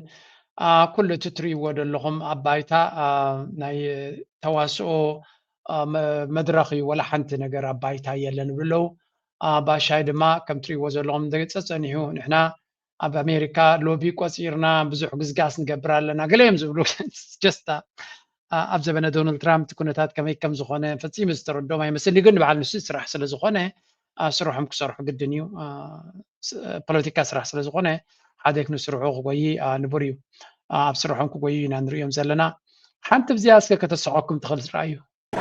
ኩሉ እቲ ትሪእዎ ዘለኹም ኣብ ባይታ ናይ ተዋስኦ መድረኽ እዩ። ወላ ሓንቲ ነገር ኣብ ባይታ የለን ይብሉ ኣለዉ። ባሻይ ድማ ከም ትሪእዎ ዘለኹም ጸጸኒሑ ንሕና ኣብ ኣሜሪካ ሎቢ ቆፂርና ብዙሕ ግዝጋስ ንገብር ኣለና ገለ እዮም ዝብሉ ጀስታ ኣብ ዘበነ ዶናልድ ትራምፕ እቲ ኩነታት ከመይ ከም ዝኾነ ፈፂሙ ዝተረዶም ኣይመስልኒ። ግን በዓል ንሱ ስራሕ ስለ ዝኾነ ስርሖም ክሰርሑ ግድን እዩ። ፖለቲካ ስራሕ ስለ ዝኾነ ሓደ ንስርሑ ክጎይ ንቡር እዩ። ኣብ ስርሖም ክጎዩ ኢና ንሪኦም ዘለና። ሓንቲ ብዚኣ እስከ ከተስሐኩም ትኽእል ዝረኣዩ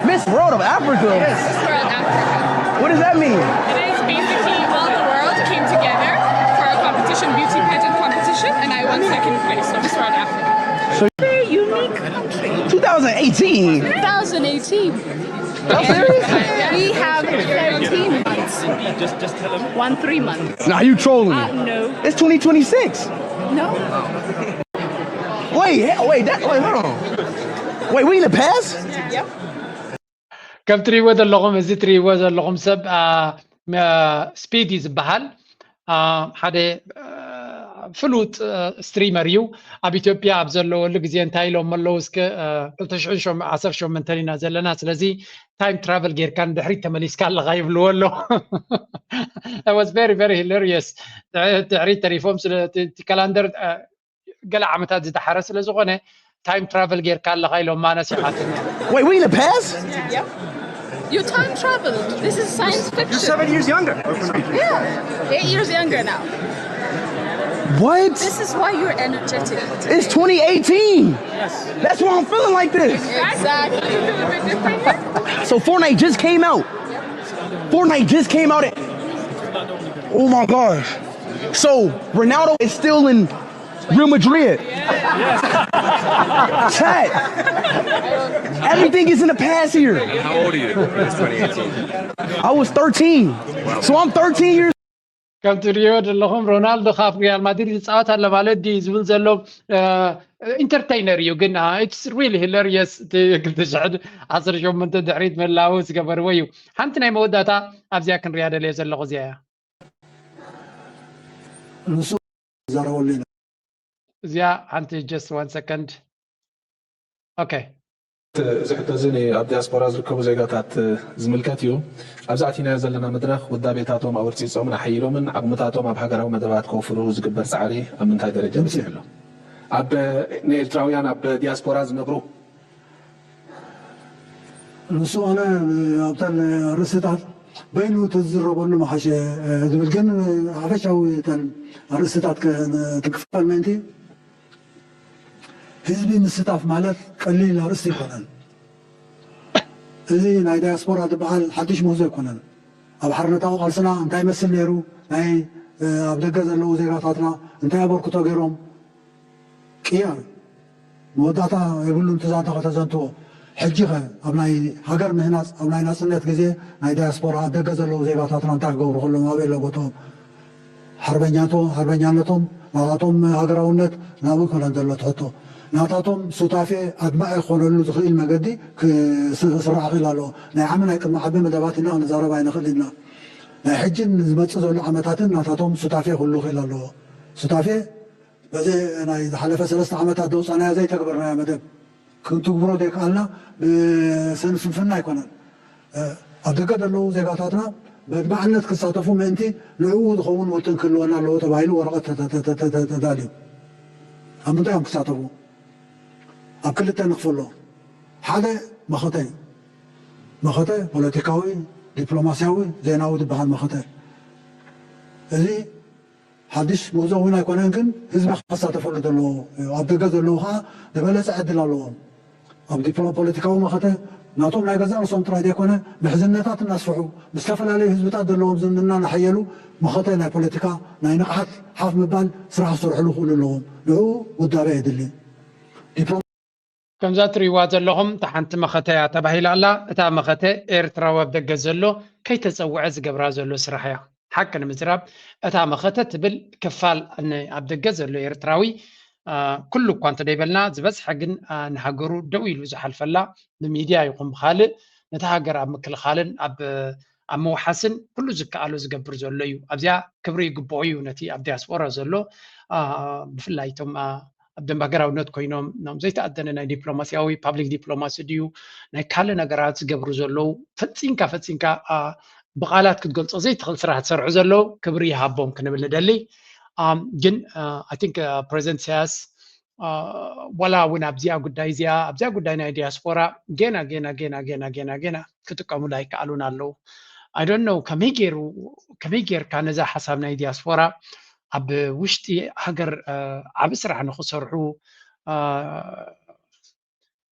Miss World of Africa? What does that mean? It is basically all the world came together for a competition, beauty pageant competition, and I won second place for Miss World Africa. So unique country. two thousand eighteen. two thousand eighteen. We have seventeen months. One three months. Now you trolling me. Uh, no. It's twenty twenty-six. No. Wait, wait, that, wait, hold on. Wait, we in the past? Yep. ከም ትሪእዎ ዘለኹም እዚ ትሪእዎ ዘለኹም ሰብ ስፒዲ ዝበሃል ሓደ ፍሉጥ ስትሪመር እዩ። ኣብ ኢትዮጵያ ኣብ ዘለወሉ ግዜ እንታይ ኢሎም ኣለዉ እስከ ክልተ ሽሕን ዓሰርተ ሸሞንተን ኢና ዘለና። ስለዚ ታይም ትራቨል ጌርካ ንድሕሪት ተመሊስካ ኣለኻ ይብልዎ ኣሎ። It was very very hilarious። ድሕሪት ተሪፎም ስለ ካላንደር ገለ ዓመታት ዝደሓረ ስለ ዝኾነ ታይም ትራቨል ጌርካ ኣለኻ ኢሎም ማነስ ይሓትኒ። Wait, we in the past? Yep. You time traveled. This is science fiction. You're seven years younger. Yeah, eight years younger now. What? This is why you're energetic. It's twenty eighteen. That's why I'm feeling like this. Exactly. You feel a bit different here? So Fortnite just came out. Fortnite just came out. Oh my gosh. So Ronaldo is still in Real Madrid. Chat. Everything is in the past here. And how old are you? It's twenty eighteen. I was thirteen. So I'm thirteen years ከም ትሪኦ ዘለኹም ሮናልዶ ካብ ሪያል ማድሪድ ይፃወት ኣሎ ማለት ድዩ ዝብል ዘሎ ኢንተርቴይነር እዩ። ግን it's really hilarious። ክልተ ሽሕን ዓሰርተ ሸሞንተ ድሕሪት ምላው ዝገበርዎ እዩ። ሓንቲ ናይ መወዳእታ ኣብዚኣ ክንሪያ ደልየ ዘለኹ እዚኣ እያ። ንሱ ዘረበሉ ኢና። እዚኣ ሓንቲ just one second. Okay. እዚ ሕቶ እዚ ንኣብ ዲያስፖራ ዝርከቡ ዜጋታት ዝምልከት እዩ። ኣብዚ ኣቲናዮ ዘለና መድረኽ ውዳቤታቶም ኣወርፂፆምን ኣሐይሎምን ዓቕምታቶም ኣብ ሃገራዊ መደባት ከውፍሩ ዝግበር ፃዕሪ ኣብ ምንታይ ደረጃ በፂሑ ኣሎ? ኣብ ንኤርትራውያን ኣብ ዲያስፖራ ዝነብሩ ንሱ ኣነ ኣብተን ርእስታት በይኑ ተዝዝረበሉ መሓሸ ዝብል ግን ሓፈሻዊ ተን ርእስታት ትክፈል ምእንቲ ህዝቢ ምስታፍ ማለት ቀሊል ኣርእስቲ ኣይኮነን። እዚ ናይ ዳያስፖራ ዝበሃል ሓድሽ ምህዞ ኣይኮነን። ኣብ ሓርነታዊ ቃልስና እንታይ ይመስል ነይሩ፣ ናይ ኣብ ደገ ዘለዉ ዜጋታትና እንታይ ኣበርክቶ ገይሮም፣ ቅያር መወዳእታ የብሉን። ትዛንታ ከተዘንትዎ ሕጂ ኸ ኣብ ናይ ሃገር ምህናፅ ኣብ ናይ ናፅነት ግዜ ናይ ዳያስፖራ ኣብ ደገ ዘለዉ ዜጋታትና እንታይ ክገብሩ ከለዎም ኣበይ ኣሎ ቦትኦም? ሓርበኛቶ ሓርበኛነቶም ናታቶም ሃገራውነት ናብኡ ይኮነን ዘሎ ትሕቶ ናታቶም ሱታፌ ኣድማዒ ክኾነሉ ዝኽእል መገዲ ክስራሕ ክእል ኣለዎ። ናይ ዓሚ ናይ ቅድሚ ዓቢ መደባት ኢና ክንዛረብ ኣይንኽእል ኢና። ናይ ሕጅን ዝመፅእ ዘሎ ዓመታትን ናታቶም ሱታፌ ክህሉ ክእል ኣለዎ። ሱታፌ በዚ ናይ ዝሓለፈ ሰለስተ ዓመታት ዘውፃናዮ ዘይተግበርናዮ መደብ ክንትግብሮ ዘይከኣልና ብሰንፍንፍና ኣይኮነን። ኣብ ደገ ዘለዉ ዜጋታትና በድማዕነት ክሳተፉ ምእንቲ ንዕኡ ዝኸውን ውጥን ክህልወና ኣለዎ ተባሂሉ ወረቐት ተዳልዩ ኣብ ምንታይ እዮም ክሳተፉ? ኣብ ክልተ ንኽፈሎ። ሓደ መኸተ እዩ። መኸተ ፖለቲካዊ፣ ዲፕሎማስያዊ፣ ዜናዊ ዝበሃል መኸተ። እዚ ሓድሽ ምህዞ እውን ኣይኮነን፣ ግን ህዝቢ ክሳተፈሉ ዘለዎ እዩ። ኣብ ደገ ዘለዉ ከዓ ዝበለፀ ዕድል ኣለዎም። ኣብ ዲፕሎ ፖለቲካዊ መኸተ ናቶም ናይ ገዛእ ርእሶም ጥራይ ዘይኮነ ምሕዝነታት እናስፍሑ ምስ ዝተፈላለዩ ህዝብታት ዘለዎም ዝምድና እናሓየሉ መኸተ ናይ ፖለቲካ ናይ ንቕሓት ሓፍ ምባል ስራሕ ክሰርሕሉ ክእሉ ኣለዎም። ንዕኡ ውዳበ የድሊ። ዲፕሎ ከምዛ ትሪእዋ ዘለኹም እታ ሓንቲ መኸተ እያ ተባሂላ ኣላ። እታ መኸተ ኤርትራዊ ኣብ ደገ ዘሎ ከይተፀውዐ ዝገብራ ዘሎ ስራሕ እያ። ሓቂ ንምዝራብ እታ መኸተ ትብል ክፋል ኣብ ደገ ዘሎ ኤርትራዊ ኩሉ እኳ እንተደይበልና ዝበዝሐ ግን ንሃገሩ ደው ኢሉ ዝሓልፈላ ብሚድያ ይኹን ብካልእ ነቲ ሃገር ኣብ ምክልኻልን ኣብ ኣብ ምውሓስን ኩሉ ዝከኣሎ ዝገብር ዘሎ እዩ። ኣብዚኣ ክብሪ ይግብኦ እዩ ነቲ ኣብ ዲያስፖራ ዘሎ ብፍላይ እቶም ኣብ ደንብ ሃገራውነት ኮይኖም ም ዘይተኣደነ ናይ ዲፕሎማሲያዊ ፓብሊክ ዲፕሎማሲ ድዩ ናይ ካልእ ነገራት ዝገብሩ ዘለዉ ፈፂንካ ፈፂንካ ብቃላት ክትገልፆ ዘይትኽእል ስራሕ ዝሰርሑ ዘለዉ ክብሪ ይሃቦም ክንብል ንደሊ። ግን ኣይ ቲንክ ፕሬዚደንት ኢሳያስ ዋላ እውን ኣብዚኣ ጉዳይ እዚኣ ኣብዚኣ ጉዳይ ናይ ዲያስፖራ ጌና ጌና ጌና ጌና ጌና ጌና ክጥቀሙሉ ኣይከኣሉን ኣለዉ። I don't know ከመይ ገይሩ ከመይ ጌርካ ነዛ ሓሳብ ናይ ዲያስፖራ ኣብ ውሽጢ ሃገር ዓቢ ስራሕ ንኽሰርሑ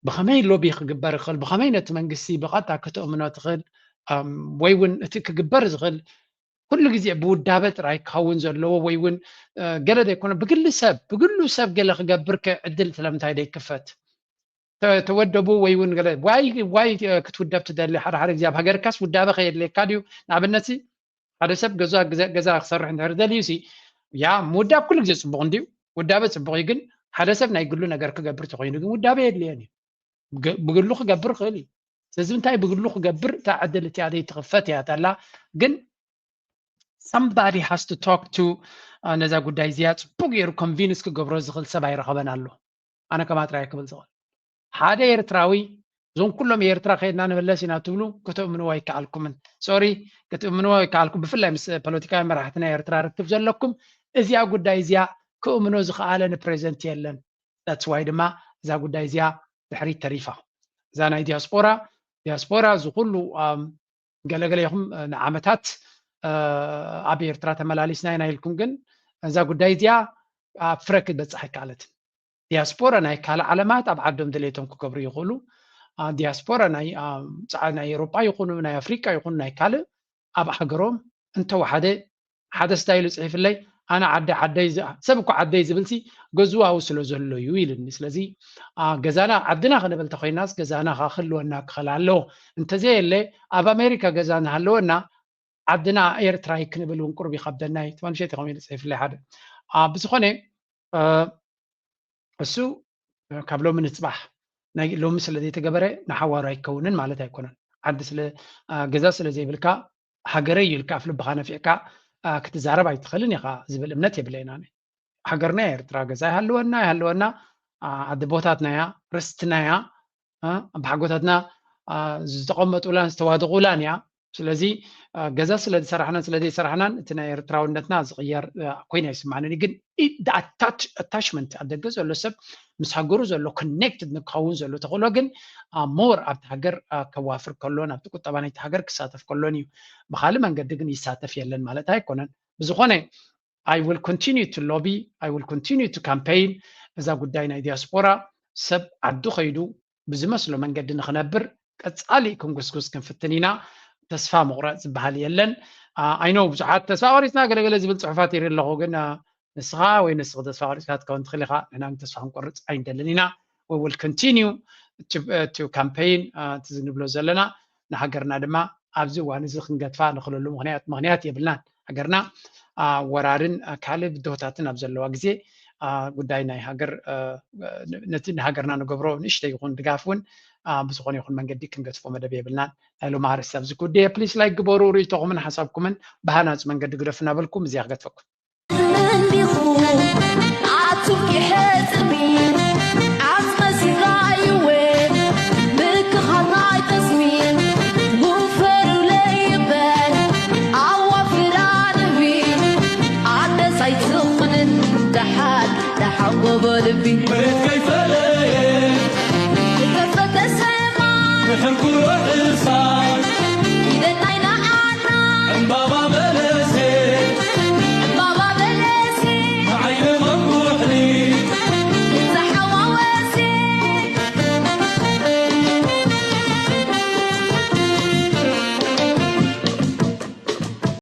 ብኸመይ ሎቢ ክግበር ይኽእል፣ ብኸመይ ነቲ መንግስቲ ብቐጥታ ክተእምኖ ትኽእል ወይ እውን እቲ ክግበር ዝኽእል ኩሉ ግዜ ብውዳበ ጥራይ ክኸውን ዘለዎ ወይ እውን ገለ ዘይኮነ ብግሊ ሰብ ብግሉ ሰብ ገለ ክገብር ከ ዕድል ስለምንታይ ደይክፈት? ተወደቡ ወይ እውን ገለ ዋይ ዋይ ክትውደብ ትደሊ ሓደ ሓደ ግዜ ኣብ ሃገርካስ ውዳበ ከየድልየካ ድዩ? ንኣብነት ሓደ ሰብ ገዛ ገዛ ክሰርሕ እንድሕር ደልዩ ሲ ያ ምውዳብ ኩሉ ግዜ ፅቡቅ እንድዩ ውዳበ ፅቡቅ እዩ ግን ሓደ ሰብ ናይ ግሉ ነገር ክገብር ተኮይኑ ግን ውዳበ የድልየን እዩ። ብግሉ ክገብር ክእል እዩ። ስለዚ እንታይ ብግሉ ክገብር እታ ዕድል እቲኣ ዘይትኽፈት እያ ተላ ግን somebody has to talk to ነዛ ጉዳይ እዚኣ ፅቡቅ ገይሩ convince ክገብሮ ዝኽእል ሰብ ኣይረኸበን ኣሎ። ኣነ ከማጥራይ ክብል ዝኽእል ሓደ ኤርትራዊ እዞም ኩሎም ኤርትራ ከይድና ንመለስ ኢና ትብሉ ክትእምንዎ ኣይከኣልኩምን። ሶሪ ክትእምንዎ ኣይከኣልኩም። ብፍላይ ምስ ፖለቲካዊ መራሕቲ ናይ ኤርትራ ርክብ ዘለኩም እዚኣ ጉዳይ እዚኣ ክእምኖ ዝኸኣለ ንፕሬዘንት የለን። That's why ድማ እዛ ጉዳይ እዚኣ ድሕሪት ተሪፋ። እዛ ናይ ዲያስፖራ ዲያስፖራ እዚ ኩሉ ገለገለ ይኹም ንዓመታት ኣብ ኤርትራ ተመላሊስና ኢና ኢልኩም ግን እዛ ጉዳይ እዚኣ ኣብ ፍረ ክትበፅሕ ኣይከኣለትን። ዲያስፖራ ናይ ካልእ ዓለማት ኣብ ዓዶም ድሌቶም ክገብሩ ይኽእሉ። ዲያስፖራ ናይ ናይ ኤሮጳ ይኹኑ ናይ ኣፍሪቃ ይኹኑ ናይ ካልእ ኣብ ሃገሮም እንተወሓደ ሓደ ስታይሉ ፅሒፍለይ ኣነ ዓዲ ዓደይ ዝ- ሰብ እኮ ዓደይ ዝብልሲ ገዝዋዊ ስለ ዘሎ እዩ ኢልኒ። ስለዚ አ፣ ገዛና ዓድና ክንብል ተኮይናስ ገዛና ከ ክህልወና ክኽእል ኣለዎ። እንተዘየለ ኣብ ኣሜሪካ ገዛ እናሃለወና ዓድና ኤርትራ እዩ ክንብል እውን ቁሩብ ይኸብደና እዩ። ትማል ምሸት ኢኹም ኢሉ ጽሒፍለይ ሓደ። አ፣ ብዝኾነ አ፣ እሱ ካብ ሎሚ ንጽባሕ ናይ ሎሚ ስለ ዘይተገበረ ንሓዋሩ ኣይከውንን ማለት ኣይኮነን። ዓዲ ስለ አ፣ ገዛ ስለ ዘይብልካ ሃገረይ ኢልካ ኣፍ ልብኻ ነፊዕካ አ፣ ክትዛረብ ኣይትኽእልን ኢኻ ዝብል እምነት የብለይን ኣነ። ሃገርና ኤርትራ ገዛ ይሃልወና ይሃልወና አ፣ ኣደቦታትና እያ፣ ርስትና እያ፣ አ፣ ኣቦሓጎታትና አ፣ ዝተቐመጡላን ዝተዋደቑላን እያ። ስለዚ አ፣ ገዛ ስለ ዝሰራሕናን ስለ ዘይሰራሕናን እቲ ናይ ኤርትራውነትና ዝቕየር አ፣ ኮይኑ ኣይስማዕንን እዩ። ግን ኣታችመንት ኣብ ደገ ዘሎ ሰብ ምስ ሃገሩ ዘሎ ኮኔክትድ ንክኸውን ዘሎ ተኽእሎ ግን ሞር ኣብቲ ሃገር አ፣ ከዋፍር ከሎን ኣብቲ ቁጠባ ናይቲ ሃገር ክሳተፍ ከሎን እዩ። ብካልእ መንገዲ ግን ይሳተፍ የለን ማለት ኣይኮነን። ብዝኾነ I will continue to lobby, I will continue to campaign እዛ ጉዳይ ናይ ዲያስፖራ ሰብ ዓዱ ከይዱ ብዝመስሎ መንገዲ ንክነብር ቀጻሊ ክንጉስጉስ ክንፍትን ኢና። ተስፋ ምቑራፅ ዝበሃል የለን። ኣይኖ ብዙሓት ተስፋ ቆሪፅና ገለገለ ዝብል ፅሑፋት ይርኢ ኣለኹ፣ ግን አ፣ ንስኻ ወይ ንስኺ ተስፋ ቆሪፅካ ክትከውን ትኽእል ኢኻ። ንሕና ግን ተስፋ ክንቆርፅ ኣይንደልን ኢና። We will continue to, uh, to campaign አ፣ እቲ ዝንብሎ ዘለና ንሃገርና ድማ ኣብዚ እዋን እዚ ክንገድፋ ንኽእለሉ ምኽንያት ምኽንያት የብልናን። ሃገርና አ፣ ወራርን አ፣ ካልእ ብድሆታትን ኣብ ዘለዋ ግዜ አ፣ ጉዳይ ናይ ሃገር አ፣ ነቲ ንሃገርና ንገብሮ ንእሽተይ ይኹን ድጋፍ እውን አ፣ ብዝኾነ ይኹን መንገዲ ክንገድፎ መደብ የብልናን። ናይ ሎሚ ኣርእስቲ ኣብዚ ክውድእ እየ። ፕሊስ ላይክ ግበሩ፣ ርእይቶኹምን ሓሳብኩምን ብሃናፂ መንገዲ ግደፉ እናበልኩም እዚኣ ክገድፈኩም። እንዲኹ ኣቱም ይሕጽቢ